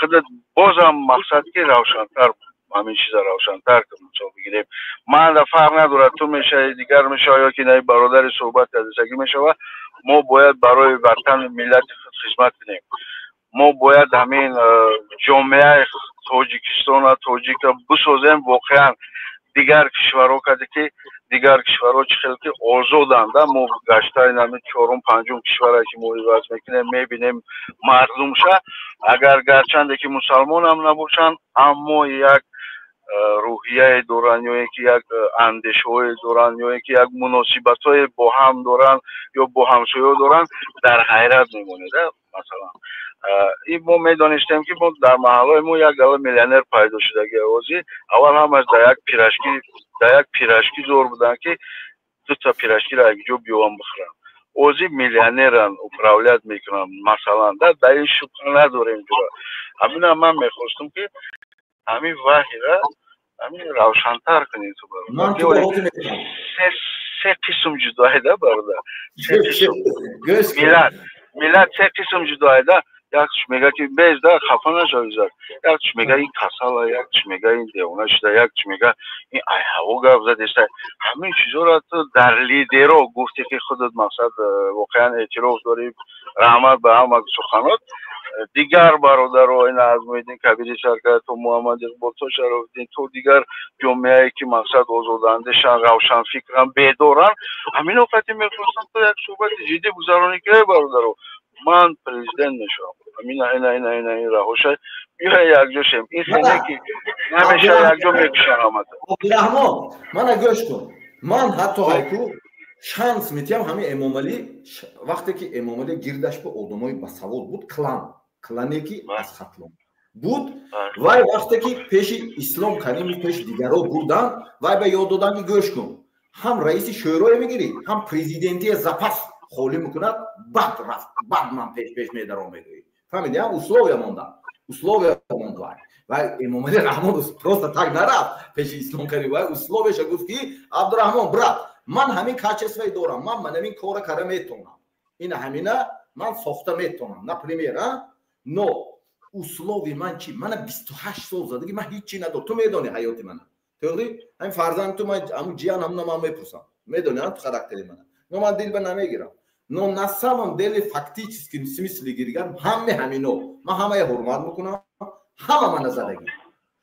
Худат бозам мақсад ки равшантар. Ҳамин чиза равшантар кун. Мисол бигирем, ман да фарқ надорад, ту мешавӣ, дигар мешава ё ки наи бародари суҳбат кардасагӣ мешава. Мо бояд барои ватану миллати худ хизмат кунем. Мо бояд ҳамин ҷомеаи Тоҷикистона, тоҷика бисозем. Воқеан, дигар кишварҳо каде ки, дигар кишварҳо чӣ хел ки озоданд, мо гашта инами чорум, панҷум кишваре ки мо иваз мекунем, мебинем мардумша, агар гарчанде ки мусалмонам набошанд, аммо як рӯҳияе доранд ё ин ки як андешаҳое доранд, ё ин ки як муносибатҳое бо ҳам доранд ё бо ҳамсоё доранд, дар ҳайрат мемонед. Масалан, ин мо медонистем, ки мо дар маҳаллаи мо як гала миллионер пайдо шудаги. Ҳозир аввал ҳамаш дар як пирожки зор буданд, ки дута пирожкиро якҷо биёвам бихӯрам. Ҳозир миллионеран, управлять мекунанд. Масалан, дар ин шубҳа надорем. Ҷура, ҳамина ман мехостум, ки ҳамин ваҳира ҳамин равшантар кунед. Се қисм ҷудоеда, бародар, се қисм миллат, се қисм ҷудоеда. Якш мега, ки безда хафа нашавӣ, якш мега, ин касала, якш мега, ин девона шуда, якш мега, ин ай ҳаво гап задеста. Ҳамин чизоро ту дар лидеро гуфте, ки худат мақсад воқеан эътироф дорӣ. Раҳмат ба ҳама суханот. Дигар бародаро, ина аз Муҳиддин Кабирӣ сар кард то Муҳаммад Иқбол, то Шарофиддин, то дигар ҷомеае ки мақсад озодандешан, равшанфикран, бедоранд, ҳамино қати мехостам то як суҳбати ҷиддӣ гузаронӣ, ки эй бародаро, ман президент мешавам, ина, ина, ина, ина, ин раҳоша, биё якҷо шем. Ин хеле ки намеша, якҷо мекушан ҳамата. Абдураҳмон, мана гӯш кун. Ман ҳатто ҳайку шанс метиҳам ҳамин Эмомалӣ. Вақте ки Эмомалӣ гирдаш ба одамои басавод буд, клан, клане ки аз Хатлон буд, вай вақте ки пеши Ислом Каримов, пеши дигаро бурданд, вай ба ёд доданд, ки гӯш кун, ҳам раиси шӯрое мегирӣ, ҳам президентие запас холӣ мекунад, баъд рафт, баъд ман пеш пеш медаром мегӯӣ. Фаҳмиди? Условия монда, условия монд. Вай Эмомалӣ Раҳмон просто так нарафт пеши Ислом Каримов. Вай условияша гуфт, ки Абдураҳмон, брат, ман ҳамин качествое дорам, ман ҳамин кора кара метавонам, ина ҳамина ман сохта метавонам, например, но условие ман чи? Мана 28 сол задагӣ, ман ҳичи надор. Ту медонӣ ҳаёти мана, тоғри? Ҳамин фарзанди ту, ман ҳамун ҷиян, ҳамуна ман мепурсам, медонӣ ту характери мана. Но ман дил ба намегирам, но на самом деле, фактически смысле гиргар, ҳаме ҳамино ман ҳамая ҳурмат мекунам. Ҳама мана задагӣ,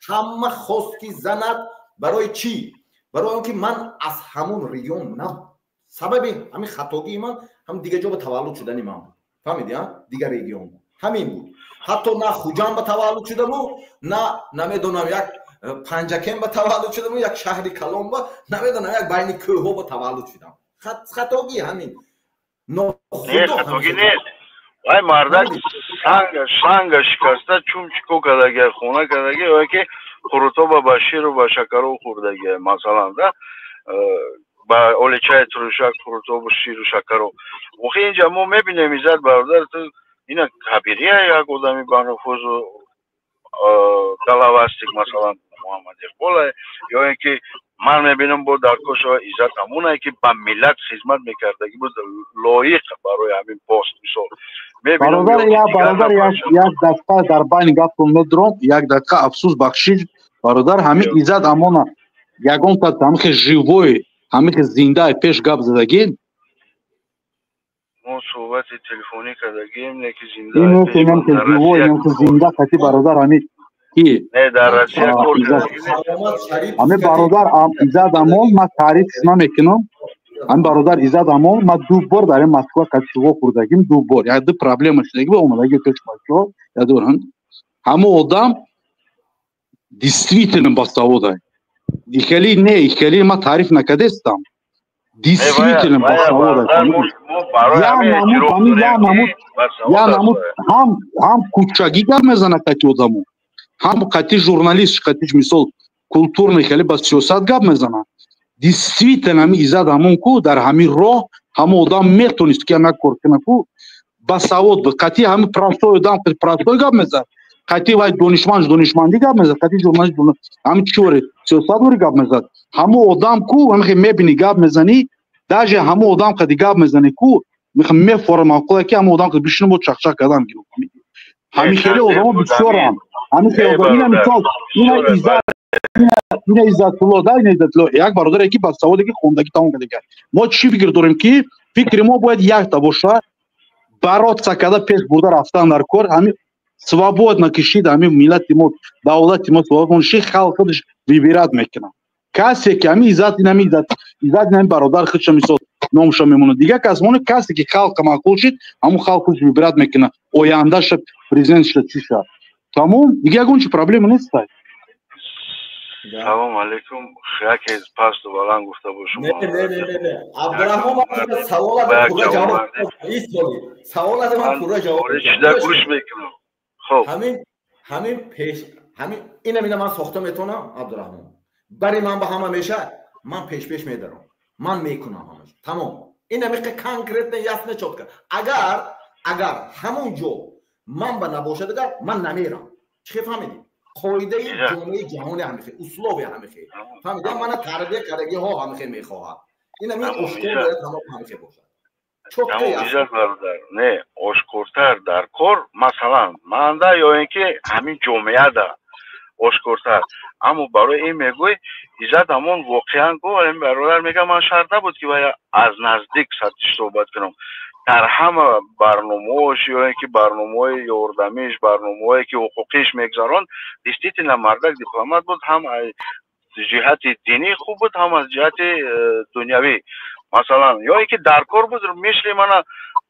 ҳама хост ки занад. Барои чӣ? Барои он ки ман аз ҳамун регион на. Сабаби ҳамин хатогии ман ҳам дигар ҷо ба таваллуд шудани ман буд, фаҳмиди? Дигар регион ҳамин буд. Ҳатто на Хуҷанд ба таваллуд шудаму, на намедонам як Панҷакен ба таваллуд шудаму, як шаҳри калон ба, намедонам, як байни кӯҳҳо ба таваллуд шудам. Хатогӣ ҳамин. Хатогӣ нест. Вай мардак санга санга шикаста, чумчико кардаги, хона кардаги, ё ки қурутоба ба ширу ба шакаро хӯрдаги, масалан, да ба оличаи турушак, қурутобу ширу шакаро. Охи, инҷа мо мебинем, Иззат бародар, ту ина Кабирия, як одами бануфузу головастик, масалан, Муҳаммад Иқбола, ё ин ки ман мебинам бо дар кошава Иззат Амонае, ки ба миллат хизмат мекардагӣ буд, лоиқ барои ҳамин пост, мисол. Бародар, я бародар, як дақиқа дар байни гаптон медурам, як дақиқа, афсӯс, бахшиш, бародар. Ҳамин Иззат Амона ягон кас ҳамихе живой, ҳамихе зинда пеш гап задагӣ? Мо суҳбати телефонӣ кардагием, не ки зинда. Живой, зинда қати, бародар, ҳамин ки дар Россия кор. Ҳамин бародар Иззат Амон, ман таърифш намекунам. Ҳамин бародар Иззат Амон, ман ду бор дар ин Москва қати во хӯрдагим, ду бор як ду проблема шудаги ба омадаги пеш бачаҳо, як ду. Ҳамон одам действительно басавода. Ихели не, ихели ман таъриф накардестам, действительно басавода. Я намуд ҳам кӯчагӣ гап мезана қати одамо, ҳам қати журналист, қати, мисол, культурный, хеле ба сиёсат гап мезанад. Действительно, ҳами Иззат Амон ку дар ҳамин роҳ ҳамон одам метонист, ки ҳам кор кунад ку, басавод буд. Қати ҳами простой одам простой гап мезад, қати вай донишманд донишмандӣ гап мезад, қати журналист ҳами чори сиёсатвори гап мезад. Ҳамон одам ку ҳамихе мебини, гап мезанӣ, даже ҳамон одам қади гап мезанӣ ку, мефорам маъқула, ки ҳамон одам бишинам, бо чақчақ кардам гирам. Ҳамин хеле одамо бисёрам, ҳамин хеле одам, ина мисол, ина Иззат. Ина Иззатулло да, ина Иззатулло як бародаре ки ба саводе ки хондагӣ тамом кардага. Мо чӣ фикр дорем, ки фикри мо бояд якта боша, бороться карда пеш бурда рафтан дар кор. Ҳами свободно кишид, ҳами миллати мо, давлати мо свободно ши, халқ худаш выбирать мекунад. Касе ки ҳами Иззат, инами Иззат, Иззат, инами бародар худша мисол номша мемонад, дигар кас моне. Касе ки халқа маъқул шид, ҳамун халқ худаш выбирать мекунад ояндаша, президентша, чиша. Тамом, дигар ягон чи проблема нестай. Салом алейкум. Яке пасту баланд гуфта бошум. Не, не, не, не, Абдурахмон, саволата пурра ҷавоб, саволата ман пурра ҷавоб. Чида гӯш мекунам. Хоб, ҳамин пеш, ҳамин ина ман сохта метавонам. Абдурахмон, бари ман ба ҳама мешавад, ман пешпеш медарам, ман мекунам ҳамаш, тамом. Ина миқа конкретно, ясно, чётко. Агар ҳамон ҷо ман ба набошад, агар ман намерам. Чӣ фаҳмидӣ? Қоидаи ҷомеаи ҷаҳони ҳамихе, условия ҳамихе, фаҳмидӣ? Мана тарбия кардагиҳо ҳамихе мехоҳад. Ина ми ошкор бояд ҳама ҳамихе бошад. Иззат бародар, не, ошкортар дар кор, масалан, манда ё ин ки ҳамин ҷомеада ошкортар. Аммо барои ин мегӯй, Иззат ҳамон воқеан гу бародар мега, ман шарт набуд ки вая аз наздик сатиш суҳбат кунам. Дар ҳама барномаош ё ин ки барномаҳои ёрдамиш, барномаҳое ки ҳуқуқиш мегузаронд, действительно мардак дипломат буд, ҳам аз ҷиҳати динӣ хуб буд, ҳам аз ҷиҳати дунявӣ, масалан, ё ин ки дар кор буд. Мисли мана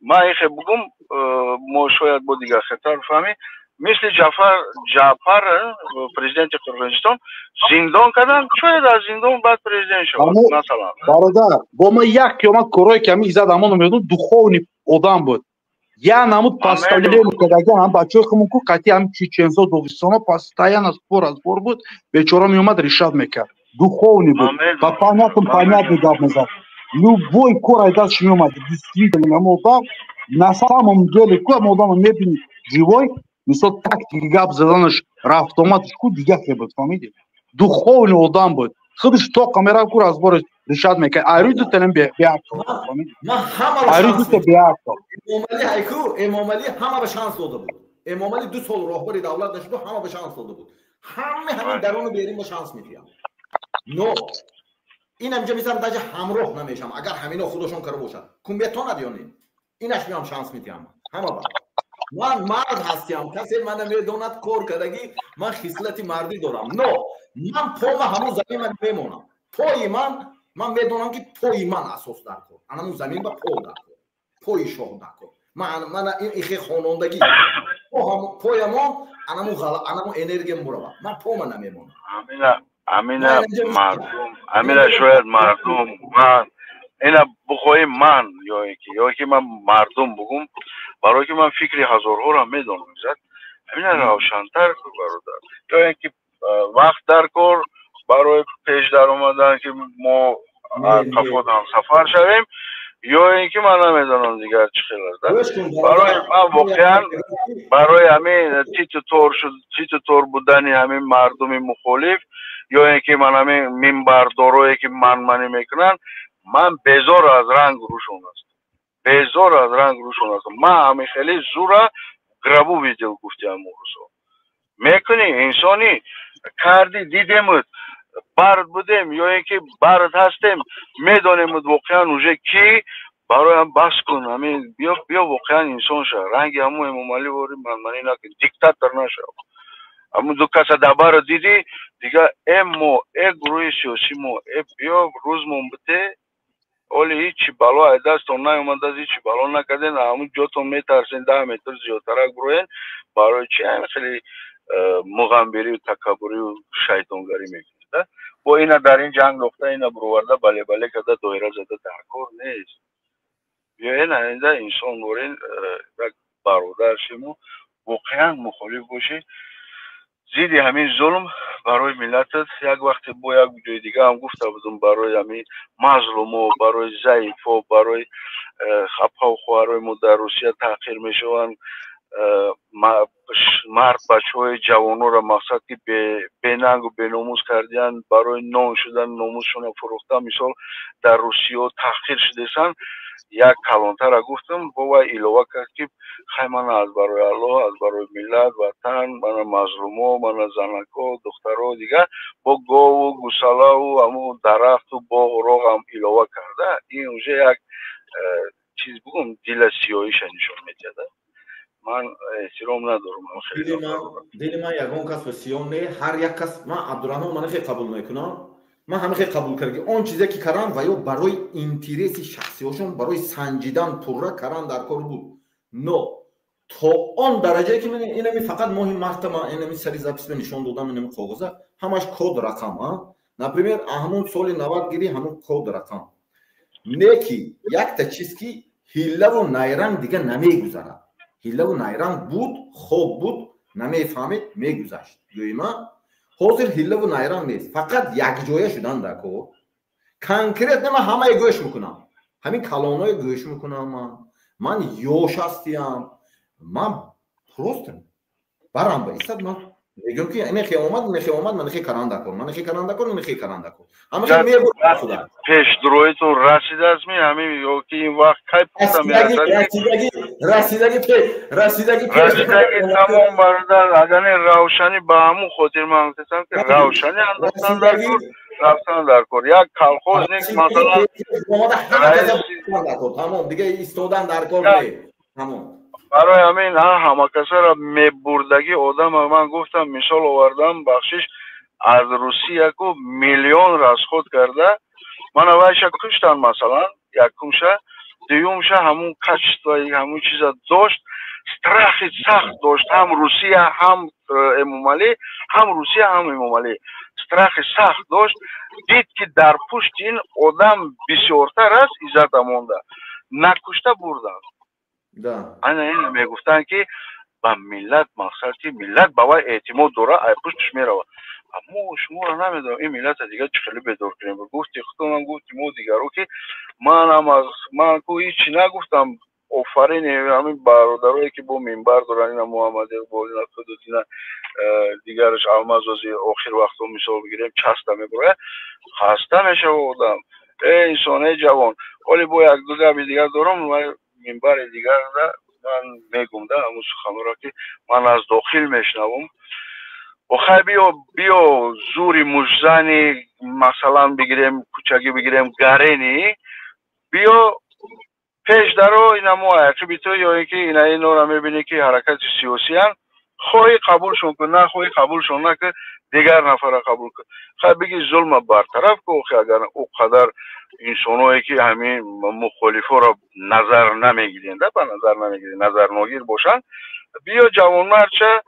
ман ихе бугум, мо шояд бо дигар хетар фаҳмӣ, мисли Ҷафар Ҷапар, президенти Қирғизистон, зиндон карданд, шояд аз зиндон баъд президент шавад, масалан. Бародар, бо ма як қиёмат корое ки ҳами Иззат Амонов медон, духовный одам буд. Я намуд поставление кардага, ҳам бачаҳои хумон ку қатъи ҳам чеченсо, доғистоно постоянно спор, разбор буд. Бечора меомад, решать мекард. Духовный буд, ба понятным понятный гап мезад, любой кор аз дастш меомад. Действительно, ҳам одам на самом деле ку ҳам одама мебини живой, мисол, тактики гап заданаш, рафтомадаш ку дига хе буд, фаҳмиди? Духовный одам буд, худаш тоқа мерафт ку, разбор решать мекард. Айрӯи дутанем беақл, айрӯи дута беақл. Эмомалӣ ҳайку, Эмомалӣ ҳама ба шанс дода буд. Эмомалӣ 2 сол роҳбари давлат нашуду, ҳама ба шанс дода буд. Ҳама ҳамин даруну берин ба шанс медиҳам. Но инам ҷа мисал даже ҳамроҳ намешам, агар ҳамино худошон кара бошад, кун метонад ё не, инаш меам шанс медиҳам ҳама ба. Ман мард ҳастиам, касе мана медонад, кор кардагӣ, ман хислати мардӣ дорам. Но ман пома ҳамон замин мемонам, пои ман, ман медонам, ки пои ман асос дар кор, анамун замин ба по дар кор, пои шоҳ дар кор. Мана ин ихе хонондагӣ поямон, анамун энергия муравад, ман пома намемонам. Амина мардум, амина шояд мардум, ман ина бухоҳӣ, ман ё ки ман мардум бугум, барое ки ман фикри ҳазорҳоро медонам. Иззат, амина равшантар, бародар, ё ин ки вақт дар кор барои пеш даромадан, ки мо қафо ҳамсафар шавем, ё ин ки ман намедонам дигар чӣ хел аст. Барои ман воқеан барои ҳамин титу тор шуд, титу тор будани ҳамин мардуми мухолиф, ё ин ки ман ҳамин минбардорое ки манманӣ мекунанд, ман безор аз ранг рӯшон ҳастам, безор аз ранг рӯшон ҳастам. Ман ҳамин хеле зура гробу видел, гуфти ҳамун рӯзо мекунӣ, инсонӣ кардӣ, дидемуд, бард будем ё ин ки бард ҳастем, медонемуд воқеан уже ки. Бароям бас кун ҳамин, биё, биё, воқеан инсон ша, ранги ҳамун Эмомалӣ вори манманӣ накун, диктатор нашав. Ҳамун ду каса дабаро дидӣ, дига э мо, э гурӯҳи сиёсӣ мо, э биё рӯзмон бите. Оли ҳичи бало аз дастон наомадааст, ҳичи бало накарден, ҳамун ҷотон метарсен 10 метр зиёдтарак буроен. Барои чи ҳамин хеле муғамбирию такаббурию шайтонгарӣ мекунед? Бо ина дар ин ҷанг лохта, ина буроварда, бале бале карда, доира зада дар кор нест. Биёен, аинда инсон борен, як бародар шему, воқеан мухолиф бошӣ зидди ҳамин зулм барои миллатат. Як вақте бо як ҷои дига ҳам гуфта будум, барои ҳамин мазлумо, барои заифо, барои апаву хоҳарои мо дар Русия таҳқир мешаванд. Мард бачаҳои ҷавонора мақсад ки бенангу беномус кардиян, барои нон шудан номусшона фурӯхта, мисол дар Русиё таҳқир шудесан. Як калонтара гуфтам, бо вай илова кард, ки хай, мана аз барои Аллоҳ, аз барои миллат, ватан, мана мазлумо, мана занако, духтаро, дигар бо гову гусалаву аму дарахту боғу роғам илова карда. Ин уже як чиз бугум, дила сиёҳиша нишон медиҳад. Ман эҳтиром надорам. Дили ман ягон кас ба сиёҳ не. Ҳар як кас, ман Абдураҳмон, ман хеле қабул мекунам, ман ҳама хеле қабул кард, он чизе ки карам ва ё барои интереси шахсиёшон, барои санҷидан пурра каран дар кор буд, но то он дараҷае ки инами фақат моҳи марта ман инами сари запись ба нишон додам, инами коғоза ҳамаш код рақам. Например, ҳамун соли 90 гири, ҳамун код рақам не, ки якта чиз, ки ҳиллаву найранг дига намегузарад. Ҳиллаву найранг буд, хоб буд, намефаҳмед, мегузашт. Гӯима, ҳозир ҳиллаву найранг нест, фақат якҷоя шудан дар кор. Конкретно ман ҳамае гӯш мекунам, ҳамин калоное гӯш мекунам. Ман ёш ҳастиям, ман просто барам ба истад, ман мегӯям, ки инехе омад, инехе омад, ман ихе каран дар кор, ман ихе каран дар кор, инехе каран дар кор, ҳамахе мебурад худа. Пешдуроитон расидастми ҳамин ё ки ин вақт кай пухта мерасад? Расидаги, расидаги. Расидаги, тамом, бародар. Агар не равшанӣ, ба ҳамун хотир ман гуфтам, ки равшанӣ андохтан дар кор, рафтан дар кор, як колхозник масалан. Тамом, дига истодан дар кор не, тамом. Барои ҳамин ҳамакасара мебурдагӣ одама ман гуфтам, мисол овардам, бахшиш, аз Русия ку миллион расход карда, мана вайша куштан, масалан, якумша, дуюмша, ҳамун качество и ҳамун чиза дошт, страхи сахт дошт, ҳам Русия, ҳам Эмомалӣ, ҳам Русия, ҳам Эмомалӣ страхи сахт дошт. Дид, ки дар пушти ин одам бисёртар аст, иззата монда, накушта бурданд. Ана ин мегуфтанд, ки ба миллат мақсад, ки миллат ба вай эътимод дора, ай пушташ мерава. Мо шуморо намедонам, ин миллата дигар чӣ хеле бедор кунем? Гуфти худтонам, гуфти мо дигаро, ки манам аз ман ку ҳичи нагуфтам. Офарин ҳамин бародарое, ки бо минбар доранд, ина Муҳаммад Иқбол, ина Худудина, дигараш Алмазози, охир вақтҳо мисол бигирем, часта мебурояд, хаста мешава одам. Э инсон, э ҷавон, ҳоли бо як-ду габи дигар дорам, минбари дигарда ман мегум да ҳамун суханҳоро, ки ман аз дохил мешунавам. Охай, биё, биё, зури мушзани, масалан бигирем, кӯчагӣ бигирем, гарени биё пеш даро, инамо ақиби ту, ё ин ки ина инора мебинӣ, ки ҳаракати сиёсиян, хоҳӣ қабулшон кун, нахоҳӣ қабулшон накун, дигар нафара қабул кун. Хай, биги зулма бартараф кун. Охи, агар ӯ қадар инсоное, ки ҳамин мухолифоро назар намегирен, да ба назар намегирен, назарногир бошанд, биё ҷавонмардча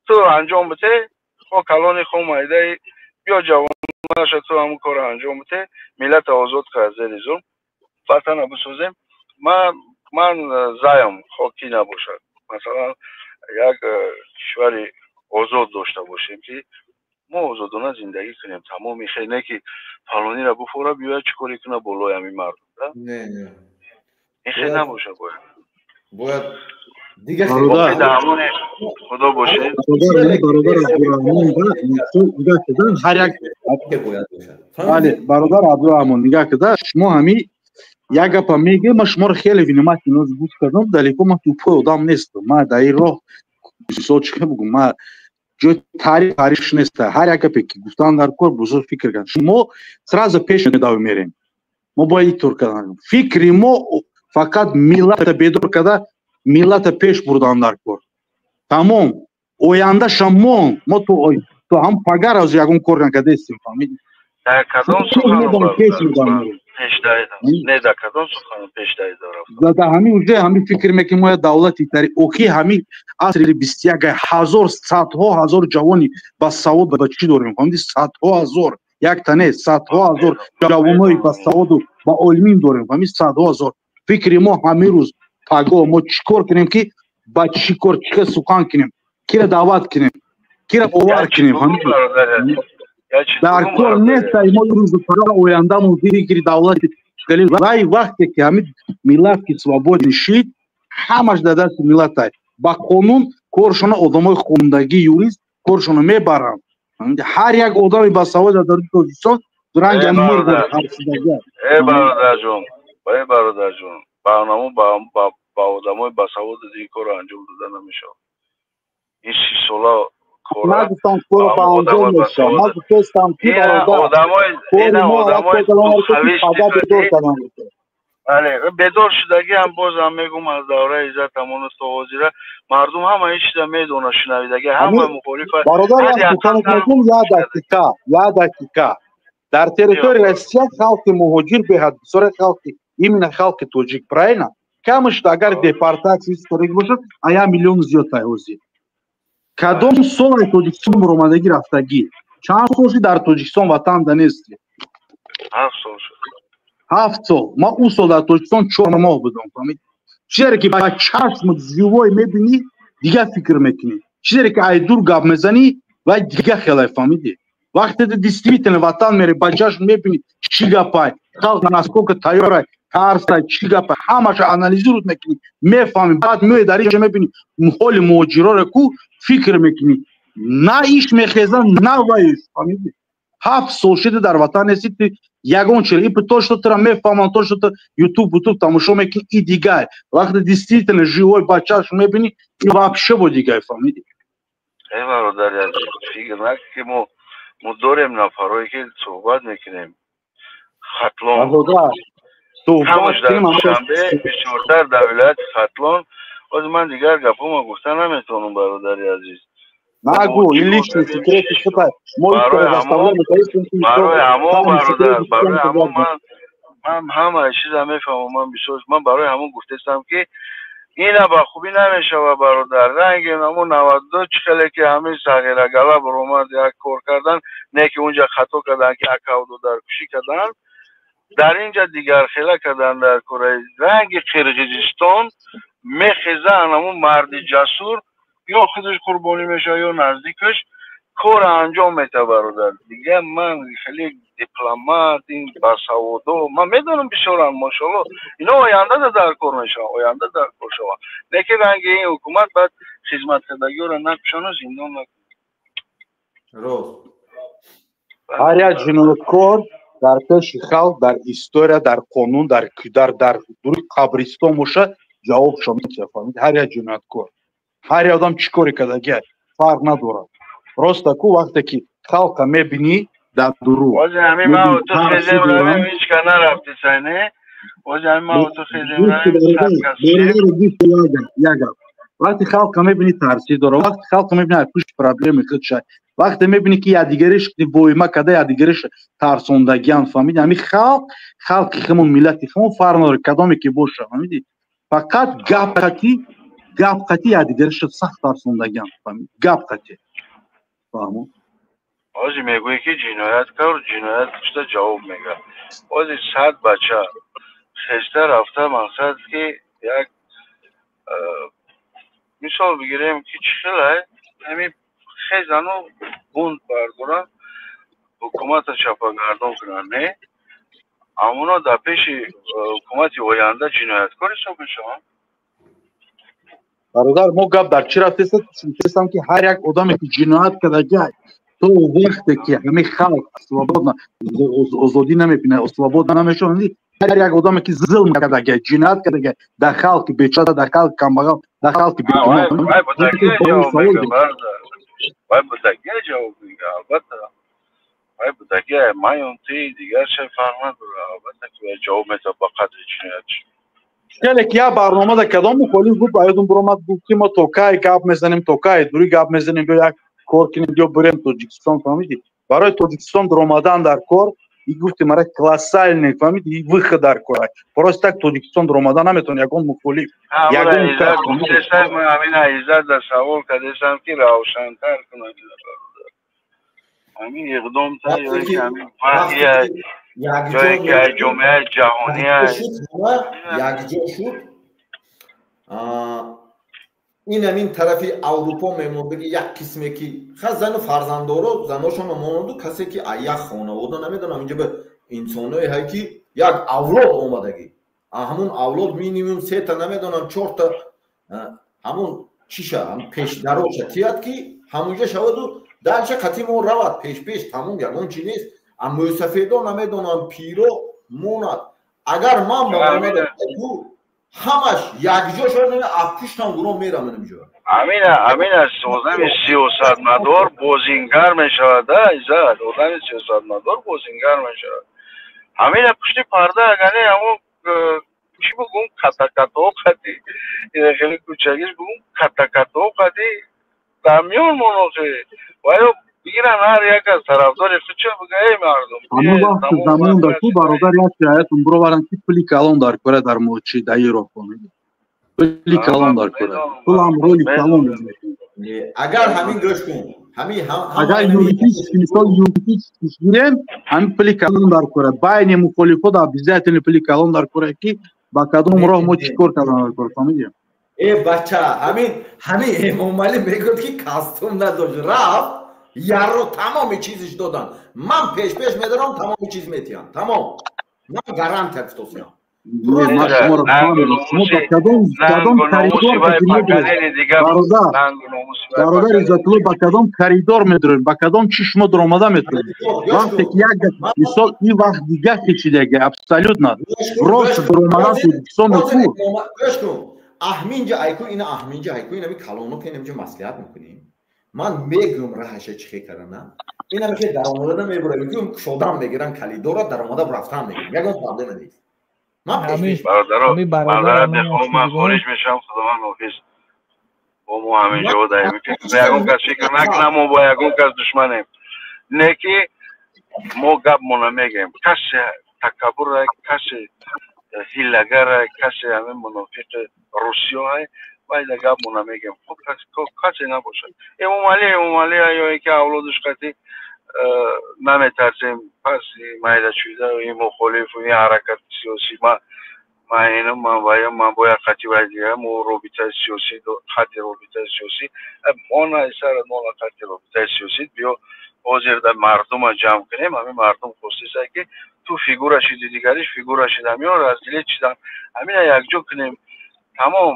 ту анҷом бите, хо калони, хо майдаи, биё ҷавонмардша, ту ҳамун корро анҷом бите, миллата озод кар аз зери зулм, ватана бисозем. Ман заям, хо ки набошад, масалан, як кишвари озод дошта бошем, ки мо озодона зиндагӣ кунем. Тамоми хел не, ки фалонира буфора, биёяд, чӣ коре куна болои ҳамин мардум, да ин хел набошад бояд. Бояд дигар. Худо бошед. Бародар Абдураҳмон, ҳар як, бале, бародар Абдураҳмон, нигоҳ кида, шумо ҳами як гапа мегӯед, ман шуморо хеле внимательно гӯш кардам. Далеко ман тупой одам нестам, ман дар ин роҳ, мисол, чӣ бугум, ман ҷои таъриф таърифш неста. Ҳар як гапе ки гуфтан дар кор, бузург фикр кард. Шумо сразу пеш медави мерем, мо бояд ин кардан. Фикри мо фақат миллата бедор карда, миллата пеш бурдан дар кор, тамом. Ояндаша мон, мо то ҳам пагар аз ягон кор накардастем, фаҳмидӣ? Дар кадом сухан? Не, дар кадом сухан пешдаи дорам? Дар ҳамин уже ҳамин фикр мекунем, мо як давлати тари охи, ҳамин асри 21, ҳазор, садҳо ҳазор ҷавони басавод ба чӣ дорем, фаҳмидӣ? Садҳо ҳазор, якта не, садҳо ҳазор ҷавонои басаводу ба олмин дорем, фаҳмидӣ? Садҳо ҳазор. Фикри мо ҳамин рӯз пагоҳ мо чӣ кор кунем, ки ба чӣ кор, чӣ хел сухан кунем, кира даъват кунем, кира бовар кунем, фаҳмидӣ? Дар кор нест мо рӯзу пага ояндамон фикри давлати. Вай вақте ки ҳамин миллат ки свободный шид. Ҳамаш дар дасти миллатай. Ба қонун коршона одамои хондагӣ, юрист коршона мебаранд. Ҳар як одами басавод дар Тоҷикистон ранги мург тарсидага. Э бародарҷон, э бародарҷон, барному ба одамои басавод ин корро анҷом дода намешавад. Ин 30 сола. Ман гуфтам, кор ба анҷом мешавад. Ман гуфтестам, ки бародар, бале, бедор шудагӣ ҳам, бозам мегум, аз давраи Иззат Амонов то ҳозира мардум ҳама ин чиза медона, шунавидаги, ҳама мухолифа. Бародар, як дақиқа, як дақиқа. Дар территорияи Россия халқи муҳоҷир беҳад бисёре, халқи, именно халқи тоҷик, правильно? Камаш агар депортатсия историк бошад, а 1 миллион зиёдтай. Ҳозир кадом соли Тоҷикистон буромадагӣ, рафтагӣ? Чанд сол шуд дар Тоҷикистон, ватанда нестӣ? 7 сол шуд. 7 сол. Ман ӯ сол дар Тоҷикистон 4 моҳ будам, фаҳмид? Чизере ки ба чашмат живой мебинӣ, дигар фикр мекунӣ. Чизере ки ай дур гап мезанӣ, вай дига хелай, фаҳмидӣ? Вақте ты действительно ватан мерӣ, ба чашм мебинӣ, чӣ гапай, халқ насколько тайёрай, тарсай, чӣ гапай, ҳамаша анализировать мекунӣ, мефаҳмӣ. Баъд меои дар инҷа, мебинӣ ҳоли муҳоҷироре ку, фикр мекунӣ, на иш мехеза, на ваиш, фаҳмидӣ? 7 сол шида дар ватан нести, ты ягон чиз и то, что тура мефаҳмам, то, что ту ютуб ютуб тамошо мекунӣ, и дигар. Вақте действительно живой ба чашм мебинӣ, и вообще бо дигар, фаҳмидӣ? Э бародари азиз, фикр накун, ки мо дорем нафарое, ки суҳбат мекунем. Хатлон ҳамаш дар Душанбе, бисёртар дар вилояти Хатлон. Ҳозир ман дигар гапҳома гуфта наметавонам, бародари азиз. Нагу, ин личный секрети худат. Барои ҳамон, бародар, барои ҳамон ман ҳамаи чиза мефаҳмам. Ман бисёр, ман барои ҳамон гуфтестам, ки ина ба хубӣ намешава, бародар. Ранги ҳамон 92 чӣ хеле ки ҳамин сағирагала баромад, як кор кардан, не ки унҷа хато кардан, ки акавдодаркушӣ кардан, дар инҷа дигархела кардан. Дар кораи ранги Қирғизистон мехезан, ҳамун марди ҷасур ё худаш қурбонӣ мешавад, ё наздикаш кора анҷом метавад, бародар. Дига ман хеле дипломат, ин басаводо ман медонам, бисёранд, мошалло. Ино оянда дар кор мешаванд, оянда дар кор шаванд. Лекин ранги ин ҳукумат баъд хизматкардагиёро накушану зиндон накунад. Рост. Ҳар як ҷинояткор дар пеши халқ, дар история, дар қонун, дар дури қабристон бошад, ҷавобшо метиҳад, фаҳмид? Ҳар як ҷинояткор, ҳар як одам чӣ коре кардагия, фарқ надорад. Просто ку вақте ки халқа мебинӣ дар дурӯғ. Ҳозир ҳамин ман ту хезем равем, ҳеч ка нарафти сайне. Ҳозир ҳамин ман ту хезем равем. Як гап: вақте халқа мебинӣ, тарсӣ дора. Вақте халқа мебинӣ, пушти проблеми худша. Вақте мебинӣ, ки якдигариш воима карда, якдигариш тарсондагиан, фаҳмиди? Ҳамин халқ, халқи химон, миллати химон, фарқ надорад кадоме ки боша, фаҳмиди? Фақат гап қати, гап қати якдигариша сахт тарсондагиан, фаҳмиди? Гап қати, фаҳмо? Ҳозир мегӯӣ, ки ҷинояткор ҷиноят кушта ҷавоб мегӯяд. Ҳозир 100 бача хеста рафта, мақсад ки як мисол бигирем, ки чӣ хелай ҳамин хезану бунт бардоранд, ҳукуматро чапагардон кунанд, не? Амоно дар пеши ҳукумати оянда ҷинояткор ҳисоб мешаванд. Бародар, мо гап дар чӣ рафтестам, ки ҳар як одаме, ки ҷиноят кардагиай, то вақте ки ҳамин халқ свободно, озодӣ намебинад, свободно намешавад. Ҳар як одаме, ки зулм кардагиай, ҷиноят кардагиай дар халқи бечора, дар халқи камбағал, дар халқи Вай будагия ҷавоб мега, албатта. Вай будагия, маён ти, дигар шай фарқ надорад. Албатта, ки вай ҷавоб метавад ба қадри ҷиноятш. Хеле ки як барномада кадом мухолиф буд, ба ёдум буромад, гуфт, ки мо то кай гап мезанем, то кай дури гап мезанем, ё як кор кунем, ё бирем Тоҷикистон, фаҳмидӣ? Барои Тоҷикистон дуромадан дар кор и гуфти мара колоссальный, фаҳмидӣ, и выход дар кор. Просто так Тоҷикистон дуромадан наметавон ягон мухолиф. Ягон Иззат дар савол кардесам, ки равшантар кунад ҳамин иқдомта ё ки ҳамин ваҳия, ё ки ай ҷомеаи ҷаҳония. Якҷо шуд, ин ҳамин тарафи Аврупо мемондаги як қисме, ки ха зану фарзандоро, заношонро монанду, касе ки як хонавода, намедонам, инҷа ба инсоное ҳай, ки як авлод омадагӣ. Ҳамун авлод минимум сета, намедонам, чорта ҳамун чиша пешдароша тият, ки ҳамунҷа шаваду дальше қати мо равад пеш-пеш, тамом, ягон чи нест. А мӯсафедо, намедонам, пиро монад. Агар ман ба ҳамаш якҷо шавад, аз пуштам гуроҳ мерам инҷо. Амина, амина, одами сиёсатмадор бозингар мешавад, да, Иззат, одами сиёсатмадор бозингар мешавад. Ҳамина пушти парда агар не, ҳамон чӣ бугум, катакато қади, ина хеле кӯчагиш бугум, катакато қади дар миён монохе ваё бигиран, ҳар як аз тарафдори худча буга: «Эй мардум». Ҳамон вақти замон дар ку, бародар, як ҷаятун бироваранд, ки пули калон дар кора дар мочи даиро пули калон дар кора, пулам роли калон. Агар ҳамин, гӯш кун, ҳамин. Агар юридически, мисол, юридически гирем, ҳамин пули калон дар кора, байни мухолифот обязательно пули калон дар кора, ки ба кадом роҳ мо чӣ кор кардан дар кор, фаҳмидем? Э бача, ҳамин Эмомалӣ мегӯяд, ки костюм надошт, рафт, ярро тамоми чизиш додан. Ман пеш-пеш медорам, тамоми чиз метиҳам, тамом, ман гарантия гуфтосиям. Ман шуморо фаҳмидам. Шумо ба кадом коридор, бародар Иззатулло, ба кадом коридор медурем, ба кадом чи шумо дуромада метавонед? Вақте ки як мисол, ин вақт дига хечидаги, абсолютно рост дуромадан Тоҷикистон ку. Гӯш кун, аҳминҷа айку, ина аҳминҷа айку, инами калоно ки инамҷа маслиҳат мекунем, ман мегӯм раҳаша чӣ хе кардана. Инаме ки даромадада мебурам, кушодан мегиран калидора, даромада рафтан мегирам, ягон проблема нест. Ман бародаро, маъзарат мехоҳам, ман хориҷ мешавам, худованд ҳофиз. Бо мо ҳамин ҷо даем, ягон кас фикр накунам мо бо ягон кас душманем. Не ки мо гапмона мегӯем. Касе такаббура, касе ҳиллагара, касе ҳамин мунофиқи русиёҳай, вайда гапмона мегӯем. Касе набошад, Эмомалӣ Эмомалӣ ё ки авлодуш қати наметарсем. Пас майда чӯйда ин мухолифу ин ҳаракати сиёсӣ, ман инам, ман ваям, ман бояд хати вай дига, мо робитаи сиёсӣ, хати робитаи сиёсӣ мона исара мона, хати робитаи сиёсӣ. Биё, ҳозир да мардума ҷамъ кунем. Ҳамин мардум хостиса, ки ту фигура шиди, дигариш фигура шидам ё разделить шидам, ҳамина якҷо кунем, тамом.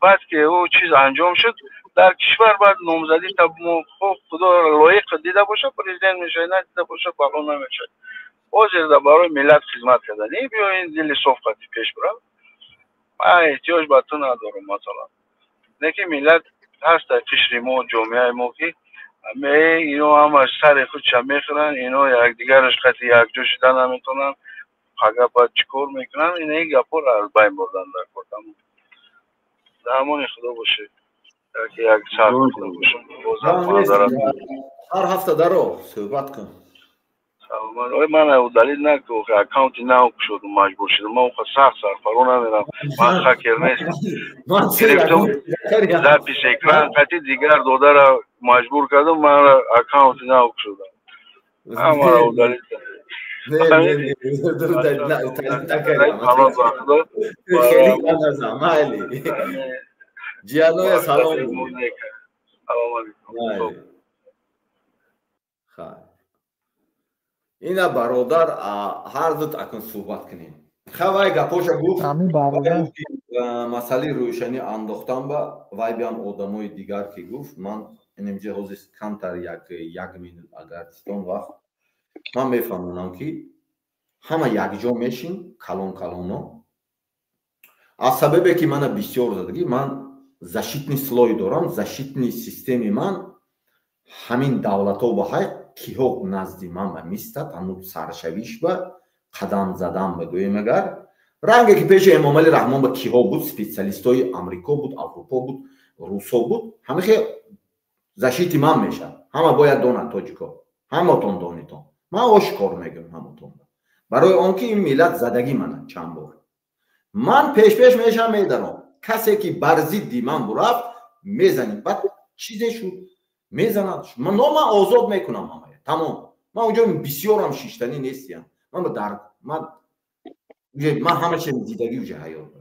Баъд ки ӯ чиз анҷом шуд дар кишвар, баъд номзадӣ худо лоиқ дида боша, президент мешавад, надида боша, бало намешавад. Ҳозир да барои миллат хизмат кардан, биё, ин дили соф қати пеш бирав. Ман эҳтиёҷ ба ту надорам, масалан, не ки миллат ҳаст, қишри мо, ҷомеаи мо, ки ино ҳамаш сари худша мехӯранд, ино якдигараш қати якҷо шида наметавонанд, пага баъд чӣ кор мекунанд? Ина ин гапҳоро аз байн бурдан дар кор. Тамом, дар амони худо бошед, як сар бошам. Ҳар ҳафта даро суҳбат кун. Саломат. Ой, ман удалить наку, аккаунти нав шудам, маҷбур шудам. Ман уқа сахт сахт фаро намерам, ман хакер нестам. Гирифтам запись экран қати дигар додара маҷбур кардам, манра аккаунти нав шудам, ҳамаро удалить. Кардам. Ҷианоя салом. Салом алейкум. Ина бародар, ҳар дуд акун суҳбат кунем. Ха, вай гапоша гуфт, масъалаи рӯшанӣ андохтан ба вай биям одамои дигар, ки гуфт, ман инамҷа ҳозир камтар як минут агар тистон вақт, ман мефаҳмонам, ки ҳама якҷо мешин, калон калоно. Аз сабабе ки мана бисёр задагӣ, ман защитный слой дорам, защитный системи ман ҳамин давлатҳо ба ҳай киҳо назди ман ба мистад, ҳамун саршавиш ба қадам задан ба гӯем, агар ранге ки пеши Эмомалӣ Раҳмон ба киҳо буд, специалистои Амрико буд, Аврупо буд, русо буд, ҳамихе защити ман мешавад. Ҳама бояд донанд, тоҷико, ҳаматон донитон, ман ошкор мегӯям ҳаматон, барои он ки ин миллат задагӣ мана чанд бор. Ман пешпеш мешавам, медаром, касе ки бар зидди ман бурафт, мезанем. Баъд чизе шуд, мезанад, но ман озод мекунам ҳамая, тамом. Ман унҷо бисёрам шиштанӣ нестиям. Ман дар ман ҳама чиз дидагӣ уже ҳаёт,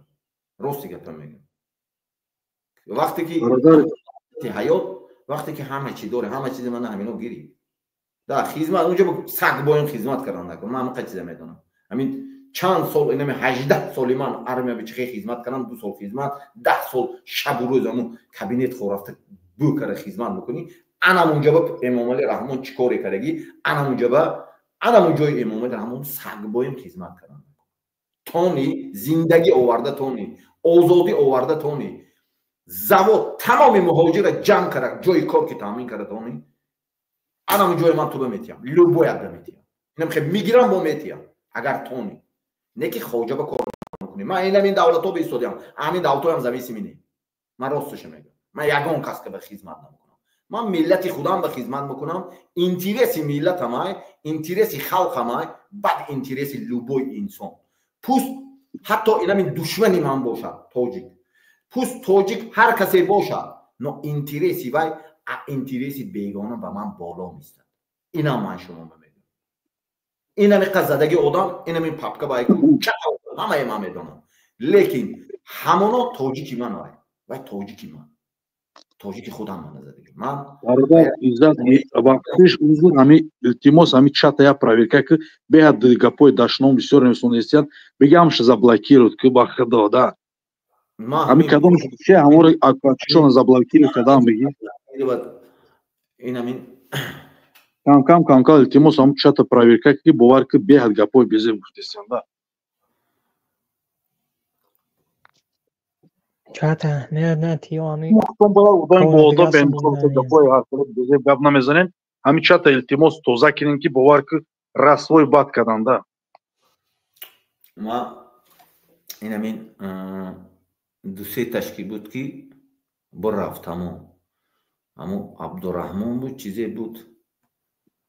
рости гапа мегӯям. Вақте ки ҳаёт, вақте ки ҳама чи доре, ҳама чизи мана ҳамино гирӣ да хизмат, унҷо саг боем хизмат кардан накун. Ман ҳамақа чиза медонам, ҳамин. Чанд сол, инами 18 соли ман армия бичихе хизмат кардам, 2 сол хизмат, 10 сол шабу рӯз аму кабинет хорафта бӯ кара хизмат мекунӣ. Анам унҷа ба Эмомалӣ Раҳмон чӣ коре кардагӣ? Анам унҷа ба анам унҷои Эмомалӣ Раҳмон сагбоем хизмат кардам. Тони зиндагӣ оварда тони, озодӣ оварда тони, завод тамоми муҳоҷира ҷамъ кара, ҷои кор ки таъмин кара тони. Анам унҷои ман туба метиҳам, любоят ба метиҳам. Инам хе мегирам бо метиҳам, агар тони. Не ки хоҷа ба кор мекунӣ. Ман инам ин давлатҳо беистодиам, ҳамин давлатҳоям зависими не. Ман росташо мегӯям. Ман ягон кас ка ба хизмат намекунам. Ман миллати худам ба хизмат мекунам. Интереси миллатамай, интереси халқамай, баъд интереси любой инсон. Пуст ҳатто инамин душмани ман бошад, тоҷик. Пуст тоҷик ҳар касе бошад, но интереси вай а интереси бегона ба ман боло мистад. Инам ман шумо мегӯям. Инами қазадаги одам, инами папка ба ҳамаи ман медонам. Лекин ҳамоно тоҷики ман вай, вай тоҷики ман. Тоҷики худам ман задаги. Ман бародар иззат вақтиш узр ҳами илтимос ҳами чата я проверка ки беҳад гапои дашном бисёр нависондаистиянд, бигам ша заблокировать ки ба худо да. Ҳами кадом че ҳаморо чона заблокировать кадам биги. Инамин кам кам илтимос ҳам чата проверка ки бовар ки беҳад гапои безеб гуфтистиянд да. Чата, не, не, тиё ами. Гап намезанем. Ҳами чата илтимос тоза кунем ки бовар ки расвои бад карданд да. Ма инамин ду-се ташки буд ки бурафт ҳамо. Ҳамо Абдураҳмон буд, чизе буд.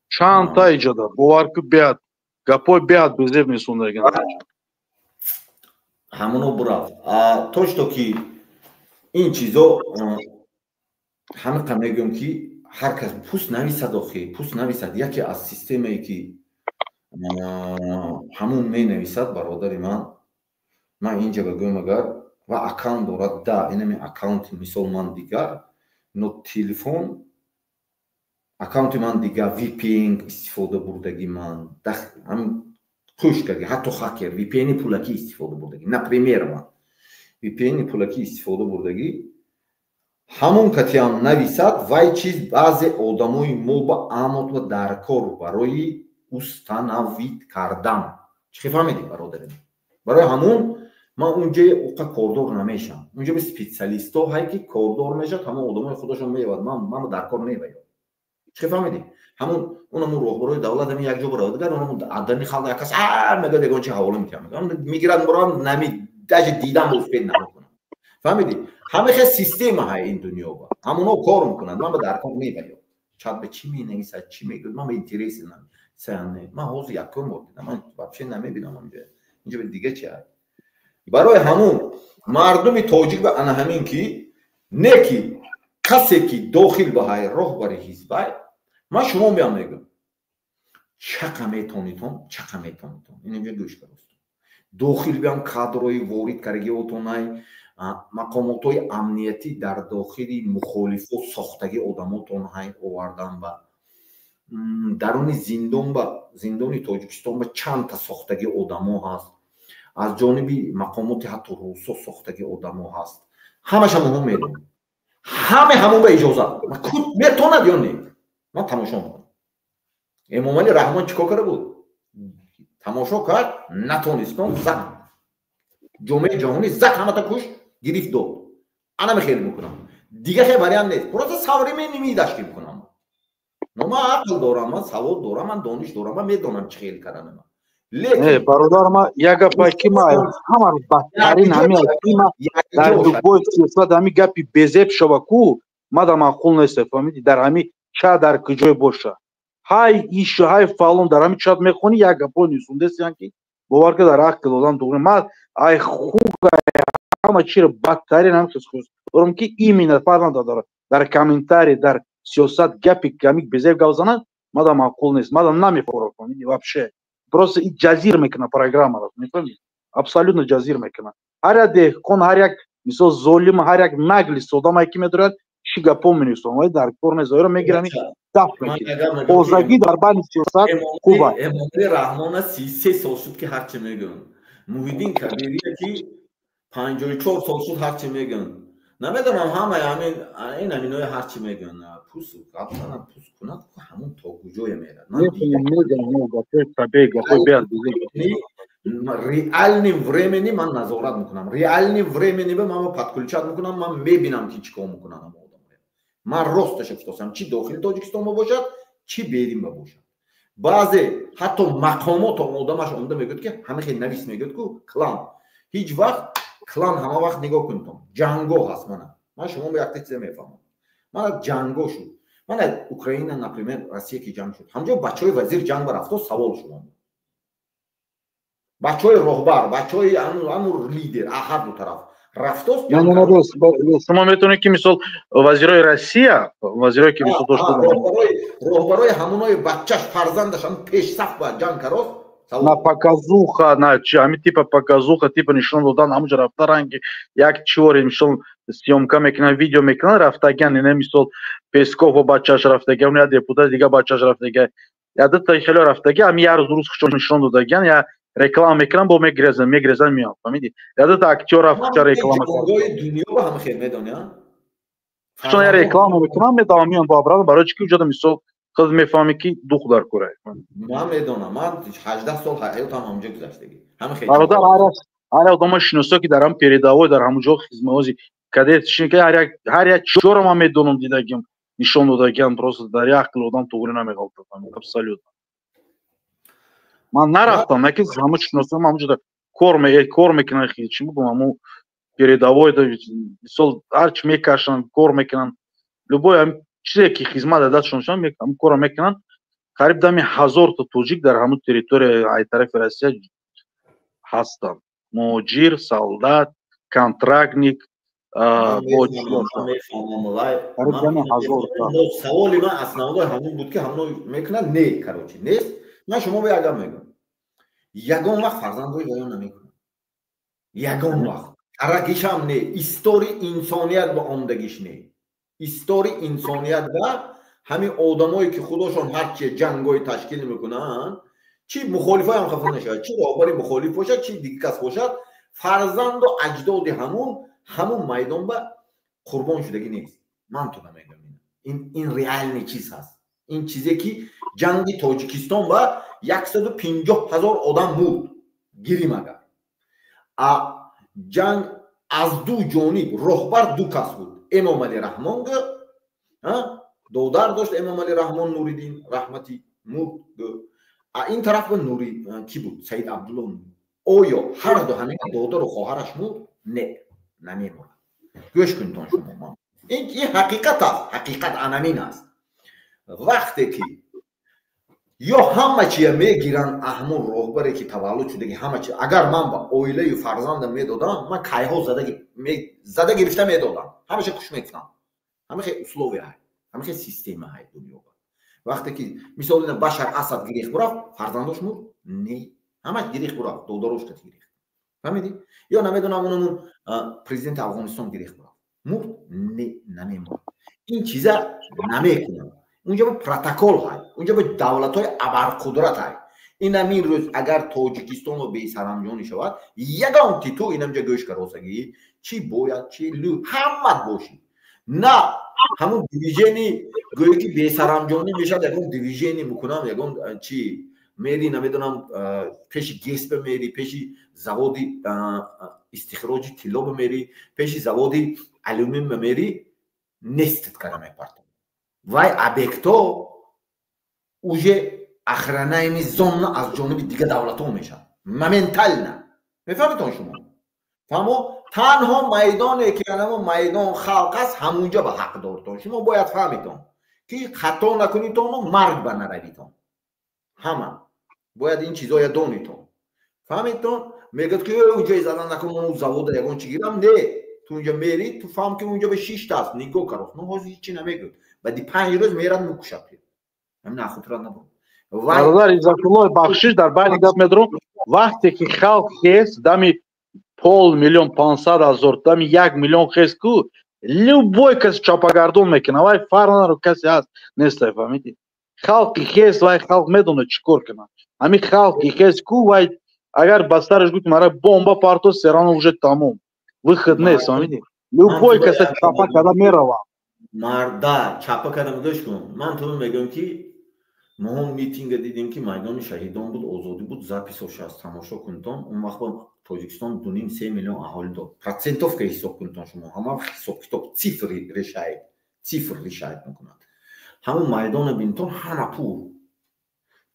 Чанд та иҷода, бовар ки беҳад гапои беҳад безеб месондаган. Ҳамоно бурафт. То что ки ин чизо ҳамиқа мегӯям ки ҳар кас пуст нависад, охи пуст нависад. Яке аз системае ки ҳамун менависад, бародари ман, ман инҷа бигӯям агар ва аккаунт дорад, да инами аккаунти мисол ман дигар, но телефон аккаунти ман дигар, VPN истифода бурдаги ман, хуш карди, ҳатто хакер VPN пулакӣ истифода бурдагӣ. Например, ман VPN пулакӣ истифода бурдагӣ, ҳамон катиам нависад, вай чиз баъзе одамои мо ба амот ва дар кор барои установить кардан. Чӣ фаҳмидӣ, бародари ман? Барои ҳамон ман унҷа уқа кордор намешам. Унҷа ба специалистҳо ҳай ки кордор мешад, ҳамон одамои худашон меёвад. Ман дар кор меваём. Чӣ фаҳмидӣ? Ҳамон унамун роҳбарои давлат ҳамин як ҷо баравад, дигар унамун адани халқ як кас мегӯяд ягон чи ҳавола метиҳам. Мегирад мурам нами даже дидам успед намекунам. Фаҳмидӣ? Ҳама хел система ҳай ин дунё ба. Ҳамоно кор мекунанд. Ман ба дар кор меваём. Чат ба чӣ менависад, чӣ мегӯяд, ман ба интереси намесаям. Ман ҳозир якум бор дидам, ман вообще намебинам онҷо. Инҷо ба дига чи ҳай? Барои ҳамун мардуми тоҷик ба ана ҳамин ки не ки касе ки дохил ба ҳай роҳбари ҳизбай, ман шумо меам мегӯям чақа метонитон, чақа метонитон. Инҷо гӯш каростон. Дохил биам кадрои ворид каргиотонай, мақомотҳои амниятӣ дар дохили мухолифо сохтагӣ одамотон ҳай овардан ба даруни зиндон ба зиндони Тоҷикистон ба чандта сохтагӣ одамо ҳаст. Аз ҷониби мақомоти ҳатто русо сохтагӣ одамо ҳаст. Ҳамаша моҳо медонем. Ҳаме ҳамон ба иҷозат. Метонад ё не? Ман тамошо мекунам. Эмомалӣ Раҳмон чӣ кор карда буд? Тамошо кард, натонистон, зад. Ҷомеаи ҷаҳонӣ зад, ҳамата куш, гирифт дод. Ана мехел мекунам. Дига хел вариант нест. Просто современный мидашки мекунам. Но ман ақл дорам, ман савод дорам, ман дониш дорам, ман медонам чӣ хел карданам. Лекин бародар, ман як гапе ки ман ҳама бадтарин ҳамин ки ман дар любой сиёсат ҳамин гапи безеб шава ку, ман дар маъқул нест, фаҳмидӣ? Дар ҳамин ча дар куҷой боша, ҳай иш ҳай фалон дар ҳамин чат мехонӣ, як гапо нисондестиян ки бовар ки дар ақл одам дуғри. Ман ай хуг ҳама чиро бадтарин ҳамин хис дорам ки именно фарқ надорад дар комментарий, дар сиёсат гапи камик безеб гап занад, ман дар маъқул нест, ман дар намефорам, фаҳмидӣ? Вообще просто и ҷазир мекунад программаро, мефаҳмӣ? Абсолютно ҷазир мекунад. Ҳар як деҳқон, ҳар як мисол золим, ҳар як наглист одамае ки медорад, чӣ гапо менависам, вай дар кор нест, оро мегирам даф мекунад. Тозагӣ дар байни сиёсат хуб аст. Эмомалӣ Раҳмона 33 сол шуд ки ҳарчи мегӯям. Муҳиддин Кабирия, ки 54 сол шуд, ҳарчи мегӯянд, намедонам, ҳамаи ҳамин ин ҳаминои ҳарчи мегӯянд, пус гапзанад, пус кунад, ҳамон то куҷое мерад. Реальный времени ман назорат мекунам, реальный времени ба ман подключать мекунам, ман мебинам, ки чӣ кор мекунанд одамоя. Ман росташа гуфтосам, чӣ дохили Тоҷикистон бошад, чӣ берин ба бошад. Баъзе ҳатто мақомот одамаш омда мегӯяд, ки ҳама хел навис мегӯяд, ку клан ҳеҷ вақт, клан ҳама вақт. Нигоҳ кунтон, ҷанго ҳаст. Мана, ман шумо якта чиза мефаҳмам. Мана, ҷанго шуд, мана, Украина, например, Россия ки ҷанг шуд, ҳамҷо бачаҳои вазир ҷанг ба рафто. Савол шумо: бачаҳои роҳбар, бачаҳои аму лидер ҳар ду тараф рафтост? Шумо метавонед, ки мисол вазирои Россия, вазирое ки мисол дошта Роҳбарои ҳамонои бачаш, фарзандаш ҳам пешсаф ба ҷанг карост. На показуха, на чи, ҳами типа показуха, типа нишон додан, ҳамуҷо рафта, ранги як чиворе, мисол, съёмка мекунан, видео мекунан, рафтагиан. Ина, мисол, Песков бачаш рафтагиан, я депутат дига бачаш рафтагиан, я дута хеле рафтаги, ҳами як рӯз рӯз хушон нишон додагиан, я реклама мекунан, бо мегрезан, мегрезан, меян, фаҳмиди? Я дута актёр рафта реклама Дунё ба ҳама хел медони. Хушон я реклама мекунан, медавам, меян бо обратно. Барои чи ки уҷода, мисол, худ мефаҳмӣ, ки дух дар кора. Ман медонам, ман 18 сол ҳаётам ҳамҷо гузаштагӣ. Бародар, ҳар як одама шиносо, ки дар ҳам передовой, дар ҳамун ҷо хизмаози кадет, ҳар як чиёро ман медонам, дидагим, нишон додагиам. Просто дар як ақли одам туғри намеғалтад абсолютно. Ман нарафтам, наки ҳама шиносам ҳамунҷо кор мекунанд, чӣ бигӯм, ҳамун передовой, мисол, ҳарчи мекашанд, кор мекунанд, любой чизе ки хизмат дар дастшон шуд, ҳамун корро мекунанд. Қариб дами 1000 та тоҷик дар ҳамун территория ай тарафи Россия ҳастанд: муҳоҷир, солдат, контрактник. Саволи ман основной ҳамун буд, ки ҳамно мекунад. Не, короче, нест. Ман шумо ба ягон мегӯям: ягон вақт фарзандҳои ваён намекунад, ягон вақт арагишам не. Истории инсоният ба омдагиш не, истории инсоният ба ҳамин одамое, ки худошон ҳарчи ҷангҳои ташкил мекунанд, чӣ мухолифоям хафа нашавад, чӣ роҳбари мухолиф бошад, чӣ дигар кас бошад, фарзанду аҷдоди ҳамун майдон ба қурбон шудагӣ нест. Ман ту намегӯям, ин реальный чиз ҳаст. Ин чизе, ки ҷанги Тоҷикистон ба 150 000 одам мурд, гирим агар, а ҷанг аз ду ҷониб роҳбар ду кас буд: Эмомалӣ Раҳмон додар дошт, Эмомалӣ Раҳмон Нуриддин раҳматӣ мурд, а ин тараф ба Нури ки буд? Саид Абдулло. Оё ҳар ду ҳамин додару хоҳараш мурд? Не, намемурад. Гӯш кунтон шумо, ин ҳақиқат аст, ҳақиқат анамин аст. Вақте ки ё ҳама чия мегиранд, аҳмон роҳбаре, ки таваллуд шудаги, ҳама чи. Агар ман ба оилаю фарзандам медодам, ман кайҳо зада гирифта медодам, ҳамаша куш мекунам. Ҳама хел условия ҳай, ҳама хел система ҳай дунё. Вақте ки, мисол, ина Башар Асад гирехт, бурафт, фарзандош мурд? Не, ҳамаш гирехт, бурафт, додарош кати гирехт, фаҳмидӣ? Ё намедонам, унамун президенти Афғонистон гирехт, бурафт, мурд? Не, намемурд. Ин чиза намекунам. Унҷа ба протокол ҳай, унҷа ба давлатҳои абарқудрат ҳай. Ин ҳамин рӯз агар Тоҷикистонро бесаранҷонӣ шавад, ягон титу инамҷа гӯш каросагӣ, чӣ бояд, чӣ лю ҳамат бошӣ, на ҳамун движение, гӯё ки бесаранҷонӣ мешавад, ягон движение мекунам, ягон чи мери, намедонам, пеши ГЭС мери, пеши заводи истихроҷи тилло бимери, пеши заводи алюмин бимери, нестит кара мепартам. Вай объектҳо уже охраняемый зона аз ҷониби дигар давлатҳо мешавад моментально. Мефаҳмитон шумо? Фаҳмо? Танҳо майдоне, ки анамо майдон халқ аст, ҳамунҷа ба ҳақ дортон. Шумо бояд фаҳмитон, ки хато накунитону марг ба наравитон. Ҳама бояд ин чизоя донитон, фаҳмитон? Мегӯяд, ки унҷа задан накун, завода ягон чи гирам. Не, ту унҷа мери, ту фаҳм, ки унҷа ба шишт аст, нигоҳ каро. Ну, ҳозир ҳичи намегӯяд, баъди 5 рӯз мерад, мекушад. Ҳамин ахутра набуд. Бародар Иззатулло, бахшиш, дар байни гап медорам. Вақте ки халқ хест, дами пол миллион, 500 000, дами 1 миллион хест ку, любой кас чапагардон мекунад, вай фарқ надорад, касе ҳаст, нестай, фаҳмидӣ? Халқи хест, вай халқ медонад, чӣ кор кунад. Ҳамин халқи хест ку, вай Агар ба сараш гуфт мара бомба парто, всё равно уже тамом, выход нест, фаҳмидӣ? Любой каса чапа карда мерава. Марда чапа карда, гӯш кун, ман ту мегӯям, ки мо митинга дидем, ки майдони шаҳидон буд, озодӣ буд, запись ош аст, тамошо кунтон. Он вақт Тоҷикистон 2,5-3 миллион аҳолӣ дод. Процентовка ҳисоб кунтон шумо, ҳама ҳисоб-китоб, цифр решает, цифр решает мекунад. Ҳамун майдона бинтон, ҳама пур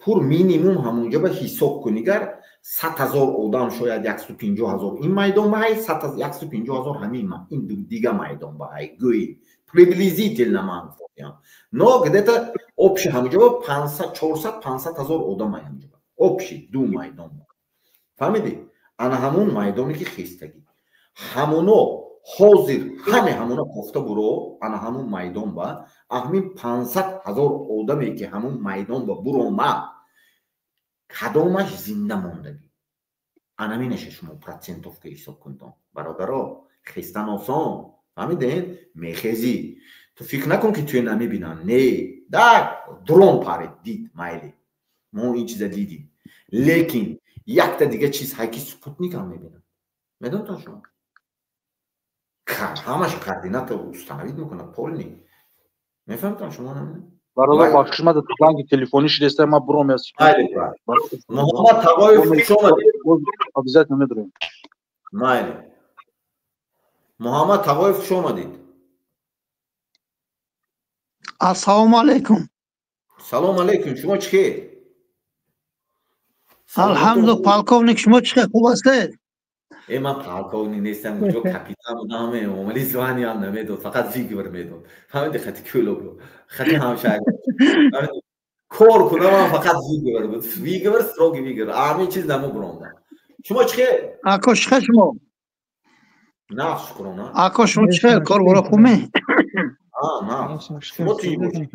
пур, минимум ҳамунҷа ба ҳисоб кунигар 100 000 одам, шояд 150 000 ин майдон ба ҳай, 150 000 ҳамин ин дига майдон ба ҳай, гӯи приблизительно ман гуфтам, но где-то общий ҳамунҷа ба 400-500 ҳазор одам ай ҳамунҷа общий ду майдон, фаҳмидӣ? Ана ҳамун майдоне ки хестагӣ, ҳамуно ҳозир ҳаме ҳамуно кофта буро, ана ҳамун майдон ба ҳамин 500 000 одаме ки ҳамун майдон ба буромад, кадомаш зинда мондагӣ? Анаминаша шумо процентовка ҳисоб кунтон, бародаро. Хестан осон, фаҳмиден? Мехезӣ, ту фикр накун, ки туе намебинанд. Не, да дрон парид, дид, майли, мо ин чиза дидим, лекин якта дига чиз ҳай, ки спутникам мебинад, медонтон шумо, ҳамаш координата установить мекунад полный, мефаҳмтон шумо? Бародар, бахшиш, ма занги телефонӣ шудеста, ма буром. Муҳаммад Тағоев, хуш омадед. Обязательно медурем. Майли, Муҳаммад Тағоев, хуш омадед. Ассалому алайкум. Салом алайкум, шумо чӣ хел? Алҳамду, полковник, шумо чӣ хел, хуб ҳастед? Э, ман полковник нестам, ҷо капитан будам, Эмомалӣ звание ам намедод, фақат выговор медод, фаҳмиди? Хати кӯлобро, хати ҳамшаҳр кор кунам, фақат выговор буд, выговор, строгий выговор, ҳамин чиз намуброндам. Шумо чӣ хел? Ако, чӣ хел шумо? Нағз, шукрона. Ако, шумо чӣ хел, кор боро хубме? Нағз, шумо тинҷ бошед.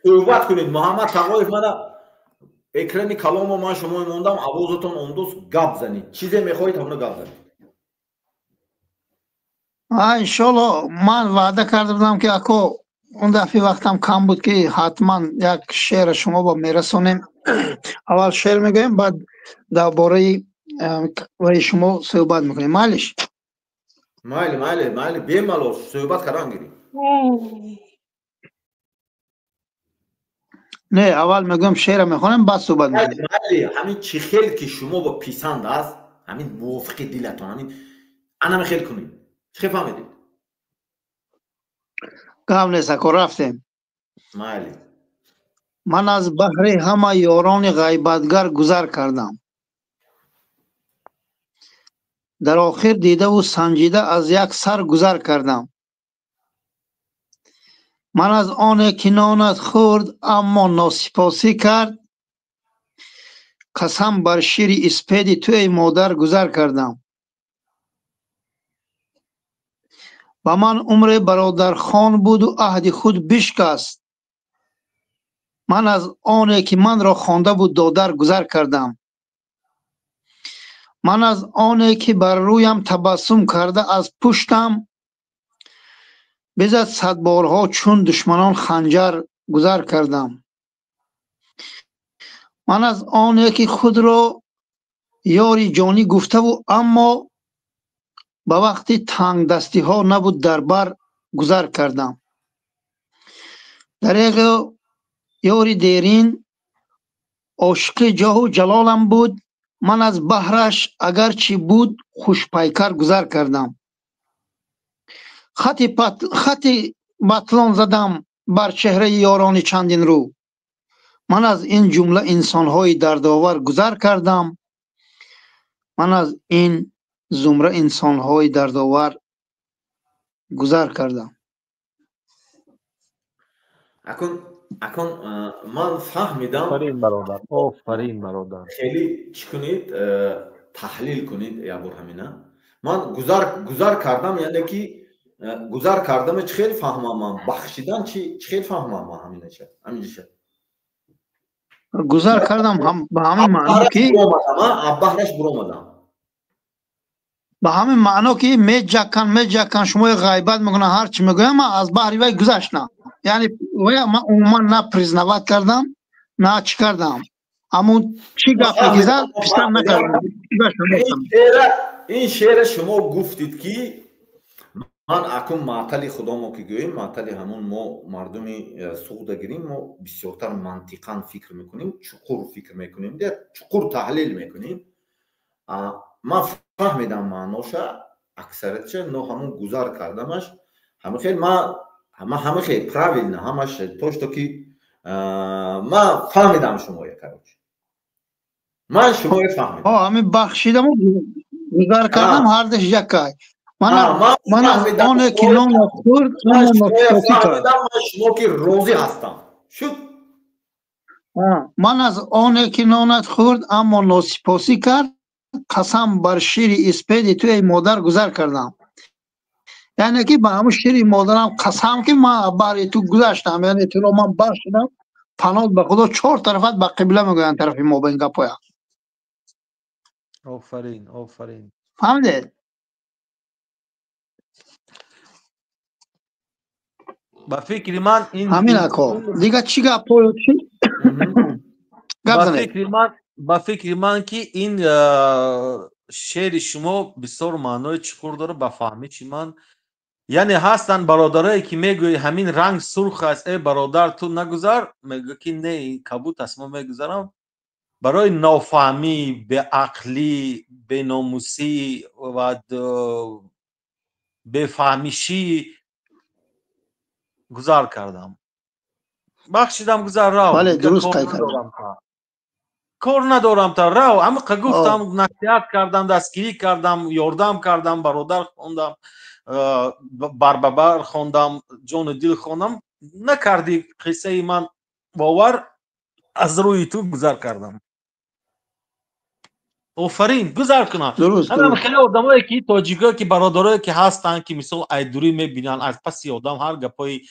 Суҳбат кунед, Муҳаммад Тағоев. Мана экрани каломо ман шумо мондам, овозатон ондоз, гап занед, чизе мехоҳед, ҳамона гап занед. Иншолло, ман ваъда карда будам, ки ако, он дафъи вақтам кам буд, ки ҳатман як шеъра шумо ба мерасонем. Аввал шеър мегӯем, баъд дар бораи ваи шумо суҳбат мекунем, майлиш? Майли, майли, майли, бемалол суҳбат кардан гирем. Не, аввал мегӯям, шеъра мехонем, баъд суҳбат мекунем. Ҳамин чӣ хел ки шумо ба писанд аст, ҳамин мувофиқи дилатон, ҳамин анаме хел кунед. Чӣ хел фаҳмидед? Гап нест, ако, рафтем. Майли. Ман аз баҳри ҳама ёрони ғайбатгар гузар кардам, дар охир дидаву санҷида аз як сар гузар кардам. Ман аз оне ки нонат хӯрд, аммо носипосӣ кард, қасам бар шири испеди ту, эй модар, гузар кардам. Ба ман умре бародархон буду аҳди худ бишкаст, ман аз оне ки манро хонда буд додар гузар кардам. Ман аз оне ки бар рӯям табассум карда, аз пуштам безад садборҳо чун душманон ханҷар гузар кардам. Ман аз оне ки худро ёри ҷонӣ гуфтаву, аммо ба вақти тангдастиҳо набуд дар бар гузар кардам. Дареғо, ёри дерин ошиқи ҷоҳу ҷалолам буд, ман аз баҳраш агарчи буд хушпайкар гузар кардам. Хати батлон задам бар чеҳраи ёрони чандин рӯ, ман аз ин ҷумла инсонҳои дардовар гузар кардам. Ман аз ин зумра инсонҳои дардовар гузар кардам. Акун ман фаҳмидам. Офарин, бародар, офарин, бародар. Хеле чӣ кунед, таҳлил кунед як бор ҳамина. Ман гузар кардам, яъне ки гузар кардаме, чӣ хел фаҳмам ман? Бахшидан чӣ хел фаҳмам ман ҳаминаша, ҳаминҷаша? Гузар кардам ба ҳамин маъно, ки баҳраш буромадам. Ба ҳамин маъно, ки меҷаккан, меҷаккан, шумои ғайбат мекунан, ҳар чӣ мегӯям, ман аз баҳри вай гузаштам, яъне вая ман умуман на признавать кардам, на чӣ кардам. Ҳамун чӣ гапе ки зад, писанд накардам. Ин шеъра шумо гуфтид, ки ман акун маътали худомо ки гӯем, маътали ҳамун мо мардуми Суғда гирем, мо бисёртар мантиқан фикр мекунем, чуқур фикр мекунем, чуқур таҳлил мекунем. Ман фаҳмидам маъноша аксариятша, но ҳамун гузар кардамаш ҳама хел ман ҳама хел правильно ҳамаш то что ки ман фаҳмидам шумоя, короче, ман шумоя фаҳмидам. Ҳамин бахшидаму гузар кардам, ҳардаш якай. Ман аз оне ки нонат хӯрд, фаҳмидам, ман шумо ки розӣ ҳастам, шуд. Ман аз оне ки нонат хӯрд, аммо носипосӣ кард, қасам бар шири испеди ту, эй модар, гузар кардам. Яъне ки ба ҳамун шири модарам қасам, ки ман бари ту гузаштам, яъне туро ман бахшидам, паноҳ ба Худо, чор тарафат ба қибла мегӯянд тарафи мо ба ин гапоя. Офарин, офарин. Фаҳмидед? Ба фикри ман ин ҳамин ако дига чӣ гапҳоё чӣ гап занед? Ба фикри ман ки ин шеъри шумо бисёр маънои чуқур дорад ба фаҳмиши ман. Яъне ҳастанд бародарое ки мегӯяд, ҳамин ранг сурх аст, э бародар, ту нагузар, мегӯяд ки не, кабут аст, ман мегузарам. Барои нофаҳмӣ, беақлӣ, беномусӣ ва бефаҳмишӣ гузар кардам, бахшидам, гузар, рав. Бале, дуруст қайд кардам. Кор надорам, та рав. Ҳамақа гуфтам, насиҳат кардам, дастгирӣ кардам, ёрдам кардам, бародар хондам, барбабар хондам, ҷону дил хондам, накардӣ қиссаи ман бовар, аз рӯи ту гузар кардам. Офарин, гузар кунам. Ҳамам хеле одамое ки тоҷикое ки бародарое ки ҳастанд, ки мисол айдурӣ мебинанд, аз паси одам ҳар гапҳои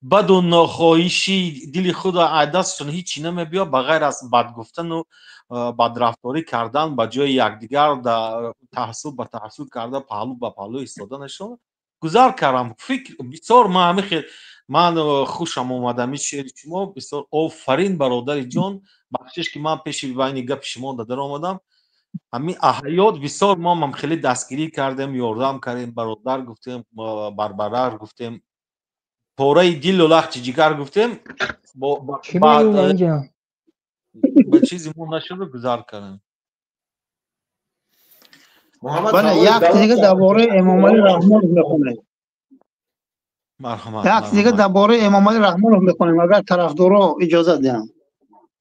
баду нохоҳиши дили худро аз дастшон ҳичи намебиёд, ба ғайр аз бад гуфтану бадрафторӣ кардан ба ҷои якдигар, таҳсил ба таҳсил карда, паҳлӯ ба паҳлӯ истоданашон. Гузар кардам. Фикр бисёр ман ҳамин хел ман хушам омад ҳамин шеъри шумо, бисёр офарин, бародари ҷон. Бахшиш ки ман пеши байни гапи шумо дар омадам. Ҳамин ҳаёт бисёр мо ҳам хеле дастгирӣ кардем, ёрдам кардем, бародар гуфтем, барбарар гуфтем, пораи дилу лахти ҷигар гуфтем, ба чизи мо нашуду гузар кардем. Бале, як дига дар бораи Эмомалӣ Раҳмонов мехонем. Марҳамат. Як дига дар бораи Эмомалӣ Раҳмонов мехонем, агар тарафдоро иҷозат диҳанд.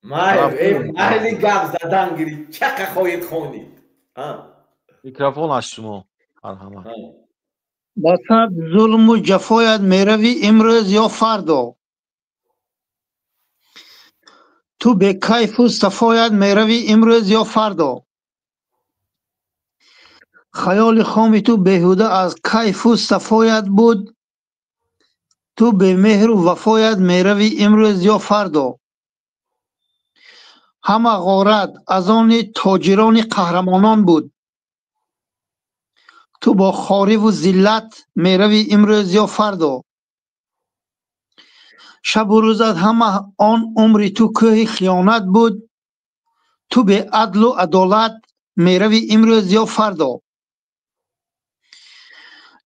Майли, гап задан гирӣ, чақа хоҳед хонид. Микрофон аз шумо, марҳамат. Ба сад зулму ҷафоят меравӣ имрӯз ё фардо, ту бекайфу сафоят меравӣ имрӯз ё фардо. Хаёли хоми ту беҳуда аз кайфу сафоят буд, ту бемеҳру вафоят меравӣ имрӯз ё фардо. Ҳама ғорат аз они тоҷирони қаҳрамонон буд, ту бо хориву зиллат меравӣ имрӯз ё фардо. Шабу рӯзат ҳама он умри ту кӯҳи хиёнат буд, ту беадлу адолат меравӣ имрӯз ё фардо.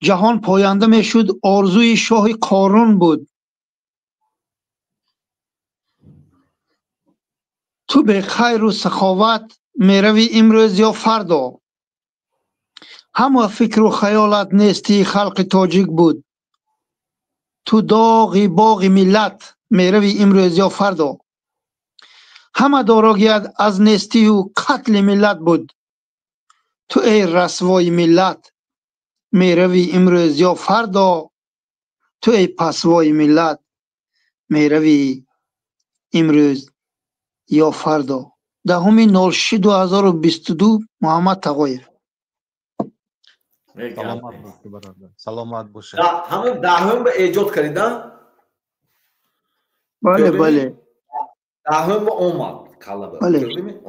Ҷаҳон поянда мешуд, орзуи шоҳи Қорун буд, ту бехайру саховат меравӣ имрӯз ё фардо. Ҳама фикру хаёлат нестии халқи тоҷик буд, ту доғи боғи миллат меравӣ имрӯз ё фардо. Ҳама дорогият аз нестию қатли миллат буд, ту эй расвои миллат меравӣ имрӯз ё фардо. Ту эй пасвои миллат меравӣ имрӯз ё фардо. 10-06-2022, Муҳаммад Тағоев. Саломат бошед. Ҳамун даҳум ба эҷод кардида? Бале, бале. Даҳум ба омад калаба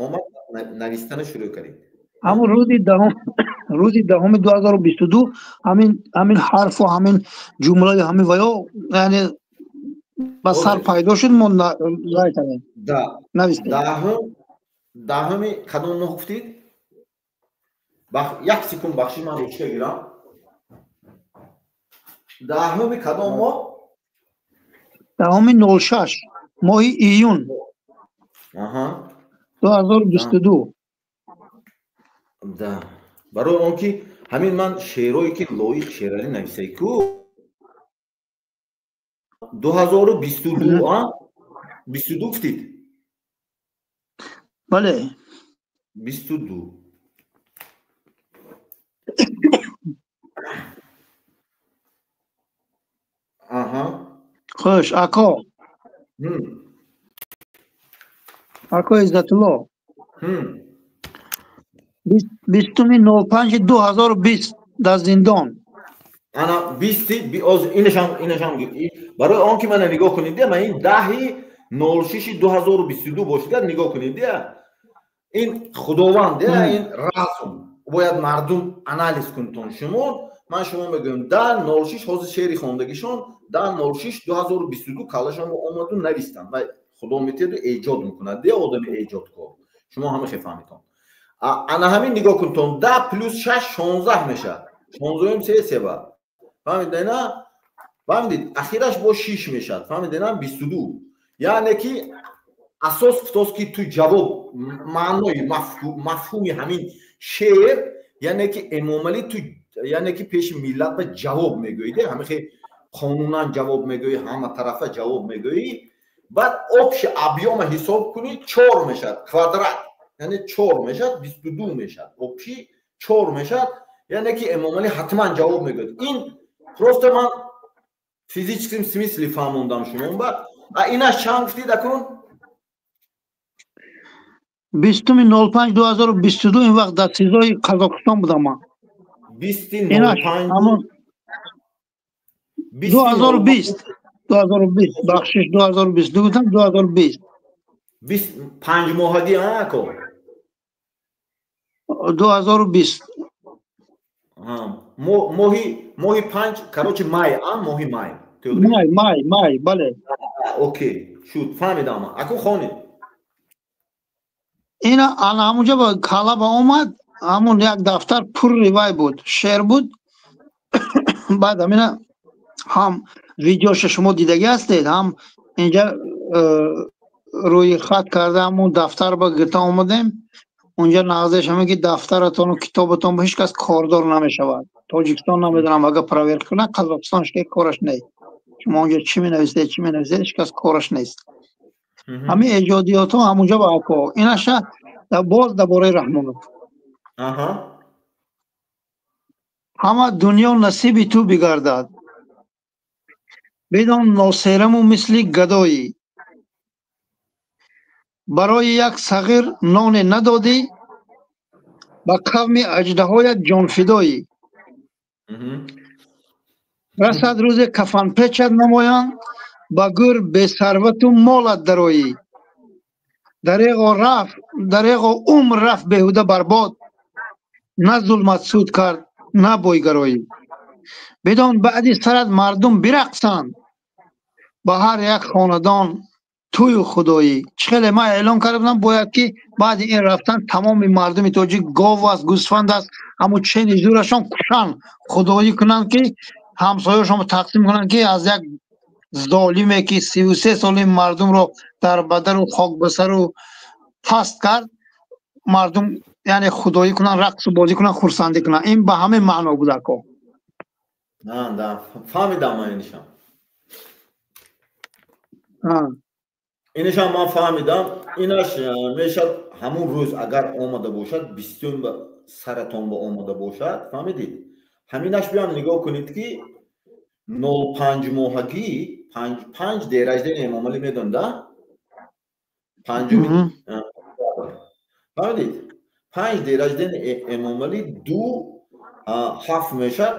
омад, навистана шурӯъ кардид. Ҳамун рӯзи даҳум, рӯзи даҳуми 2022 ҳамин ҳарфу ҳамин ҷумлаи ҳамин ваё, яъне ба сар пайдо шуд, мо кардем, навистем. Даҳум. Даҳуми кадом моҳ гуфтид? Як секунд бахши, ман ручка гирам. Даҳуми кадом моҳ? Даҳуми 06, моҳи июн. Аҳа. 2022. Да. Барои он ки ҳамин ман шеърое ки Лоиқ Шералӣ нависай ку 2022, а? 22 гуфтид? Бале. 22. Аҳа. Хуш, ако. Ако Иззатулло. 20.05.2020 дар зиндон. Ана 20 инашам барои он ки мана нигоҳ кунед, ман ин 10.06.2022 бошад, нигоҳ кунед, ин худованд, ин разум бояд мардум анализ кунтон. Шумо ман шумо мегӯям 10.06 ҳозир шеъри хондагишон 10.06.2022 калашон омаду навистанд ва худо метеду эҷод мекунад, де одами эҷодкор. Шумо ҳама хе фаҳмитон. Ана ҳамин нигоҳ кунтон, 10 плюс 6 16 мешавад. 16 се себа. Фаҳмидед на? Фаҳмидед? Ахираш бо 6 мешавад. Фаҳмидед на? 22. Яъне ки асос футост ки ту ҷавоб маънои мафҳуми ҳамин шеър, яъне ки Эмомалӣ ту, яъне ки пеши миллат ба ҷавоб мегӯӣ, де ҳама хе қонунан ҷавоб мегӯӣ, ҳама тарафа ҷавоб мегӯӣ. Баъд общий объёма ҳисоб кунӣ 4 мешавад, квадрат, яъне 4 мешавад, 22 мешавад, общий 4 мешавад, яъне ки Эмомалӣ ҳатман ҷавоб мегӯяд. Ин просто ман физическим смысле фаҳмондам шумо. А инаш чанд гуфтид акун? 20.05.2022. Ин вақт дар СИЗОи Қазоқистон будам ман. 20.05 2020, 2020, бахшиш, 2022 гуфтам, 2020. 5 моҳагӣ ако? 2020. Моҳи 5, короче май, а моҳи май. Май, май, май, бале. Окей, шуд, фаҳмидам. Аку хонед. Ина ана ҳамунҷа ба калаба омад, ҳамун як дафтар пур ривай буд, шеър буд. Баъд ҳамина ҳам видеоша шумо дидагӣ ҳастед, ҳам инҷа рӯи хат карда ҳамун дафтар ба гирта омадем. Унҷа нағзеш ҳамин ки дафтаратону китобатон ба ҳеҷ кас кордор намешавад. Тоҷикистон намедонам, агар проверка кунад, Қазоқистон ҳеҷ кас кораш нест. Шумо онҷо чӣ менависед, чӣ менависед, ҳеҷ кас кораш нест. Ҳамин эҷодиётҳо ҳамунҷа ба ако. Инаша боз дар бораи Раҳмонов. Ҳама дунё насиби ту бигардад, бидон носераму мисли гадоӣ. Барои як сағир ноне надодӣ, ба қавми аҷдаҳоят ҷонфидоӣ. Расад рӯзе кафанпечат намоянд, ба гӯр бесарвату молат дароӣ. Дареғо умр рафт беҳуда барбод, на зулмат суд кард, на бойгароӣ. Бидон баъди сарат мардум бирақсанд, ба ҳар як хонадон тую худоӣ. Чӣ хеле ман эълон карда будам, бояд ки баъди ин рафтан тамоми мардуми тоҷик гов аст, гӯсфанд аст, ҳамун чени зӯрашон кушанд, худоӣ кунанд, ки ҳамсояшонро тақсим кунанд, ки аз як золиме ки 33 соли мардумро дар бадару хокбасару паст кард, мардум яъне худоӣ кунанд, рақсу бозӣ кунанд, хурсандӣ кунанд. Ин ба ҳамин маъно буд ако. Да, фаҳмидам ман инишам. Инишам ман фаҳмидам. Инаш мешад ҳамун рӯз агар омада бошад, 20 ба саратон ба омада бошад, фаҳмидид? Ҳаминаш биям нигоҳ кунед ки 05 моҳагӣ 5 день рождения Эмомалӣ медон, да? Панҷуми. Фаҳмидид? 5 день рождения Эмомалӣ 2 7 мешад,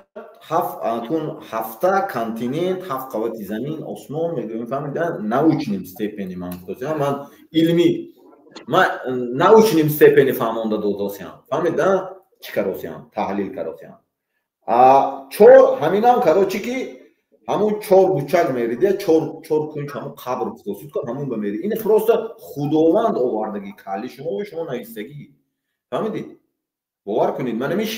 7 кун ҳафта континент, 7 қабати замин, осмон мегӯем, фаҳмидед? Научным степени ман гуфтам, ман илмӣ, ман научным степени фаҳмонда додосиям. Фаҳмидед? Чӣ каросиям? Таҳлил каросиям. А 4 ҳаминам короче ки Ҳамон чор бучак мериди, чор кунҷ ҳамон қабр кутосуд ка, ҳамон ба мери. Ин просто Худованд овардагӣ калли шумо ва шумо навистагӣ. Фаҳмидед? Бовар кунед, ман ҳамин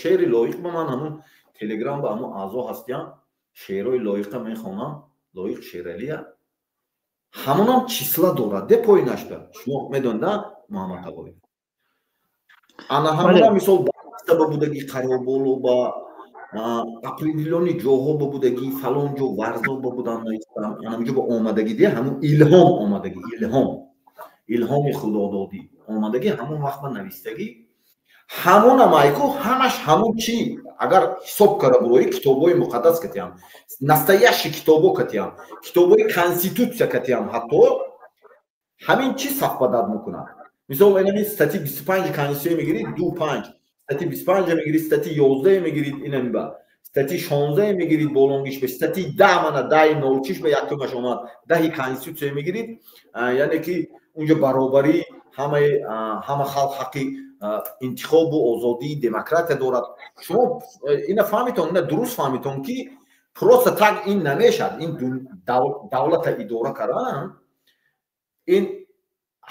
шеъри лоиқ ба ман ҳамон телеграм ба ҳамон аъзо ҳастиям, шеърҳои лоиқа мехонам, Лоиқ Шералия. Ҳамонам числа дорад, де поинаш ба. Шумо медонед, на, Муҳаммад Тағоев? Ана ҳамона мисол ба будагӣ Қароболо ба определённый ҷоҳо ба будагӣ, фалон ҷо варзо ба будан наистам, анамҷо ба омадагӣ де ҳамон илҳом омадагӣ, илҳом, илҳоми худододӣ омадагӣ, ҳамон вақт ба навистагӣ. Ҳамона майку ҳамаш ҳамон чи агар ҳисоб кара бурои китобҳои муқаддас катиям, настоящий китобо катиям, китобҳои конститутсия катиям, ҳатто ҳамин чи совпадать мекунад. Мисол инами статьи 25 конститутсия мегирид, 2.5 статьи 25 мегирид, статьи 11 мегирид, инами ба статьи 16 мегирид, болонгиш ба статьи 10 мана 10.06 ба якумаш омад, 10 конститутсия мегирид, яъне ки унҷо баробарӣ ҳама халқ ҳаққи интихобу озодии демократия дорад. Шумо ина фаҳмитон, ина дуруст фаҳмитон, ки просто так ин намешад. Ин давлата идора кардан, ин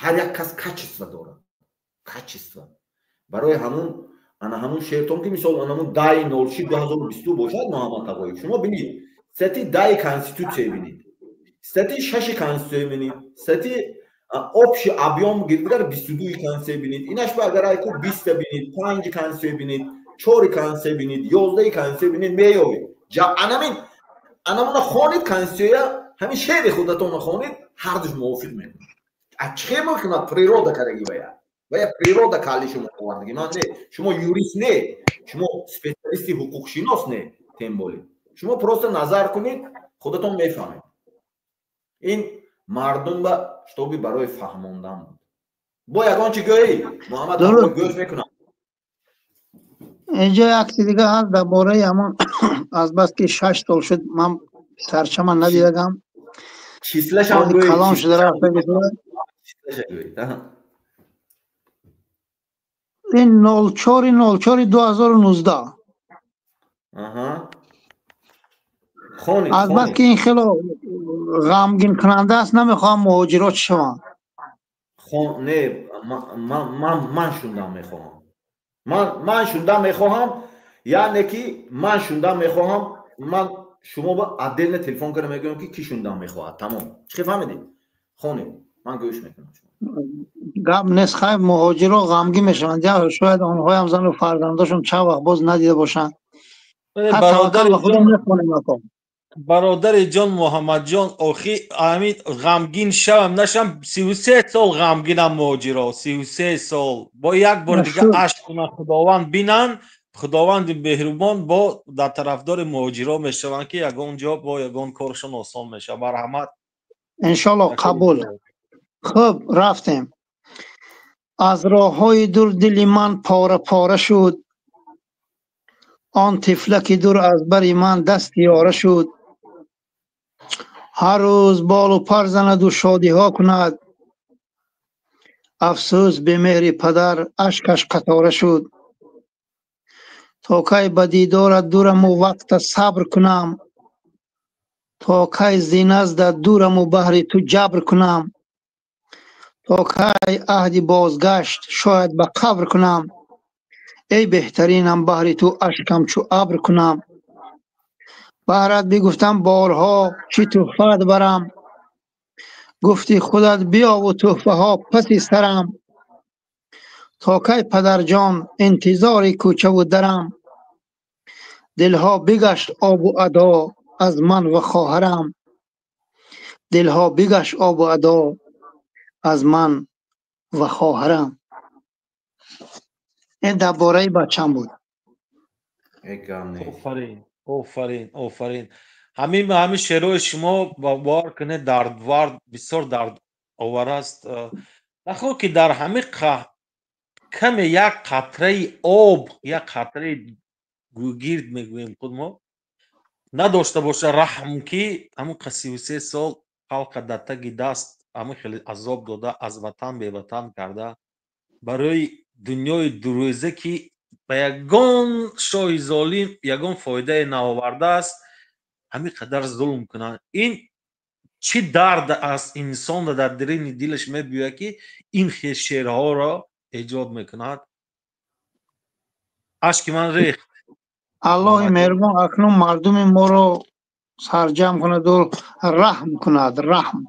ҳар як кас качество дорад, качество. Барои ҳамун ана ҳамун шеъртон ки мисол ана ҳамун 10.06.2022 бошад, Муҳаммад Тағоев, шумо бинед статьи 10 конститутсия бинед, статьи 6 конститутсия бинед, статьи общий объем гирдигар 22 конститутсия бинед, инаш ба агар айку 20 бинед, 5 конститутсия бинед, 4 конститутсия бинед, 11 конститутсия бинед, меёбед. Анамин анамуна хонед конститутсия, ҳамин шеъри худатонро хонед, ҳардуш мувофиқ мекунад. А чӣ мекунад природа кардаги вая? Вая природа калли шумо овардаги. Ман не, шумо юрист не, шумо специалисти ҳуқуқшинос не, тем более. Шумо просто назар кунед, худатон мефаҳмед. Ин мардум ба штоби барои фаҳмондан буд. Бо ягон чи гӯӣ, Муҳаммад, гӯш мекунам. Инҷо як чизи дига ҳаст дар бораи ҳамон, азбаски 6 сол шуд ман писарчама надидагам. Числашам гӯӣ. Калон шуда рафта. Ин 04.04.2019. Азбаски ин хело ғамгинкунанда аст, намехоҳам муҳоҷирот шаванд. Не, ман шундан мехоҳам. Ман шундан мехоҳам, яъне ки ман шундан мехоҳам, ман шумо ба отдельно телефон карда мегӯям ки ки шундан мехоҳад. Тамом. Чӣ фаҳмидед? Хонед. Ман гӯш мекунам. Гап нест, хайр, муҳоҷиро ғамгин мешаванд. Шояд онҳоям зану фарзандошон чанд вақт боз надида бошанд. Бародари ҷон Муҳаммадҷон, охи ҳамин ғамгин шавам нашам, 33 сол ғамгинам муҳоҷиро, 33 сол. Бо як бор дига ашк кунам, Худованд бинан, Худованди меҳрубон бо дар тарафдори муҳоҷиро мешаванд, ки ягон ҷо бо ягон коршон осон мешавад. Марҳамат. Иншоллоҳ қабул. Хуб, рафтем. Аз роҳҳои дур дили ман пора пора шуд, он тифлаки дур аз бари ман даст ёра шуд. Ҳар рӯз болу пар занаду шодиҳо кунад, афсӯс бемеҳри падар ашкаш қатора шуд. То кай ба дидорат дураму вақта сабр кунам, то кай зи назда дураму баҳри ту ҷабр кунам, то кай аҳди бозгашт шояд ба қабр кунам, эй беҳтаринам баҳри ту ашкам чу абр кунам. Баҳрат бигуфтам борҳо чӣ тӯҳфаат барам, гуфти худат биёву тӯҳфаҳо паси сарам. То кай падарҷон интизори кӯчаву дарам, дилҳо бигашт обу адо аз ман ва хоҳарам, дилҳо бигашт обу адо аз ман ва хоҳарам. Ин дар бораи бачам буд. Офарин, офарин, офарин. Ҳамин шеърҳои шумо бовар кунед, дардвар, бисёр дардовар аст. Нахоҳ ки дар ҳамин каме як қатраи об, як қатраи гугирд мегӯем худ мо надошта боша раҳм, ки ҳамун 33 сол халқа дар таги даст ҳамин хеле азоб дода, аз ватан беватан карда, барои дунёи дурӯза ки ба ягон шоҳи золим ягон фоидае наовардааст. Ҳамин қадар зулм кунанд, ин чӣ дард аст инсонро дар дарини дилаш мебиёяд, ки ин хел шеърҳоро эҷод мекунад. Ашки ман рехт. Аллоҳи меҳрубон акнун мардуми моро сарҷамъ кунаду раҳм кунад, раҳм.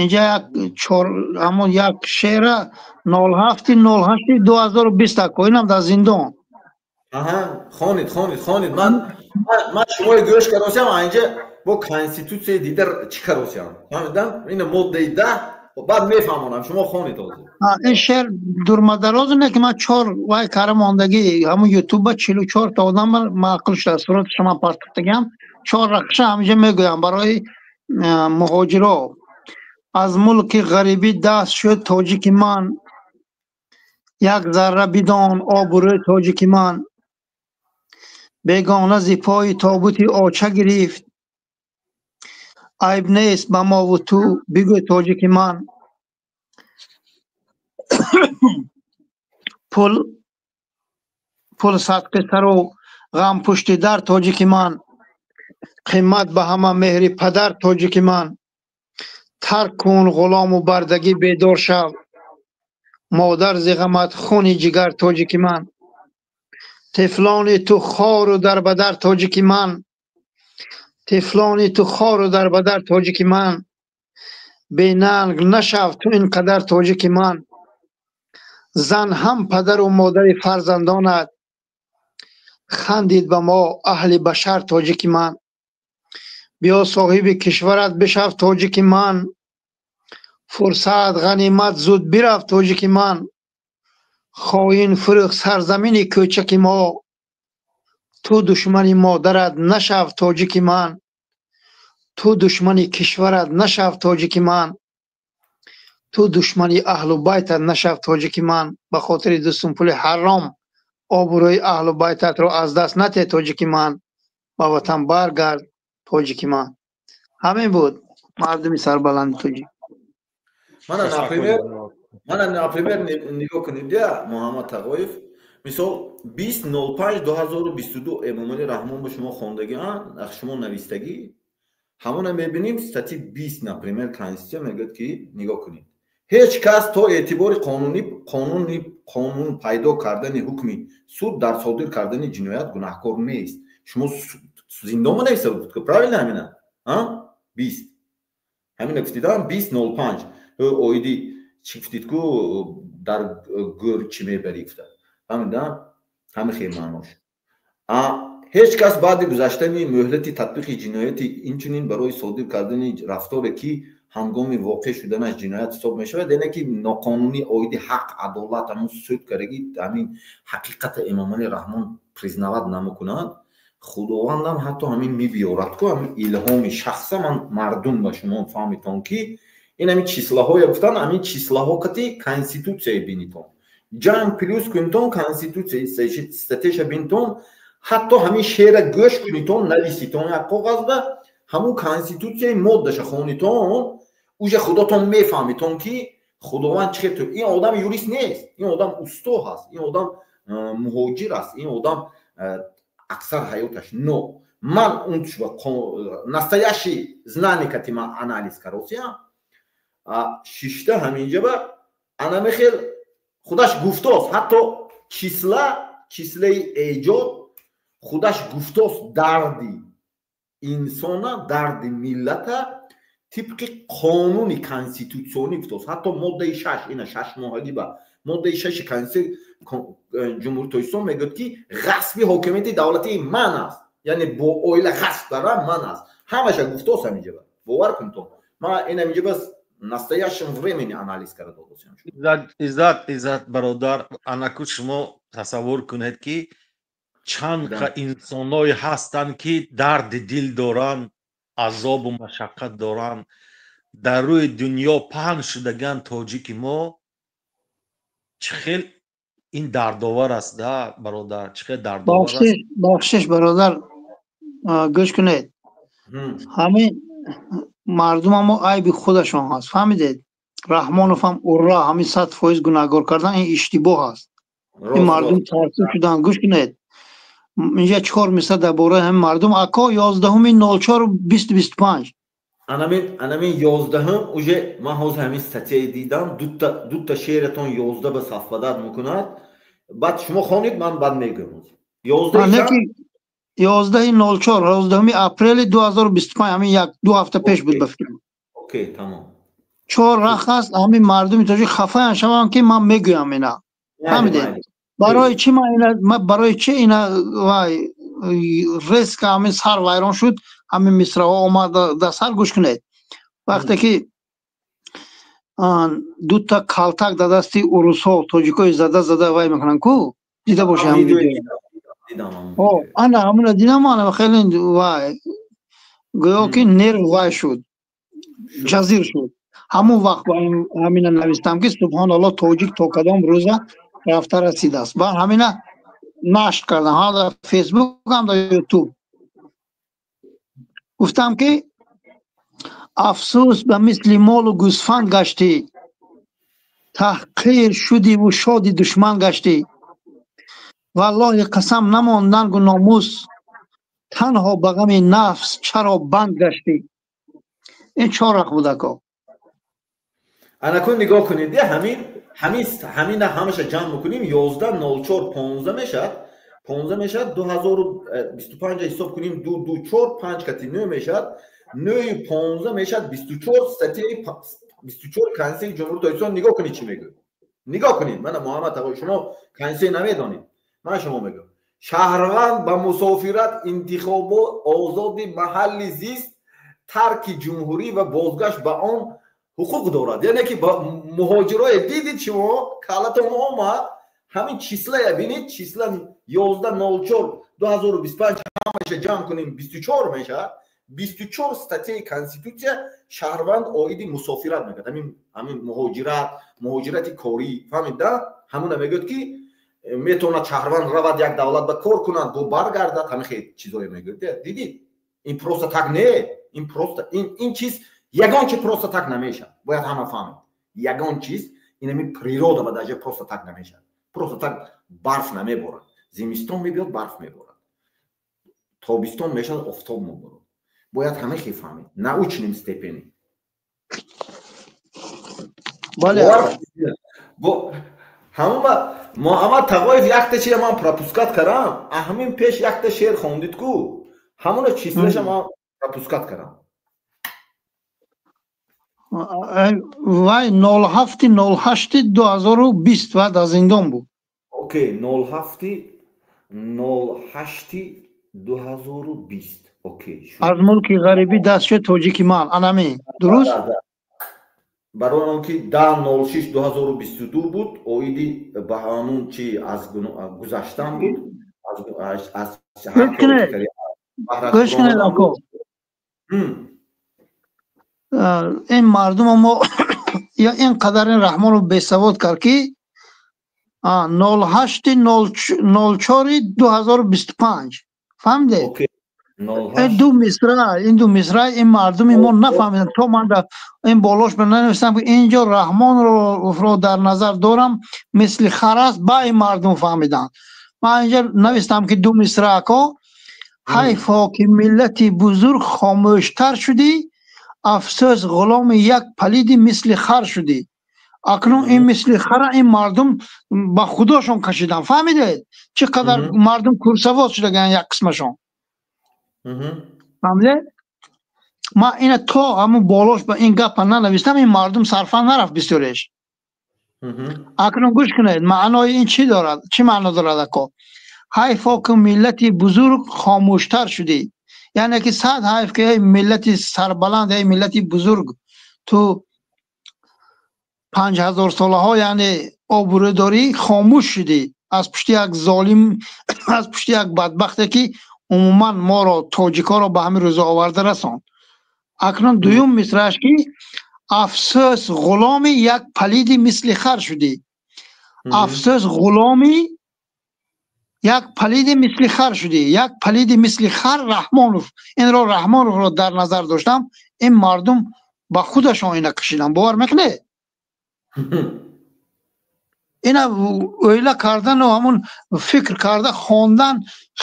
Инҷа як чор, ҳамон як шеъра 07.08.2020 акоинам дар зиндон. Аҳа, хонед, хонед, хонед. Ман шуморо гӯш каросиям, инҷа бо конститутсияи дида чӣ каросиям, фаҳмидам? Ина моддаи 10, баъд мефаҳмонам, шумо хонед ҳозир. Ин шеър дурмадарозе не, ки ман чор вай кара мондагӣ, ҳамун ютуба 44 та одам маъқул шуда, сураташа ман партофтагиам, чор рақша ҳаминҷа мегӯям барои муҳоҷиро. Аз мулки ғарибӣ даст шуд тоҷики ман, як зарра бидон обрӯи тоҷики ман. Бегона зи пои тобути оча гирифт, айб нест ба мову ту бигӯ тоҷики ман. Пул садқи сару ғам пушти дар тоҷики ман, қимат ба ҳама меҳри падар тоҷики ман. Тарк кун ғулому бардагӣ, бедор шав, модар зи ғамат хуни ҷигар тоҷики ман. Тифлони ту хору дарбадар тоҷики ман, тифлони ту хору дарбадар тоҷики ман. Бенанг нашав ту ин қадар тоҷики ман. Зан ҳам падару модари фарзандонат, хандид ба мо аҳли башар тоҷики ман. Биё соҳиби кишварат бишав тоҷики ман, фурсат ғанимат зуд бирав тоҷики ман. Хоин фурӯх сарзамини кӯчаки мо, ту душмани модарат нашав тоҷики ман. Ту душмани кишварат нашав тоҷики ман, ту душмани аҳлу байтат нашав тоҷики ман. Ба хотири дустум пули ҳаром обрӯи аҳлу байтатро аз даст нате тоҷики ман. Ба ватан баргард тоҷики ман. Ҳамин буд, мардуми сарбаланди тоҷик. Мана, например, нигоҳ кунед, я Муҳаммад Тағоев, мисол, 20.05.2022 Эмомалӣ Раҳмон ба шумо хондагӣ, шумо навистагӣ, ҳамона мебинем. Статьи 20, например, конститутсия мегӯяд, ки нигоҳ кунед: ҳеҷ кас то эътибори қонунӣ қонуни қонун пайдо кардани ҳукми суд дар содир кардани ҷиноят гунаҳкор нест. Шумо зиндонма нависта буд, правильно? Ҳамина 20 ҳамина гуфтидам, 20.05 оиди чӣ гуфтид ку, дар гӯр чӣ мебарӣ гуфта, фаҳмидам? Ҳами хел маънош. Ҳеҷ кас баъди гузаштани мӯҳлати татбиқи ҷинояти, инчунин барои содир кардани рафторе, ки ҳангоми воқеъ шуданаш ҷиноят ҳисоб мешавад, яъне ки ноқонунӣ оиди ҳақ, адолат, ҳамун суд кардаги, ҳамин ҳақиқата Эмомалӣ Раҳмон признавать намекунад. Худовандам ҳатто ҳамин мебиёрад ку, ҳамин илҳоми шахса ман мардум ба шумо фаҳмитон, ки ин ҳамин числаҳое гуфтан, ҳамин числаҳо кати конститутсияи бинитон ҷамъ плюс кунитон, конститутсияи статьяша бинитон, ҳатто ҳамин шеъра гӯш кунитон, нависитон як коғазба, ҳамун конститутсияи моддаша хонитон, уже худотон мефаҳмитон, ки Худованд чӣ хел. Ин одам юрист нест, ин одам усто ҳаст, ин одам муҳоҷир аст, ин одам аксар ҳаёташ, но ман он настоящий знание кати ман анализ каросиям шишта ҳаминҷаба анамехел худаш гуфтост, ҳатто числа, числаи эҷод худаш гуфтост, дарди инсона, дарди миллата тибқи қонуни конститутсионӣ гуфтост. Ҳатто моддаи 6, ина шашмоҳагӣ ба моддаи 6-и конститутсияи Ҷумҳури Тоҷикистон мегӯяд, ки ғасби ҳокимияти давлатии ман аст, яъне бо оила ғасб дара ман аст. Ҳамаша гуфтост ҳаминҷаба, бовар кунтон, ман ин ҳаминҷаба настоящем времени анализ карда додосиам. Иззат, иззат, бародар, анаку шумо тасаввур кунед, ки чанд инсоное ҳастанд, ки дарди дил доранд, азобу машаққат доранд, дар рӯи дунё паҳн шудаган. Тоҷики мо чӣ хел ин дардовар аст да, бародар, чӣ хел дардовар аст. Бахшиш, бародар, гӯш кунед, ҳамин мардумамо айби худашон ҳаст, фаҳмидед? Раҳмоновам урра ҳамин 100% гунаҳгор кардан, ин иштибоҳ аст. Ин мардум тарсиб шуданд. Гӯш кунед. Инҷа чор мисра дар бораи ҳамин мардум. Ако 11.04.2025. Анамин 11-ум уже ман ҳозир ҳамин статьяи дидам, дута шеъратон 11 ба совпадать мекунад. Баъд шумо хонед, ман баъд мегӯям. 11.04, 11 апрели 2025, ҳамин як ду ҳафта пеш буд ба фикрам. Окей, тамом. Чор рах аст, ҳамин мардуми тоҷик хафаян шаванд, ки ман мегӯям ина. Фаҳмидед? Барои чӣ ман ина, барои чӣ ина вай резко ҳамин сар вайрон шуд, ҳамин мисраҳо омад дар сар, гӯш кунед. Вақте ки дута калтак дар дасти урусҳо тоҷикои зада зада вай мекунанд ку, дида бошед ҳамин видео. Ана ҳамуна дидам, ана хеле вай гӯё ки нерв вай шуд, ҷазир шуд. Ҳамон вақт ҳамина навистам, ки субҳоналлоҳ, тоҷик то кадом рӯза рафта расидааст. Баъд ҳамина нашр кардам ҳам дар Фейсбук, ҳам дар Ютуб. Гуфтам, ки афсӯс, ба мисли молу гӯсфанд гаштӣ, таҳқир шудиву шоди душман гаштӣ. Валлоҳи қасам, намонд нангу номус, танҳо ба ғами нафс чаро банд гаштӣ? Ин чор рах буд, ако. Анакун нигоҳ кунед, ҳамин ҳамина ҳамаша ҷамъ мекунем, 11.04.15 мешавад, 15 мешавад, 2025 ҳисоб кунем, ду ду чор, панҷ кати нӯ мешавад, нӯи 15 мешавад 24. Статьяи 24 Конститутсияи Ҷумҳурии Тоҷикистон, нигоҳ кунед, чӣ мегӯяд. Нигоҳ кунед, мана Муҳаммад Тағои, шумо конститутсия намедонед, ман шумо мегӯям. Шаҳрванд ба мусофират, интихобо, озоди маҳалли зист, тарки ҷумҳурӣ ва бозгашт ба он ҳуқуқ дорад. Яъне ки муҳоҷирое дидид, шумо калатон омад, ҳамин числая бинед, числа 11.04.2025, ҳамаша ҷамъ кунем, 24 мешавад. 24 статьяи конститутсия шаҳрванд оиди мусофират мегӯяд, ҳамин муҳоҷират, муҳоҷирати корӣ, фаҳмид да? Ҳамуна мегӯяд, ки метавонад шаҳрванд равад як давлат ба кор кунад, бо баргардад, ҳамин хел чизое мегӯяд. Дидид, ин просто так не, ин просто ин чиз, ягон чи просто так намешавад, бояд ҳама фаҳмед. Ягон чиз инами природа ба даже просто так намешавад. Просто так барф намеборад. Зимистон мебиёд, барф меборад, тобистон мешавад, офтоб меборад. Бояд ҳама хел фаҳмед, научным степени. Бале. Ҳамума Муҳаммад Тағоев, якта чия ман пропускать кардам, ҳамин пеш якта шеър хондид ку, ҳамуна числаша ман пропускать кардам. Вай 07.08.2020 ва дар зиндон буд. Окей, 07.08.2020, окей. Аз мулки ғарибӣ даст шуд тоҷики ман, анамин дуруст. Барои он ки 10.06.2022 буд, оиди ба ҳамун чи аз гузаштан буд. Гӯш кунед, ако, ин мардума мо ё ин қадар ин Раҳмонов бесавод кард, ки 08.04.2025, фаҳмидед? Ин ду мисра, ин ду мисра ин мардуми мо нафаҳмиданд, то ман дар ин болош нанавистам, ки инҷо Раҳмонро дар назар дорам, мисли хар аст, ба ин мардум фаҳмиданд. Ман инҷа навистам, ки ду мисра, ако: ҳайфо, ки миллати бузург хомӯштар шудӣ, афсӯс, ғуломи як палиди мисли хар шудӣ. Акнун ин мисли хара ин мардум ба худошон кашиданд, фаҳмидед? Чӣ қадар мардум курсавод шудаган як қисмашон, фаҳмидед? Ман ина то ҳамун болош ба ин гапа нанавистам, ин мардум сарфа нарафт бисёреш. Акнун гӯш кунед, маънои ин чӣ дорад, чӣ маъно дорад, ако? Ҳайфо, ки миллати бузург хомӯштар шудӣ, яъне ки сад ҳайф, ки эй миллати сарбаланд, эй миллати бузург, ту 5000 солаҳо, яъне обрӯ дорӣ, хомӯш шудӣ аз пушти як золим, аз пушти як бадбахте, ки умуман моро, тоҷикҳоро, ба ҳамин рӯза оварда расонд. Акнун дуюм мисрааш, ки афсӯс, ғуломи як палиди мисли хар шудӣ. Афсӯс, ғуломи як палиди мисли хар шудӣ. Як палиди мисли хар Раҳмонов, инро Раҳмоновро дар назар доштам. Ин мардум ба худашон ина кашиданд, бовар мекунед? Ина оила кардану ҳамун фикр карда хондан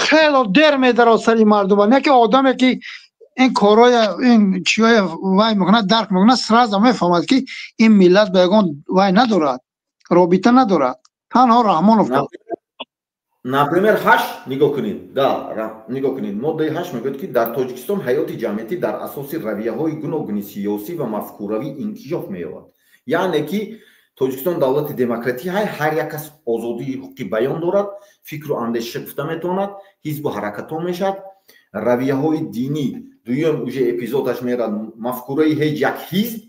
хело дер медарад сари мардума. Не ки одаме ки ин корҳоя, ин чиҳоя вай мекунад, дарк мекунад, сразу мефаҳмад, ки ин миллат ба ягон вай надорад, робита надорад, танҳо Раҳмонов. Например, 8 нигоҳ кунед, да, нигоҳ кунед, моддаи 8 мегӯяд, ки дар Тоҷикистон ҳаёти ҷамъиятӣ дар асоси равияҳои гуногуни сиёсӣ ва мафкуравӣ инкишоф меёбад. Яъне ки Тоҷикистон давлати демократӣ ҳай, ҳар як кас озодии ҳуқуқи баён дорад, фикру андеша гуфта метавонад, ҳизбу ҳаракатҳо мешавад, равияҳои динӣ. Дуюм уже эпизодаш мерад: мафкураи ҳеҷ як ҳизб,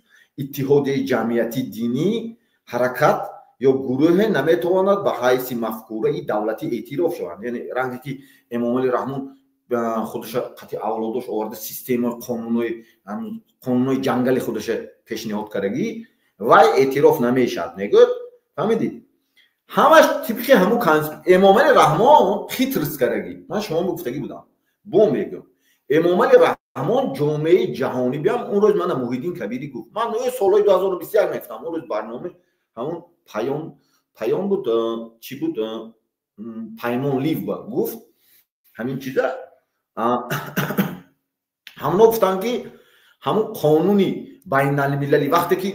иттиҳодияи ҷамъиятӣ, динӣ, ҳаракат ё гурӯҳе наметавонад ба ҳайси мафкураи давлатӣ эътироф шаванд. Яъне ранге ки Эмомалӣ Раҳмон худаша қатъи авлодош оварда, системаи қонунҳои ҷангали худаша пешниҳод кардагӣ, вай эътироф намешавад, мегӯяд. Фаҳмидид? Ҳамаш тибқи ҳамун Эмомали Раҳмон хитрость кардагӣ. Ман шумо гуфтагӣ будам, бо мегӯям, Эмомали Раҳмон ҷомеаи ҷаҳонӣ биям. Он рӯз мана Муҳиддин Кабирӣ гуфт, ман солҳои 2021 мегуфтам, он рӯз барнома ҳамун паём буд, чӣ буд, Паймон Лив гуфт ҳамин чиза. Ҳамоно гуфтанд, ки ҳамун қонуни байналмилалӣ, вақте ки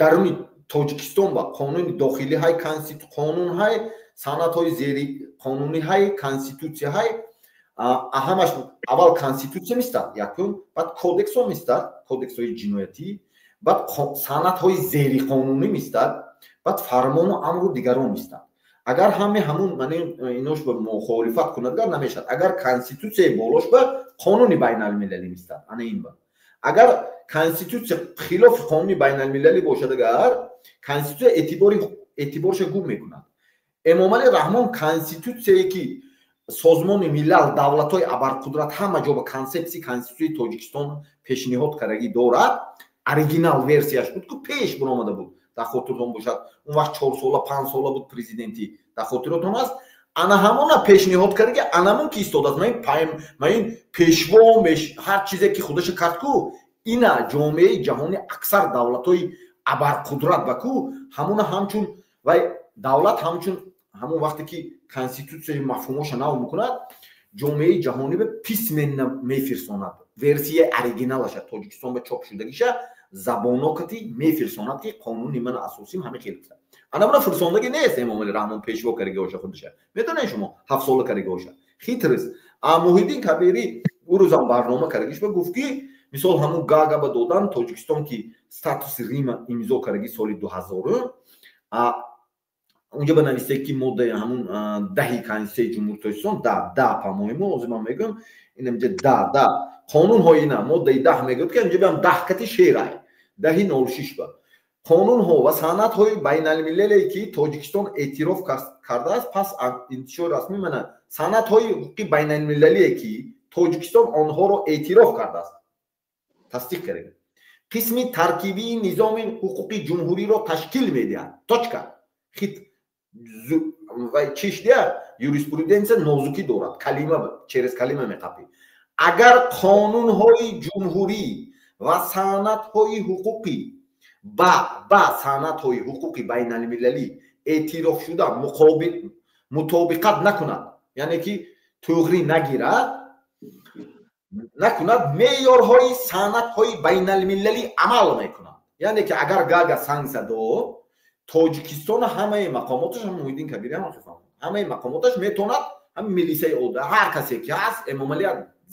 даруни Тоҷикистон ба қонуни дохилӣ ҳай, қонун ҳай, санадҳои зери қонунӣ ҳай, конститутсия ҳай, ҳамаш аввал конститутсия мистад якум, баъд кодексҳо мистад, кодексҳои ҷиноятӣ, баъд санадҳои зериқонунӣ мистад, баъд фармону амру дигарон мистад. Агар ҳаме ҳамун инош ба мухолифат кунад, гар намешавад. Агар конститутсияи болош ба қонуни байналмилалӣ мистад, ана ин ба агар конститутсия хилофи қонуни байналмилалӣ бошад, агар конститутсия эътиборша гум мекунад. Эмомалӣ Раҳмон конститутсияе ки Созмони Миллал, давлатҳои абарқудрат ҳама ҷо ба консепсияи конститутсияи Тоҷикистон пешниҳод кардагӣ дорад, оригинал версияш буд, ку пеш биромада буд, дар хотиртон бошад, он вақт 4 сола, 5 сола буд президентӣ, дар хотиротон аст, ана ҳамона пешниҳод кардаги, анамон ки истодааст. Ман ин пешво ҳар чизе ки худаша кард ку, ина ҷомеаи ҷаҳонӣ, аксар давлатҳои абарқудрат ба ку ҳамона ҳамчун вай давлат, ҳамчун ҳамон вақте ки конститутсияи мафҳумоша нав мекунад, ҷомеаи ҷаҳонӣ ба письменно мефирсонад версияи оригиналаша, Тоҷикистон ба чоп шудагиша, забонокати мефирсонад, ки қонуни ман асосим ҳама хел гуфта. Ана фирсондагӣ нест. Эмомали Раҳмон пешво кардаги боша худаша, медонед шумо, 7 сола кардаги боша, хитрость. А Муҳиддин Кабирӣ ӯ рӯзам барнома кардагиш ба гуфт, ки мисол ҳамун Гаага ба додан Тоҷикистон, ки статуси Рима имзо кардаги соли 2000, унҷа ба нависте, ки моддаи ҳамун 10-и конститутсияи Ҷумҳури Тоҷикистон, да, по-моему, ҳозир ман мегӯям, инамҷа да қонунҳои ина моддаи 10 мегӯяд, ки инҷа биам 10 кати шерай 10-06 ба қонунҳо ва санадҳои байналмилале, ки Тоҷикистон эътироф кардааст пас аз интишори расмӣ, мана санадҳои ҳуқуқи байналмилалие, ки Тоҷикистон онҳоро эътироф кардааст, тасдиқ карда, қисми таркибии низоми ҳуқуқи ҷумҳуриро ташкил медиҳад. Точка. Хит чиш дия, юриспруденсия нозукӣ дорад, калима через калима меқапӣ. Агар қонунҳои ҷумҳурӣ ва санадҳои ҳуқуқӣ ба санадҳои ҳуқуқи байналмилалӣ эътирофшуда мутобиқат накунад, яъне ки туғрӣ нагирад, накунад, меъёрҳои санадҳои байналмилалӣ амал мекунад. Яъне ки агар Гаага санксия дод, Тоҷикистон ҳамаи мақомоташ, Муҳиддин Кабири ҳам, ҳамаи мақомоташ метавонад, ҳами милисаи ода, ҳар касе ки ҳаст, Эмомалӣ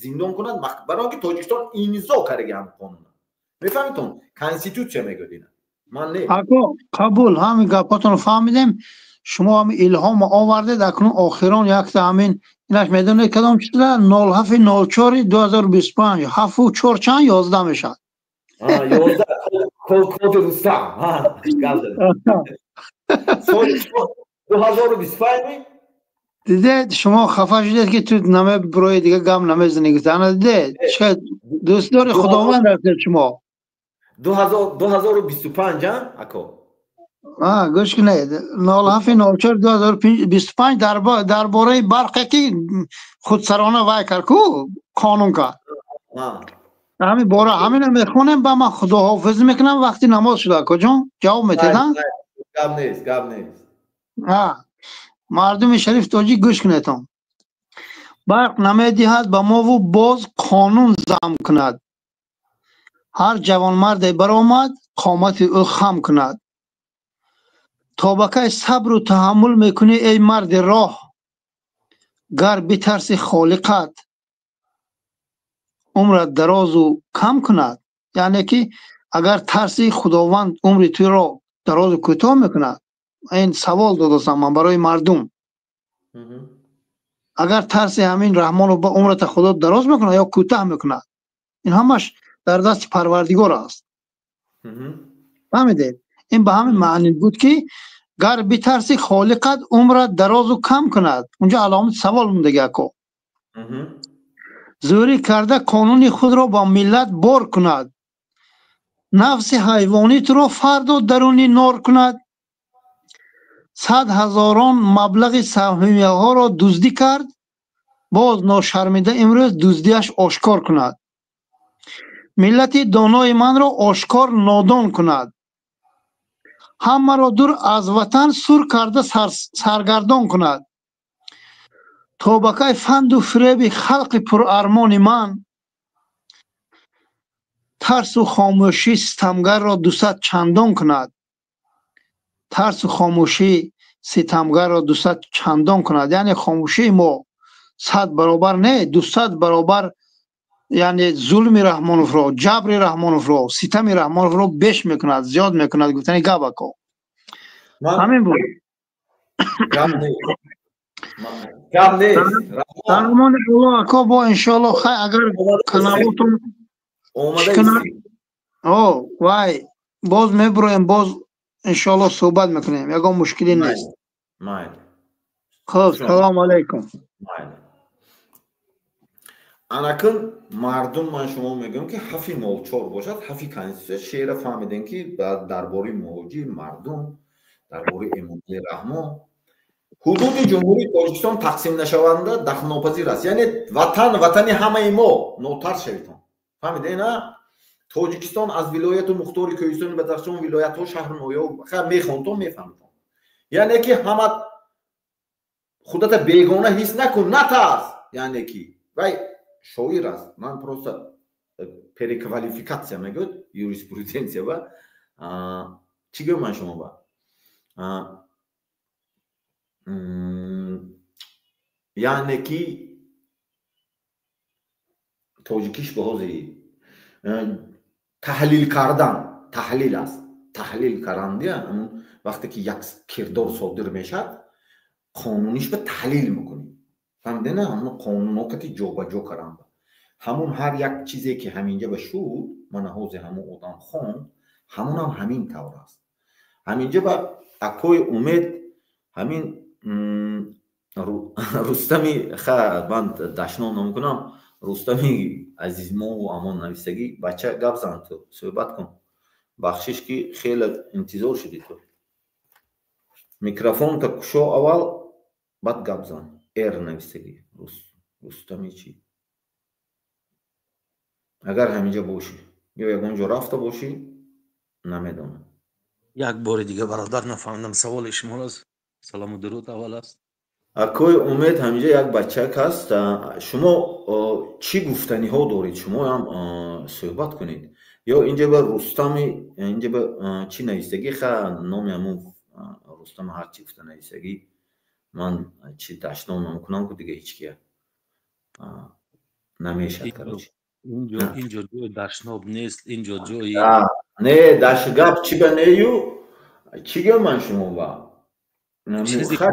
зиндон кунад, барои он ки Тоҷикистон имзо кардаги ҳам қонуна. Мефаҳмитон? Конститутсия мегӯяд ина, ман не. Ако, қабул, ҳамин гапотонро фаҳмидем. Шумо ҳами илҳомо овардед. Акнун охирон якта ҳамин инаш, медонед кадом чиза? 07.04.2025, ҳафту чор чанд, 11 мешавад. 11, коди Рустам. Соли 2025. Дидед, шумо хафа шудед, ки ту наме бирои дига гап намезанӣ гуфта. Ана дидед, дӯстдори Худованд ҳастед шумо. 2025, ако. Гӯш кунед, 07.04.2025, дар бораи барқе ки худсарона вай кард ку, қонун кард, ҳамин бора ҳамина мехонем, ба ман худоҳофизӣ мекунам, вақти намоз шуда. Акоҷон, ҷавоб метедам? Гап нест, гап нест. Мардуми шариф тоҷик, гӯш кунедтон. Барқ намедиҳад ба мову боз қонун зам кунад. Ҳар ҷавонмарде баромад, қомати ӯ хам кунад. То ба кай сабру таҳаммул мекунӣ, эй марди роҳ? Гар битарси Холиқат, умрат дарозу кам кунад. Яъне ки агар тарси Худованд, умри туро дарозу кӯтоҳ мекунад. Ин савол додастам ман барои мардум. Агар тарси ҳамин Раҳмонов, ба умрата Худо дароз мекунад ё кӯтоҳ мекунад? Ин ҳамаш дар дасти Парвардигор аст, фаҳмидед? Ин ба ҳамин маъни буд, ки гар битарси Холиқат, умрат дарозу кам кунад. Унҷо аломати савол мондаги, ако. Зӯрӣ карда қонуни худро ба миллат бор кунад, нафси ҳайвонӣ туро фардо даруни нор кунад. Сад ҳазорон маблағи саҳмияҳоро дуздӣ кард, боз ношармида имрӯз дуздиаш ошкор кунад. Миллати донои манро ошкор нодон кунад, ҳамаро дур аз ватан сур карда саргардон кунад. То ба кай фанду фиреби халқи пурармони ман, тарсу хомӯшӣ ситамгарро дусад чандон кунад? Тарсу хомӯшӣ ситамгарро дусад чандон кунад. Яъне хомӯшии мо 100 баробар не, 200 баробар, яъне зулми Раҳмоновро, ҷабри Раҳмоновро, ситами Раҳмоновро беш мекунад, зиёд мекунад, гуфтани гап, ако, ҳамин буд. Гап нест. Дармони Алло, ако, бо иншоалло хай, агар каналотон о вай, боз мебуроем, боз иншоалло суҳбат мекунем, ягон мушкилӣ нест. Хуб, салому алайкум. Анакун, мардум, ман шумо мегӯям, ки ҳафи нолчор бошад, ҳафи конститутсия. Шеъра фаҳмидем, ки дар бораи муҳоҷир, мардум, дар бораи Эмомалӣ Раҳмон. Ҳудуди Ҷумҳурии Тоҷикистон тақсимнашаванда, дахлнопазир аст. Яъне ватан ватани ҳамаи мо, нотарс шавитон, фаҳмидед на? Тоҷикистон аз вилояту мухтори Кӯҳистони Бадахшон, вилоятҳо, шаҳру ноҳияҳо мехонтон, мефаҳмитон. Яъне ки ҳама худата бегона ҳис накун, натарс. Яъне ки вай шоир аст, ман просто переквалификация мегӯяд юриспруденция ба чӣ гӯям ман шумо ба. Яъне ки тоҷикиш ба ҳозири таҳлил кардан, таҳлил аст, таҳлил кардандия. Вақте ки як кирдор содир мешавад, қонуниш ба таҳлил мекунӣ, фаҳмиде на? Ҳамун қонунокати ҷобаҷо каранда, ҳамун ҳар як чизе ки ҳаминҷа ба шуд, мана ҳозир ҳамун одам хонд, ҳамунам ҳамин тавр аст. Ҳаминҷа ба акои Умед, ҳамин Рустами ха, ман дашном намекунам, Рустами азизмову амон нависагӣ. Бача, гап зан, ту суҳбат кун. Бахшиш, ки хеле интизор шудӣ. Ту микрофонта кушо аввал, баъд гап зан. Эр нависагӣ, Рустами чӣ, агар ҳаминҷа бошӣ ё ягон ҷо рафта бошӣ, намедонам. Як бори дига, бародар, нафаҳмидам саволи шуморо. Салому дуруд аввал аст. Акои Умед, ҳаминҷа як бачак ҳаст. Шумо чӣ гуфтаниҳо доред? Шумоам суҳбат кунед. Ё инҷа ба Рустами, инҷа ба чӣ нависагӣ, ха, номи ҳамун Рустам ҳарчи гуфта нависагӣ, ман чи дашном намекунам, ку дига ҳеҷ кия намешад, короче. Инҷо ҷои дашноб нест, инҷо ҷои Не, даш гап чӣ ба нею, чӣ гӯям ман шумо ба,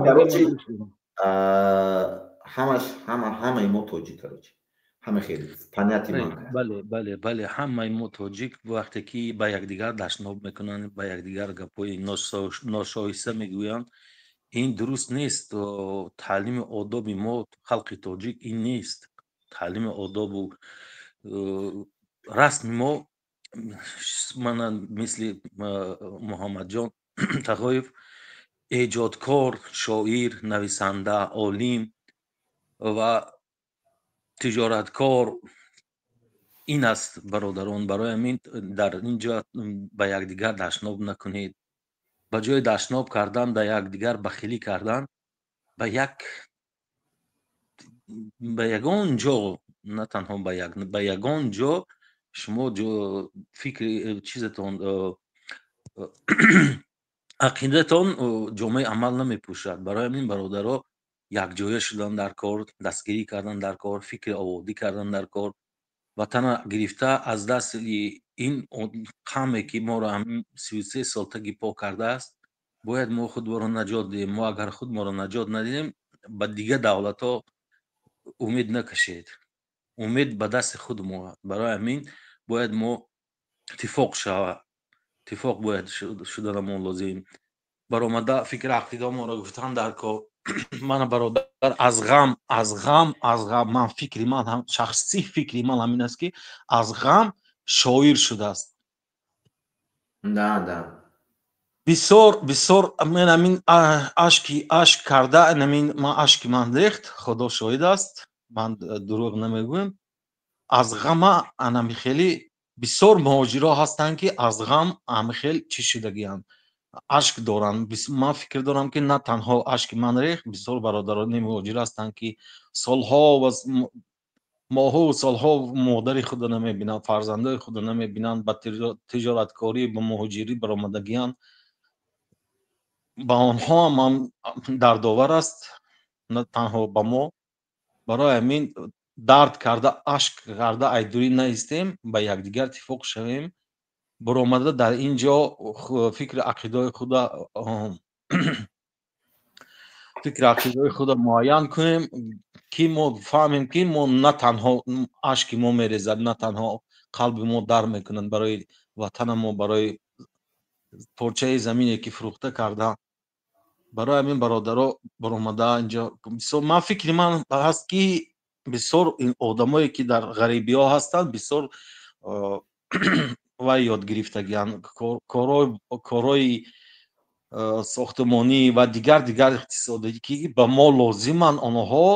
короче, ҳамаш ҳама, ҳамаи мо тоҷик, короче, ҳама хеле понятие ман. Бале, ҳамаи мо тоҷик. Вақте ки ба якдигар дашноб мекунанд, ба якдигар гапҳои ношоиста мегӯянд, ин дуруст нест. Таълими одоби мо, халқи тоҷик, ин нест. Таълими одобу расми мо, мана мисли Муҳаммадҷон Тағоев, эҷодкор, шоир, нависанда, олим ва тиҷораткор ин аст. Бародарон, барои ҳамин дар ин ҷо ба якдигар дашноб накунед. Ба ҷои дашноб кардан, ба якдигар бахилӣ кардан, ба як ба ягон ҷо, на танҳо ба як, ба ягон ҷо шумо фикри чизатон, ақидатон ҷомаи амал намепӯшад. Барои ҳамин, бародаро, якҷоя шудан дар кор, дастгирӣ кардан дар кор, фикри ободӣ кардан дар кор, ватана гирифта аз дасти ин қавме, ки моро ҳамин 33 сол таги по кардааст, бояд мо худро наҷот диҳем. Мо агар худ моро наҷот надиҳем, ба дигар давлатҳо умед накашед, умед ба дасти худ мо. Барои ҳамин бояд мо иттифоқ шава, иттифоқ бояд шуданамон лозим. Баромада фикри ақидамонро гуфтан дар кор. Мана, бародар, аз ғам, аз ғам, аз ғам ман, фикри ман, шахсӣ фикри ман ҳамин аст, ки аз ғам шоир шудааст. Да, да. Бисёр, бисёр мен ҳамин ашки ашк карда, ҳамин ман ашки ман рехт, Худо шоҳид аст, ман дурӯғ намегӯям. Аз ғама анами хеле бисёр муҳоҷиро ҳастанд, ки аз ғам ҳами хел чӣ шудагианд, ашк доранд. Ман фикр дорам, ки на танҳо ашки ман рехт, бисёр бародарони муҳоҷир ҳастанд, ки солҳо ва моҳу солҳо модари худро намебинанд, фарзандои худро намебинанд, ба тиҷораткорӣ, ба муҳоҷирӣ баромадагианд. Ба онҳо ҳам дардовар аст, на танҳо ба мо. Барои ҳамин дард карда, ашк карда айдурӣ наистем, ба якдигар иттифоқ шавем, баромада дар ин ҷо фикри ақидаи худа муайян кунем, ки мо фаҳмем, ки мо на танҳо ашки мо мерезад, на танҳо қалби мо дар мекунад барои ватанамо, барои порчаи замине, ки фурӯхта карда. Барои ҳамин, бародаро, баромада инҷо бисёр ман фикри ман ҳаст, ки бисёр одамое, ки дар ғарибиҳо ҳастанд, бисёр вай ёд гирифтагианд, корҳои сохтмонӣ ва дигар иқтисодӣ, ки ба мо лозиманд. Онҳо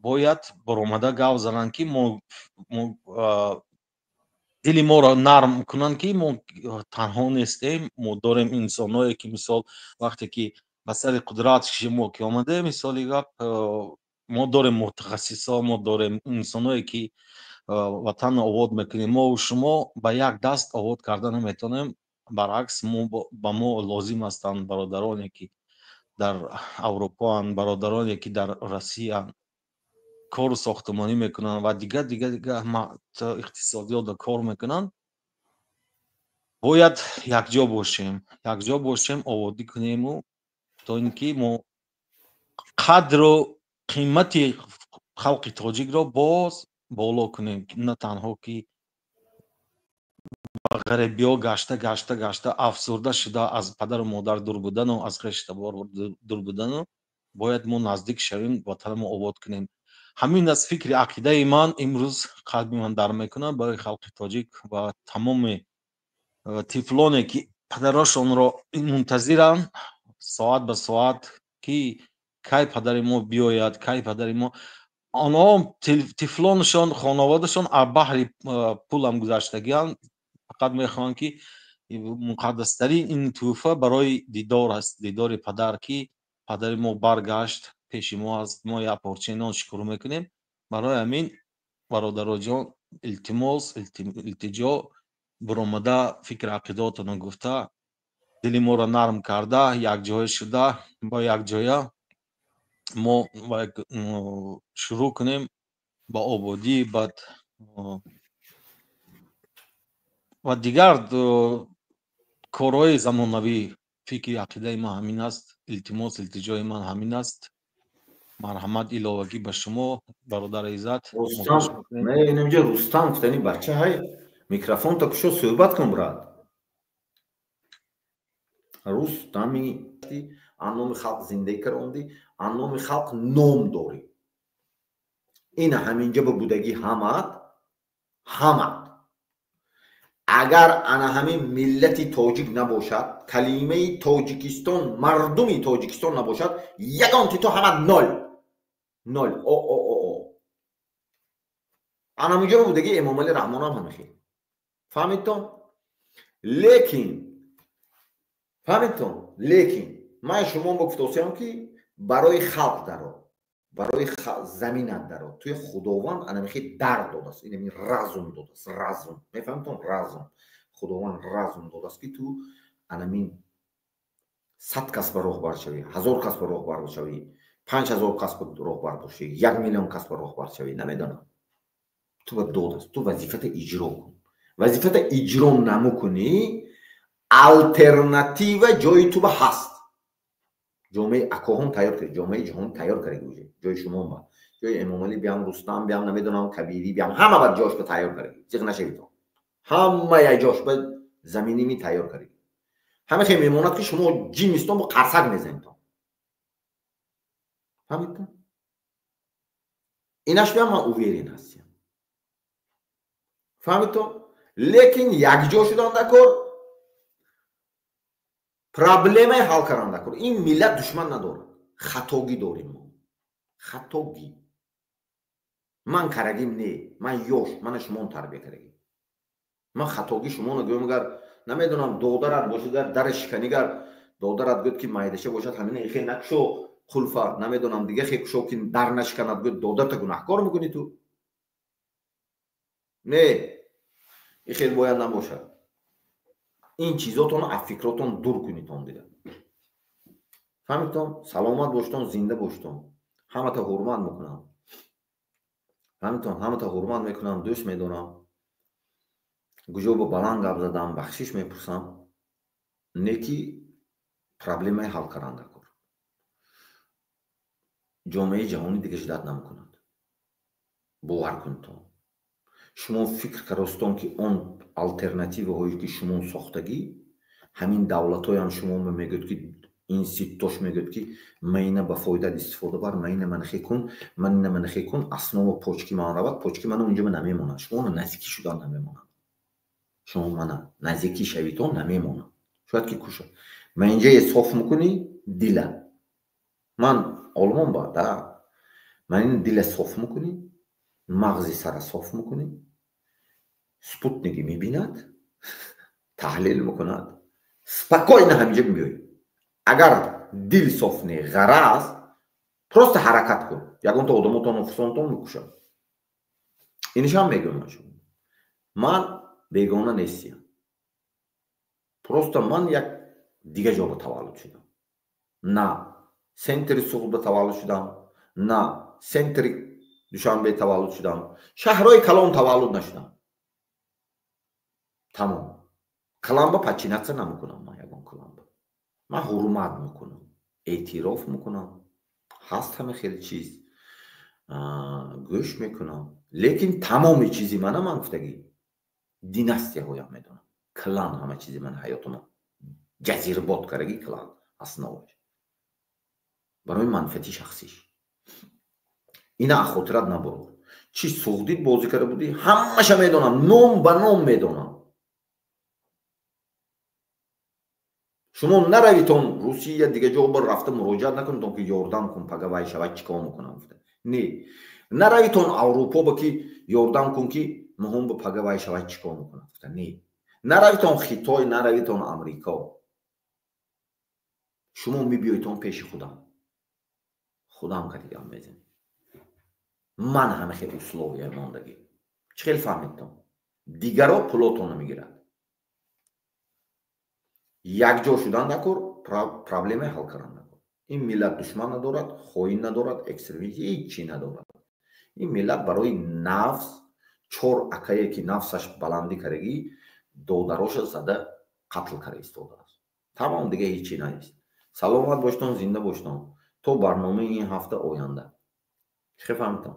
бояд баромада гап зананд, ки мо дили моро нарм кунанд, ки мо танҳо нестем, мо дорем инсонҳое, ки мисол вақте ки ба сари қудрат мо ки омадем, мисоли гап, мо дорем мутахассисо, мо дорем инсонҳое, ки ватанро обод мекунем. Мову шумо ба як даст обод карда наметавонем. Баръакс, ба мо лозим ҳастанд бародароне, ки дар Аврупоанд, бародароне, ки дар Россия кору сохтмонӣ мекунанд ва дигар иқтисодиётро кор мекунанд. Бояд якҷо бошем, якҷо бошем, ободӣ кунему, то ин ки мо қадру қимати халқи тоҷикро боз боло кунем, на танҳо ки ба ғарибиҳо гашта, гашта, гашта, афсурда шуда, аз падару модар дур будану аз хештабор дур будану. Бояд мо наздик шавем, ватанамо обод кунем. Ҳамин аст фикри ақидаи ман. Имрӯз қалби ман дар мекунад барои халқи тоҷик ва тамоми тифлоне, ки падарошонро мунтазиранд соат ба соат, ки кай падари мо биёяд, кай падари мо. Онҳо тифлонашон, хонаводашон аз баҳри пулам гузаштагианд, фақат мехоҳанд, ки муқаддастарин ин тӯҳфа барои дидор аст, дидори падар, ки падари мо баргашт, пеши мо аст, мо як порчаи нон шукр мекунем. Барои ҳамин, бародароҷон, илтимос, илтиҷо, баромада фикри ақидаотонро гуфта, дили моро нарм карда, якҷоя шуда, бо якҷоя мо шурӯъ кунем ба ободӣ, баъд ва дигар корҳои замонавӣ. Фикри ақидаи ман ҳамин аст, илтимос, илтиҷои ман ҳамин аст. Марҳамат, иловагӣ ба шумо, бародари Иззат. Инҷа Рустам гуфтани бача ҳай, микрофонта кушо, суҳбат кун, брат. Рустами ан номи халқ зиндагӣ карондӣ, ан номи халқ ном дорӣ. Ина ҳаминҷа ба будагӣ ҳамат, ҳамат. Агар ана ҳамин миллати тоҷик набошад, калимаи Тоҷикистон, мардуми Тоҷикистон набошад, ягон тито ҳамат ноль, ноль. О о о о, ана ҳаминҷо ба будагӣ Эмомалӣ Раҳмонам ҳамин хел, фаҳмидтон? Лекин Фаҳмидтон? Лекин ман шумо гуфтосиям, ки барои халқ даро, барои заминат даро. Туи Худованд анамихи дар додааст, инами разум додааст, разум. Мефаҳмидтон? Разум. Худованд разум додааст, ки ту анамин 100 кас ба роҳбар шавӣ, 1000 кас ба роҳбар шавӣ, 5000 кас ба роҳбар бошӣ, 1 миллион кас ба роҳбар шавӣ, намедонам. Ту ба додааст, ту вазифата иҷро кун. Вазифата иҷро намукунӣ, алтернатива ҷои ту ба ҳаст. Ҷомеаи акоҳон тайёр кард, ҷомеаи ҷаҳон тайёр кард, уже ҷои шумо ба ҷои Эмомалӣ биям, Рустам биям, намедонам, Кабирӣ биям, ҳама ба ҷош ба тайёр кард. Зиқ нашавитон, ҳамая ҷош ба заминими тайёр кард. Ҳама хел мемонад, ки шумо ҷимистон бо қарсак мезанитон. Фаҳмидтон? Инаш биям, ман уверен ҳастям. Фаҳмидтон? Лекин якҷо шудан дар кор, проблемаи ҳал кардан дар кор. Ин миллат душман надорад, хатогӣ дорем мо, хатогӣ. Ман карагим не, ман ёш, мана шумон тарбия карагим. Ман хатогӣ шумоно гӯям, агар намедонам, додарат бошад, дара шиканигар додарат гӯяд, ки майдаша бошад, ҳамина ихе накушо қулфа, намедонам, дига хе кушо, ки дар нашиканад, гӯяд, додарта гунаҳкор мекунӣ ту? Не, и хел бояд набошад. Ин чизотонро аз фикротон дур кунитон дига. Фаҳмидтон? Саломат боштон, зинда боштон. Ҳамата ҳурмат мекунам. Фаҳмидтон? Ҳамата ҳурмат мекунам, дӯст медорам. Гуҷо ба баланд гап задам, бахшиш мепурсам. Не ки проблемаи ҳал кардан дар кор. Ҷомеаи ҷаҳонӣ дига ждать намекунад. Бовар кунитон. Шумо фикр каростон, ки он алтернативаҳое, ки шумо сохтагӣ, ҳамин давлатҳоям шумо мегӯяд, ки институтош мегӯяд, ки майна ба фоидат истифода бар, майна манахе кун, манина манахе кун, основа почки ман равад, почки мана унҷа намемонад. Шумо наздикӣ шудан намемонад. Шумо мана наздикӣ шавитон, намемонад. Шояд ки кушад. Ман инҷа соф мекунӣ дила. Ман олмон ба да. Ман ин дила соф мекунӣ, мағзи сара соф мекунӣ, спутники мебинад, таҳлил мекунад, спокойно ҳаминҷа мебиёй. Агар дил соф не, ғараз, просто ҳаракат кун, ягонта одамотон фусонтон мекушад. Инишам мегӯям ман шумо. Ман бегона нестиям. Просто ман як дига ҷо ба таваллуд шудам. На центри Суғд ба таваллуд шудам, на центри Душанбе таваллуд шудам, шаҳрҳои калон таваллуд нашудам. Тамом. Кланба подчиняться намекунам ман ягон кланба. Ман ҳурмат мекунам, эътироф мекунам. Ҳаст ҳама хеле чиз. Гӯш мекунам. Лекин тамоми чизи мана ман гуфтагӣ. Династияҳоям медонам. Клан ҳама чизи ман ҳаётума ҷазирбод кардаги клан основаш. Барои манфиати шахсиш. Ина аз хотират набурд. Чӣ суғдит бозӣ карда будӣ, ҳамаша медонам, ном ба ном медонам. Шумо наравитон Русия, дига ҷо бар рафта муроҷиат накунедон, ки ёрдам кун, пага вай шавад, чӣ кор мекунам гуфта. Не. Наравитон Аврупо ба, ки ёрдам кун, ки муҳим ба пага вай шавад, чӣ кор мекунам гуфта. Не. Наравитон Хитой, наравитон Амрико. Шумо мебиёитон пеши худам. Худам кадигам мезанем. Ман ҳама хел условия мондагӣ. Чӣ хел фаҳмидтон? Дигаро пулотонро мегирад. Якҷо шудан дар кор, проблемаи ҳал кардан дар кор. Ин миллат душман надорад, хоин надорад, экстремист ҳеҷ надорад. Ин миллат барои нафс, чор акае, ки нафсаш баландӣ кардагӣ, додароша зада қатл карда истодааст. Тамом, дига ҳеҷ нест. Саломат боштон, зинда боштон. То барномаи ин ҳафта оянда. Чӣ фаҳмидтон?